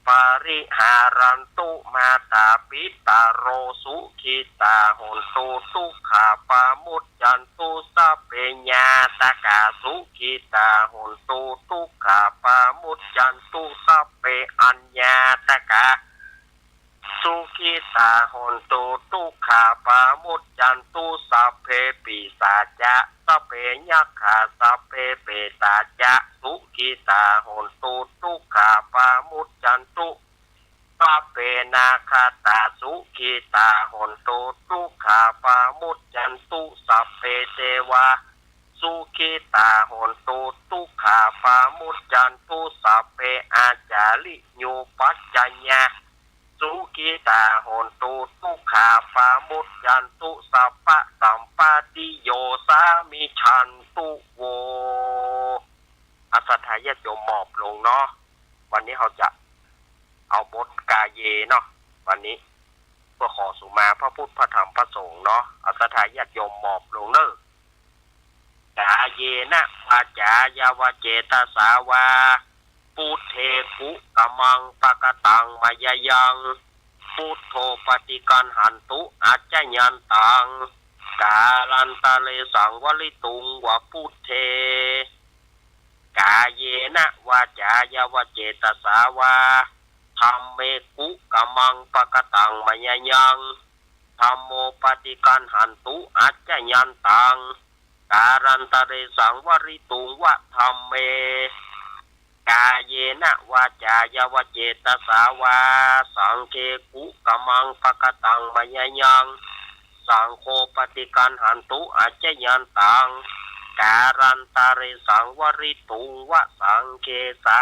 ปะริหารันตุ มาตา ปิตะโร สุขิตา โหนตุ ทุกขาปะมุจจันตุ สัพเพ ญาตะกา สุขิตา โหนตุ ทุกขาปะมุจจันตุ สัพเพ อัญญาตะกา สุขิตา โหนตุ ทุกขาปะมุจจันตุ สัพเพ ปิสาจะ สัพเพ ยักขา สัพเพ เปตาจะ สุขิตา โหนตุ ทุกขาปะมุจจันตุ สัพเพ นาคาตา สุขิตา โหนตุ ทุกขาปะมุจจันตุ สัพเพ เตวา สุขิตา โหนตุ ทุกขาปะมุจจันตุ สัพเพ อาจาริโย ปัจจยา สุขิตา โหนตุ ทุกขาปะมุจจันตุ สัพพะสัมปาติโย สามิชชันตุ โว อา ศรัทธาญาติโยมหมอบลงเนาะ วันนี้เฮาจะเอาบทกาเยเนาะ วันนี้เปื้อขอสุมาพระพุทธพระธรรมพระสงฆ์เนาะ อา ศรัทธาญาติโยมหมอบลงเนาะ กาเยนะ วาจา ยาวะ เจตสา วา ทเท กุกะมัง ปะกะตัง มะยะยัง พุทโธ ปะฏิกัณหันตุ อัจจะยันตัง กาลันตะเรสัง วะริตุง วะ พุทเท กาเยนะ วาจ๋ายะ วะ เจตสา วา ธัมเม กุกะมัง ปะกะตัง มะยะยัง ธัมโม ปะฏิกัณหันตุ อัจจะยันตัง กาลันตะเรสัง วะริตุง วะ ธัมเม กาเยนะ วาจ๋ายะ วะ เจตสา วา สังเฆ กุกะมัง ปะกะตัง มะยะยัง สังโฆ ปะฏิกัณหันตุ อัจจะยันตัง กาลันตะเรสัง วะริตุง วะ สังเฆ สา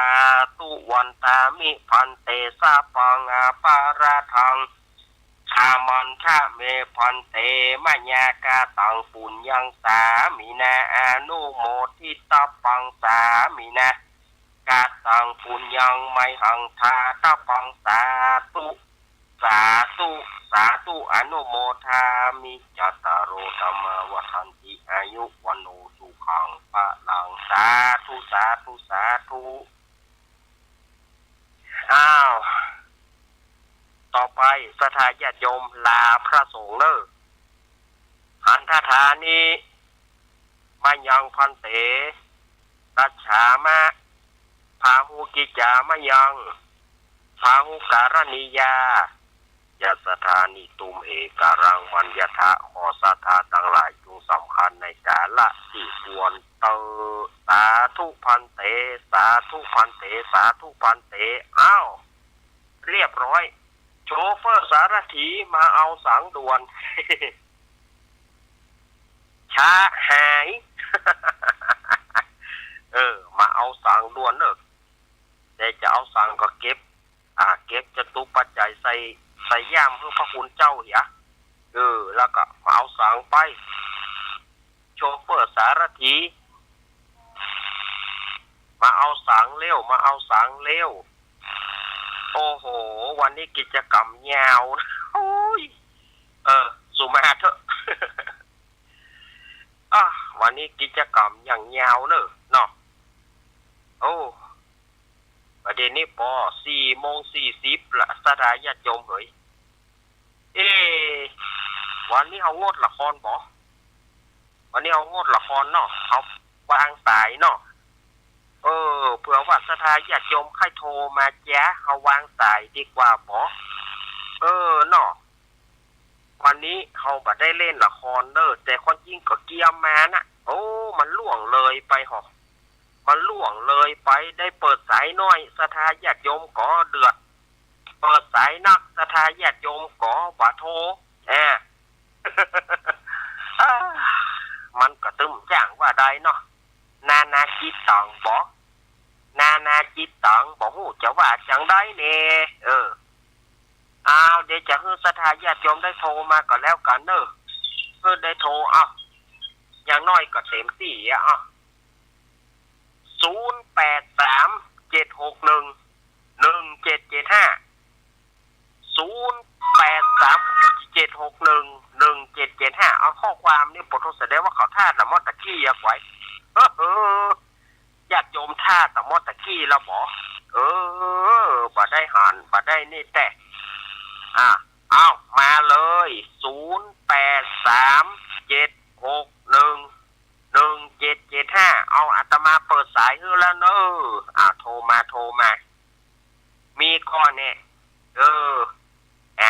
ธุ วันตามิ ภันเต สะปัง อะปะราธัง ขมันทะเม ภันเต มะยะ กะตัง ปุญญัง สามินา อะนุโมทิตะปัง สามินา กะตัง ปุญญัง มะหัง ทาตะปัง สาธุ สาธุ สาธุ อะนุโมทามิ จัตตาโร ธัมมา วัฑฒันติ อายุ วัณโณ สุขัง พะลัง สาธุ สาธุ สาธุ อ้าว ต่อไป ศรัทธาญาติโยม ลาพระสงฆ์เน่อ หันทะทานิ มะยัง ภันเต กัจฉามะ พาหุกิจจา มะยัง พาหุการณียา ยัสสะทานิ ตุมเห กะรัง มัญญะทะ ขอศรัทธาตังหลายจุ่งสำคัญในกาละตี้ควรเต๊อะ สาธุ ภันเต สาธุ ภันเต สาธุ ภันเต อ้าว เรียบร้อย โชเฟอร์สารถีมาเอาสังด่วน ช้าหาย เออ มาเอาสังด่วนเน่อ แต่จะเอาสังก็เก็บ อ่า เก็บจตุปัจจัยใส่ ใส่ย่ามหื้อพระคุณเจ้าเหีย เออ แล้วก็มาเอาสังไป โชเฟอร์สารถี มาเอาสังเร็ว มาเอาสังเร็ว โอ้โห วันนี้กิจกรรมยาว โอ้ย เออ สุมาเถอะ อ่ะ วันนี้กิจกรรมอย่างยาวเน่อเนาะ โอ้ ประเดี๋ยวนี้ปอสี่โมงสี่สิบละ ศรัทธาญาติโยมเหย เอ๊ะ วันนี้เฮางดละครบ่ วันนี้เฮางดละครเนาะ เฮาวางสายเนาะ เออ เผื่อว่าศรัทธาญาติโยมใค่โทรมาเจีย เฮาวางสายดีกว่าบ่ เออ เนาะ วันนี้เฮาบ่ได้เล่นละครเน่อ แต่ความจริงก็เกียมมานะ โอ้ มันล่วงเลยไปหอ มันล่วงเลยไป ได้เปิดสายน้อย ศรัทธาญาติโยมก็เดือด เปิดสายนัก ศรัทธาญาติโยมก็บ่โทร แอะ มันก็ตึมจ้างว่าได้เนาะ นานาจิตตังบ่ นานาจิตตัง บ่ฮู้จะว่าจังใดแน่ เออ อ้าว เดี๋ยวจะหื้อศรัทธาญาติโยมได้โทรมาก็แล้วกั๋นเน่อ หื้อได้โทร อ้าว อย่างน้อยก็เต็มตี้อะ อ้าว ศูนย์แปดสาม เจ็ดหกหนึ่ง หนึ่งเจ็ดเจ็ดห้า ศูนย์แปดสาม เจ็ดหกหนึ่ง หนึ่งเจ็ดเจ็ดห้า เอาข้อความนี่ ปะโท แสดงว่าเขาถ้าตะมอดตะกี้อะ ไขว่ เออ ญาติโยมถ้าตะมอดตะกี้แล้วบ่ เออ บ่ได้หัน บ่ได้นี่แต๊ อ่ะ เอา มาเลย ศูนย์แปดสาม เจ็ดหกหนึ่ง หนึ่งเจ็ดเจ็ดห้า เอา อาตมาเปิดสายหื้อแล้วเน่อ อ่ะ โทรมา โทรมา มีก่อแน่ เออ อ่ะ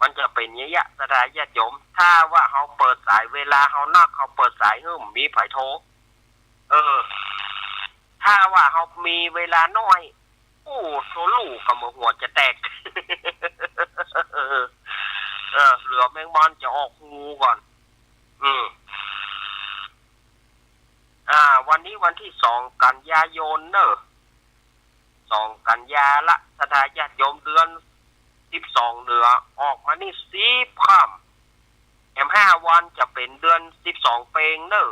มันจะเป๋นอย่างเยียะ ศรัทธาญาติโยม ถ้าว่าเฮาเปิดสาย เวลาเฮานัก เฮาเปิดสายหื้อ บ่มีใผโทร เออ ถ้าว่าเฮามีเวลาน้อย โอ้ โทรลู่ก็เหมือนหัวจะแตก เออ เหลือแมงมันจะออกฮูก่อน อืม อ่า วันนี้วันตี้สองกันยายนเน่อ สองกันยาละ ศรัทธาญาติโยม เดือนสิบสองเหนือออกมานี่สิบค่ำ แถมห้าวันจะเป๋นเดือนสิบสองเป็งเน่อ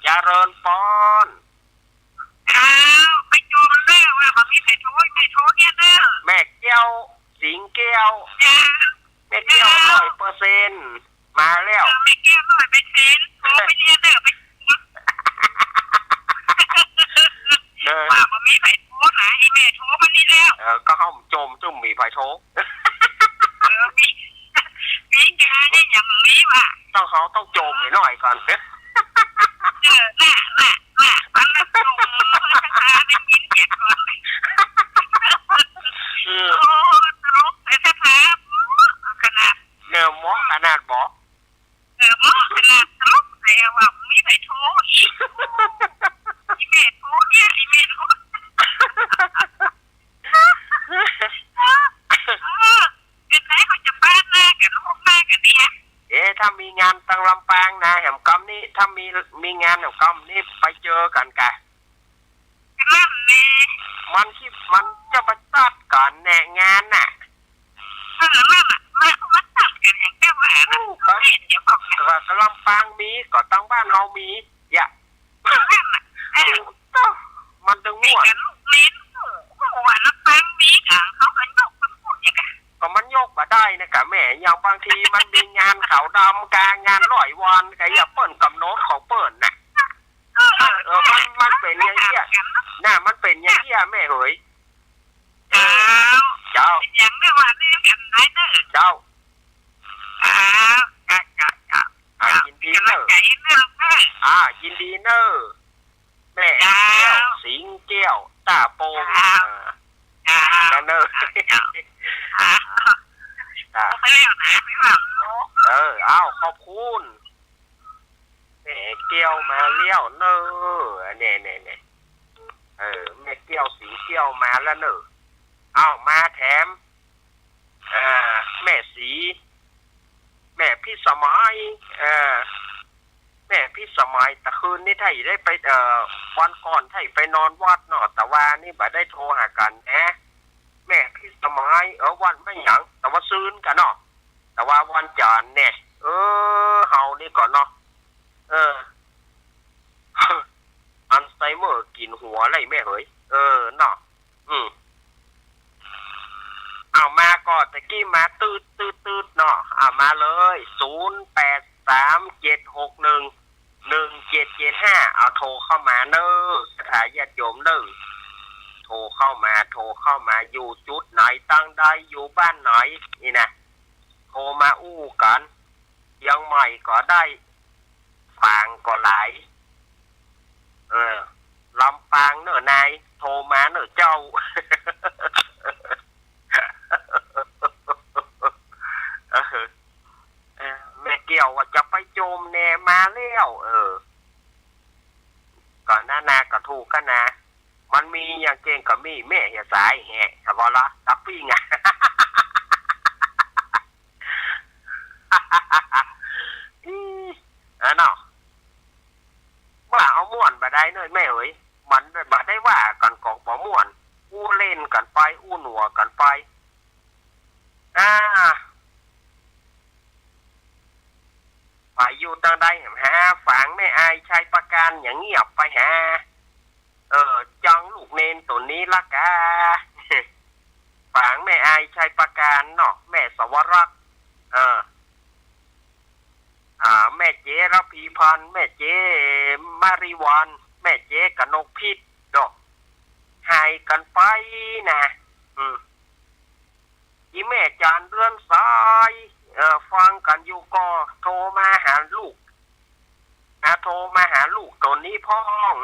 เจริญปอน อ้าว ไปโจมเน่อ ว่าบ่มีใผโทร ใผโทรเนี่ยเน่อ แม่แก้ว สิงห์แก้ว จ้า แม่แก้ว ร้อยเปอร์เซ็นต์ มาแล้ว ไปโท เออ มี มีกาเนี่ยยังมีว่ะ ต้อง เขาต้องโจมหน่อยก่อน เออ น่ะ น่ะ น่ะ มันละโจม สภาได้ยินเสียงก่อน เออ โอ้ ตลกแต่สภา ขนาด เออ เหมาะขนาดบอก เออ เหมาะขนาดตลกแต่ว่ามีไปโทอีก อีแม่โทเนี่ย อีแม่โท เออ เป็นไงเขาจะปาดหน้ากั๋น ฮุบหน้ากั๋นเนี่ย เอ๊ะ ถ้ามีงานตังลำปางนะ แหมกำนี้ ถ้ามี มีงานแหมกำนี้ไปเจอกั๋นกะ นั่นแหละ มันคิด มันจะไปตัดกั๋นแน่งานน่ะ เออ นั่นน่ะ มัน มันตัดกั๋นอย่างเดียวว่า อู้ ก็ เดี๋ยวบอกนะ ก็ ก็ลำปางมี ก็ตังบ้านเฮามี อย่า นั่นน่ะ เออ มันตึงม่วน เด็กกับลูกเล่น โอ้โห ลำปางมี อ่ะ เขาก็ยกมันพูดอย่างเงี้ย ก็มันยกบ่ได้นะกะแม่ อย่างบางทีมันมีงานขาวดำกลางงานร้อยวัน กะอย่าเปิ้นกำหนดของเปิ้นน่ะ เออ เออ มัน มันเป๋นอย่างเงี้ย น่ะ มันเป๋นอย่างเงี้ยแม่เหย เจ้า เจ้า เป๋นอย่างเนี้ยว่าเนี่ยกันไหนเนอะ เจ้า อ่า เจ้า เจ้า เจ้า อ่า ยินดีเนอะ กำลังใจเนอะ อ่า ยินดีเนอะ แม่ เจ้า แก้ว สิงห์แก้ว ต้าโปง เจ้า อ่า เจ้า นั่นเนอะ เจ้า อ่า ไม่เอานะ ไม่เอา เออ เอา ขอบคุณ แม่แก้วมาแล้วเนอะ เนี่ย เนี่ย เนี่ย เออ แม่แก้ว สิงห์แก้วมาแล้วเนอะ เอา มาแถม อ่า แม่ศรี แม่พิสมัย อ่า แม่พิสมัย ตะคืนนี้ถ้าได้ไป เอ่อ วันก่อนถ้าไปนอนวัดเนาะ แต่ว่านี่บ่ได้โทรหากั๋นนะ แม่พิสมัย เออ วันแม่หยัง แต่ว่าซืนกั๋นเนาะ แต่ว่าวันจันทร์เนี่ย เออ เฮานี่ก่อนเนาะ เออ อัลไซเมอร์กิ๋นหัวเลยแม่เหย เออ เนาะ อืม เอามาก่อน ตะกี้มาตืด ตืด ตืดเนาะ เอามาเลย ศูนย์แปดสามเจ็ดหกหนึ่งหนึ่งเจ็ดเจ็ดห้า เอาโทรเข้ามาเนอะ ศรัทธาญาติโยมเนอะ โทรเข้ามา โทรเข้ามา อยู่จุดไหน ตังใด อยู่บ้านไหน นี่นะ โทรมาอู้กั๋น เจียงใหม่ก็ได้ ฝางก็หลาย เออ ลำปางเนอะนาย โทรมาเนอะเจ้า เออ เออ แม่แก้วว่าจะไปโจมแน่มาแล้ว เออ ก็นานาก็ถูกกั๋นนะ มันมีอย่างเก่งก็มีแม่เหียสายแหะ ถ้าว่าละตับปิ้งอะ อี้ เออเนาะ ว่าเอาม่วนบ่ได้เนอะแม่เอ๋ย มันบ่ได้ว่ากั๋นก็บ่ม่วน อู้เล่นกั๋นไป อู้หนัวกั๋นไป อ่า ไปอยู่ตังใดแหมหา ฝางแม่อายชัยประการอย่างเงียบไปหา เออ จังลูกเณรตั๋วนี้ละกา ฝางแม่อายชัยประการเนาะ แม่สวรักษ์ เออ อ่า แม่เจ๊ระพีพันธ์ แม่เจ๊มาริวัน แม่เจ๊กนกพิษเนาะ หายกั๋นไปนะ อืม อีแม่จานเรือนสาย เอ่อ ฟังกั๋นอยู่ก็โทรมาหาลูก อ่ะ โทรมาหาลูกตั๋วนี้พ่อง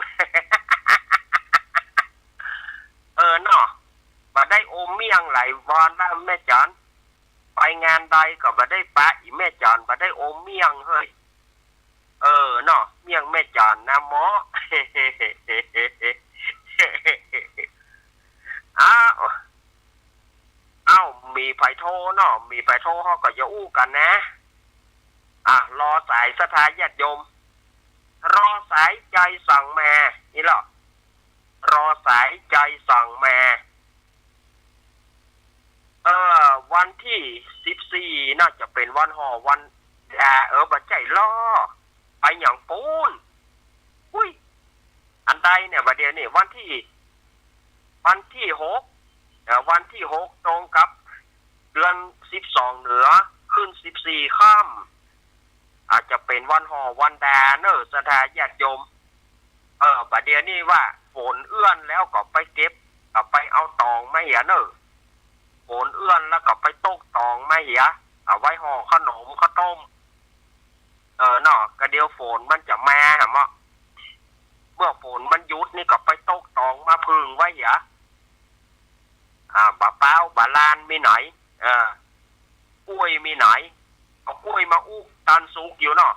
เออเนาะ บ่ได้โอมเมี่ยงหลายวันแล้วแม่จาน ไปงานใดก็บ่ได้ปะ อีแม่จาน บ่ได้โอมเมี่ยงเฮ้ย เออเนาะ เมี่ยงแม่จานนะเหมาะ อ้าว เอ้า มีใผโทรเนาะ มีใผโทร เฮาก็อย่าอู้กั๋นนะ อ่ะ รอสายศรัทธาญาติโยม รอสายใจ๋สั่งมา นี่เหรอ รอสายใจ๋สั่งมา เออ วันตี้สิบสี่ น่าจะเป๋นวันห่อวันดา เออ บ่ใจ้ลอ ไปหยังปู๊น อุ๊ย อันใดเนี่ย บ่าเดี่ยวนี้ วันตี้ วันตี้หก เอ่อ วันตี้หกตรงกับเดือนสิบสองเหนือ ขึ้นสิบสี่ค่ำ อาจจะเป๋นวันห่อวันดาเน่อ ศรัทธาญาติโยม เออ บ่าเดี่ยวนี้ว่าฝนเอื้อนแล้วก็ไปเก็บ ก็ไปเอาตองมาเหียเน่อ นเอื้อนแล้วก็ไปตกตองมาเหีย เอาไว้ห่อขนมข้าวต้ม เออเนาะ กะเดี๋ยวฝนมันจะมาหาเมาะ เมื่อฝนมันหยุดนี่ก็ไปตกตองมาผึ่งไว้เหีย อ่า บ่าป๊าวบ่าลานมีไหน เออ กล้วยมีไหน เอากล้วยมาอุตันสุกอยู่เนาะ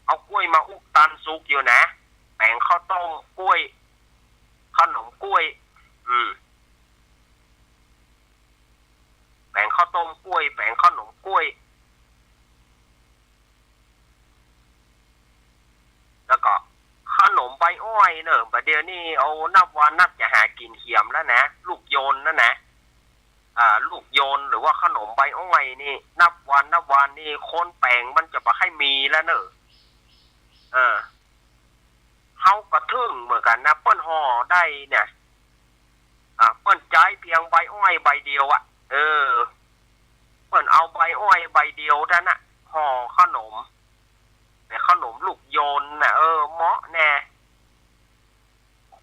เอากล้วยมาอุตันสุกอยู่นะ แป๋งข้าวต้มกล้วย ขนมกล้วย อืม แป๋งข้าวต้มกล้วย แป๋งขนมกล้วย แล้วก็ขนมใบอ้อยเนอะ บ่าเดี่ยวนี้เอานับวันนับจะหากิ๋นเหียมแล้วนะ ลูกโยนนั่นนะ อ่า ลูกโยนหรือว่าขนมใบอ้อยนี่ นับวันนับวันนี่คนแป๋งมันจะบ่ใค่มีแล้วเนอะ เออ เฮาก็ทึ่งเหมือนกั๋นนะ เปิ้นห่อได้เนี่ย อ่า เปิ้นใจ๊เพียงใบอ้อยใบเดียวอะ เออ เปิ้นเอาใบอ้อยใบเดียวนั้นน่ะ ห่อขนม แต่ขนมลูกโยนน่ะ เออ เหมาะแน่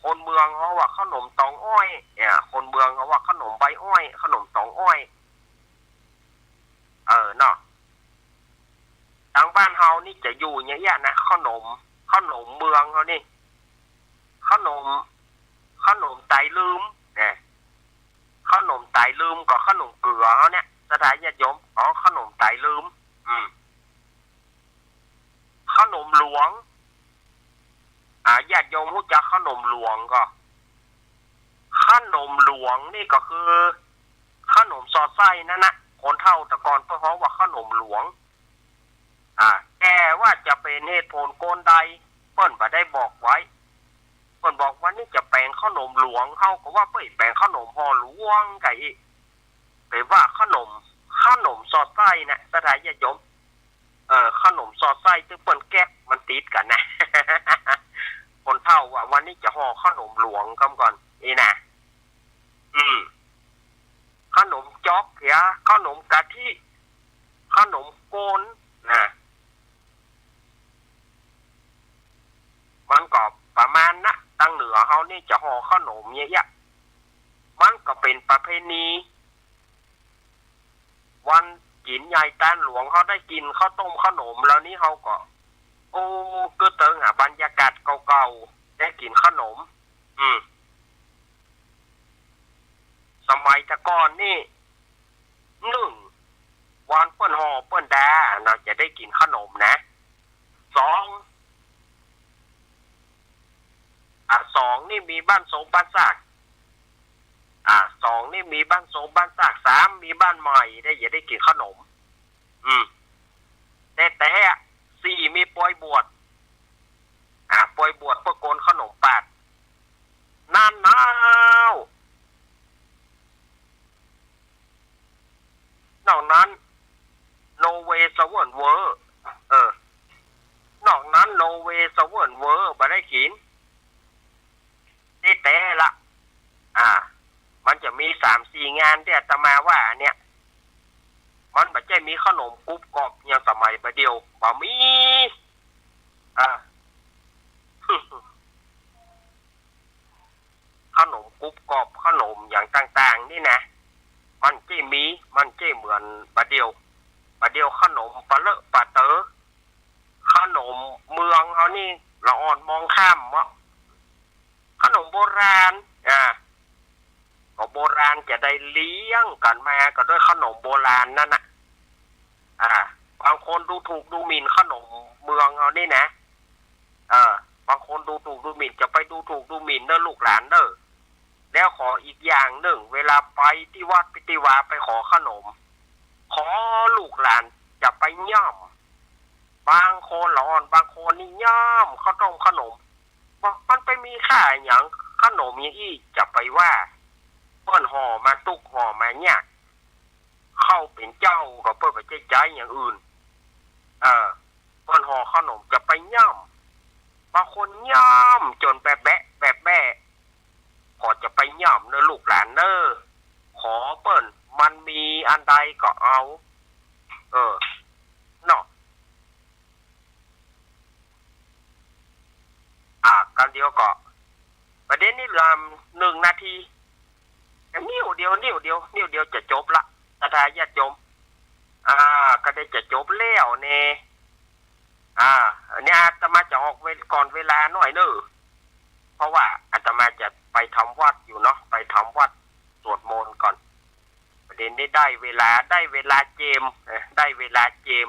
คนเมืองเขาว่าขนมตองอ้อย เนี่ย คนเมืองเขาว่าขนมใบอ้อย ขนมตองอ้อย เออ เนาะ ตางบ้านเฮานี่จะอยู่อย่างเงี้ยนะ ขนม ขนมเมืองเฮานี่ ขนม ขนมไตรลืมนะ ขนมไตรลืมกับขนมเกือเฮาเนี่ย ศรัทธาญาติโยม อ๋อ ขนมไตรลืม อืม ขนมหลวง อ่า ญาติโยมฮู้จักขนมหลวงก่อ ขนมหลวงนี่ก็คือ ขนมสอดไส้นั่นนะ คนเฒ่าแต่ก่อนเปิ้นฮ้องว่าขนมหลวง อ่า แต่ว่าจะเป๋นเหตุผลกลใด เปิ้นบ่ได้บอกไว้ เปิ้นบอกว่านี่จะแป๋งขนมหลวง เฮาก็ว่าเปิ้นแป๋งขนมห่อหลวงกั๋นอี้ ไปว่าขนม ขนมสอดไส้นะ ศรัทธาญาติโยม เออ ขนมสอดไส้ตึงเปิ้นแก๊บมันติดกั๋นนะ คนเฒ่าว่าวันนี้จะห่อขนมหลวงกำก่อน นี่นะ อืม ขนมจ๊อกเหีย ขนมกะทิ ขนมโกน นะ มันก็ประมาณนะ ตางเหนือเฮานี่จะห่อขนมเยียะๆ มันก็เป๋นประเพณี วันกิ๋นใหญ่ตานหลวงเฮาได้กิ๋นข้าวต้มขนมแล้วนี้เฮาก็ โอ้ กึ๊ดเติงหาบรรยากาศเก่าๆ ได้กิ๋นขนม อืม สมัยแต่ก่อนนี่ นึ่ง วันเปิ้นห่อเปิ้นดาเนาะ จะได้กิ๋นขนมนะ สอง อ่ะ สองนี่มีบ้านทรงบ้านซาก อ่ะ สองนี่มีบ้านทรงบ้านซาก สามมีบ้านใหม่ได้ จะได้กิ๋นขนม อืม แต่ แต่ สี่มีปอยบวช อ่ะ ปอยบวชเปิ้นโกนขนมปาด นั่นนาว นอกนั้น โนเวย์เซเว่นเวอร์ เออ นอกนั้น โนเวย์เซเว่นเวอร์ บ่ได้กิ๋น ตี้แต๊ละ อ่า มันจะมีสามสี่งานตี้อาตมาว่าเนี่ย มันบ่ใจ้มีขนมกรุบกรอบอย่างสมัยบ่าเดี่ยว บ่มี อ่า ขนมกรุบกรอบ ขนมอย่างต่างๆ นี่นะ มันใจ้มี มันใจ้เหมือนบ่าเดี่ยว บ่าเดี่ยวขนมปะเลอะปะเต๋อ ขนมเมืองเฮานี่ละอ่อนมองข้ามเนาะ ขนมโบราณ อ่า ก็โบราณจะได้เลี้ยงกั๋นมาก็ด้วยขนมโบราณนั่นน่ะ อ่า บางคนดูถูกดูหมิ่นขนมเมืองเฮานี่นะ เออ บางคนดูถูกดูหมิ่น จะไปดูถูกดูหมิ่นเน่อลูกหลานเน่อ แล้วขออีกอย่างนึ่ง เวลาไปตี้วัดไปตี้วาไปขอขนม ขอลูกหลานจะไปย่อม บางคนละอ่อน บางคนนี่ย่อมข้าวต้มขนม บอกมันไปมีค่าหยัง ขนมอย่างอี้จะไปว่า เปิ้นห่อมาตุ๊กห่อมาเนี่ย เข้าเป๋นเจ้าก็เปิ้นบ่ใจ้ใจ๊อย่างอื่น เออ เปิ้นห่อขนมจะไปย่อม บางคนย่อมจ๋นแบบแบะ แบบแบ้ ขอจะไปย่อมเน่อลูกหลานเน่อ ขอเปิ้น มันมีอันใดก็เอา เออ เนาะ อ่ะ กั๋นเดี๋ยวก็ ประเด็นนี้เหลือนึ่งนาที นิ้วเดียว นิ้วเดียว นิ้วเดียวจะจบละ ศรัทธาญาติโยม อ่า ก็ได้จะจบแล้วเน่ อ่า เนี่ยอาตมาจะออกเวลาก่อนเวลาหน่อยเน่อ เพราะว่าอาตมาจะไปทำวัตรอยู่เนาะ ไปทำวัตรสวดมนต์ก่อน ประเดี๋ยวนี้ได้เวลา ได้เวลาเจม เอ่อ ได้เวลาเจม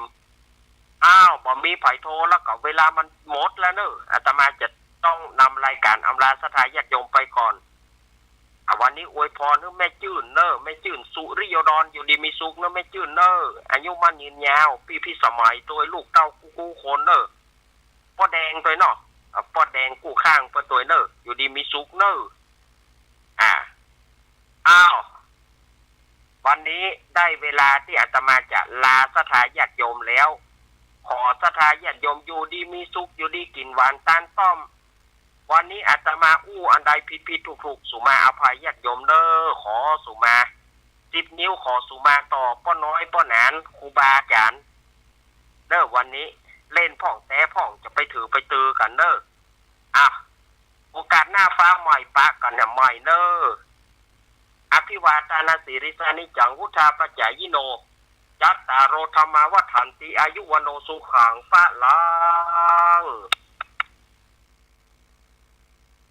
อ้าว บ่มีใผโทรแล้วก็เวลามันหมดแล้วเน่อ อาตมาจะต้องนำรายการอำลาศรัทธาญาติโยมไปก่อน อ่ะ วันนี้อวยพรหื้อแม่จื้นเน่อ แม่จื้นสุริโยดร อยู่ดีมีสุขเน่อแม่จื้นเน่อ อายุมั่นยืนยาว ปี้พิสมัย ตวยลูกเต้ากู้ๆคนเน่อ ป้อแดงตวยเนาะ อ่ะ ป้อแดงกู้ข้างเปิ้นตวยเน่อ อยู่ดีมีสุขเน่อ อ่า อ้าว วันนี้ได้เวลาตี้อาตมาจะลาศรัทธาญาติโยมแล้ว ขอศรัทธาญาติโยมอยู่ดีมีสุข อยู่ดีกิ๋นหวานตานต้อม วันนี้อาตมาอู้อันใดผิดๆ ถูกๆ สุมาอภัยญาติโยมเน่อ ขอสุมาสิบนิ้ว ขอสุมาต่อป้อน้อยป้อหนาน ครูบาอาจ๋ารย์เน่อ วันนี้เล่นพ่องแต๊พ่อง จะไปถือไปตือกั๋นเน่อ อ่ะ โอกาสหน้าฟ้าใหม่ปะกั๋นใหม่เน่อ อภิวาทานสีลิสสะนิจจัง วุฑฒาปะจายิโน จัตตาโร ธัมมา วัฑฒันติ อายุ วัณโณ สุขัง พะลัง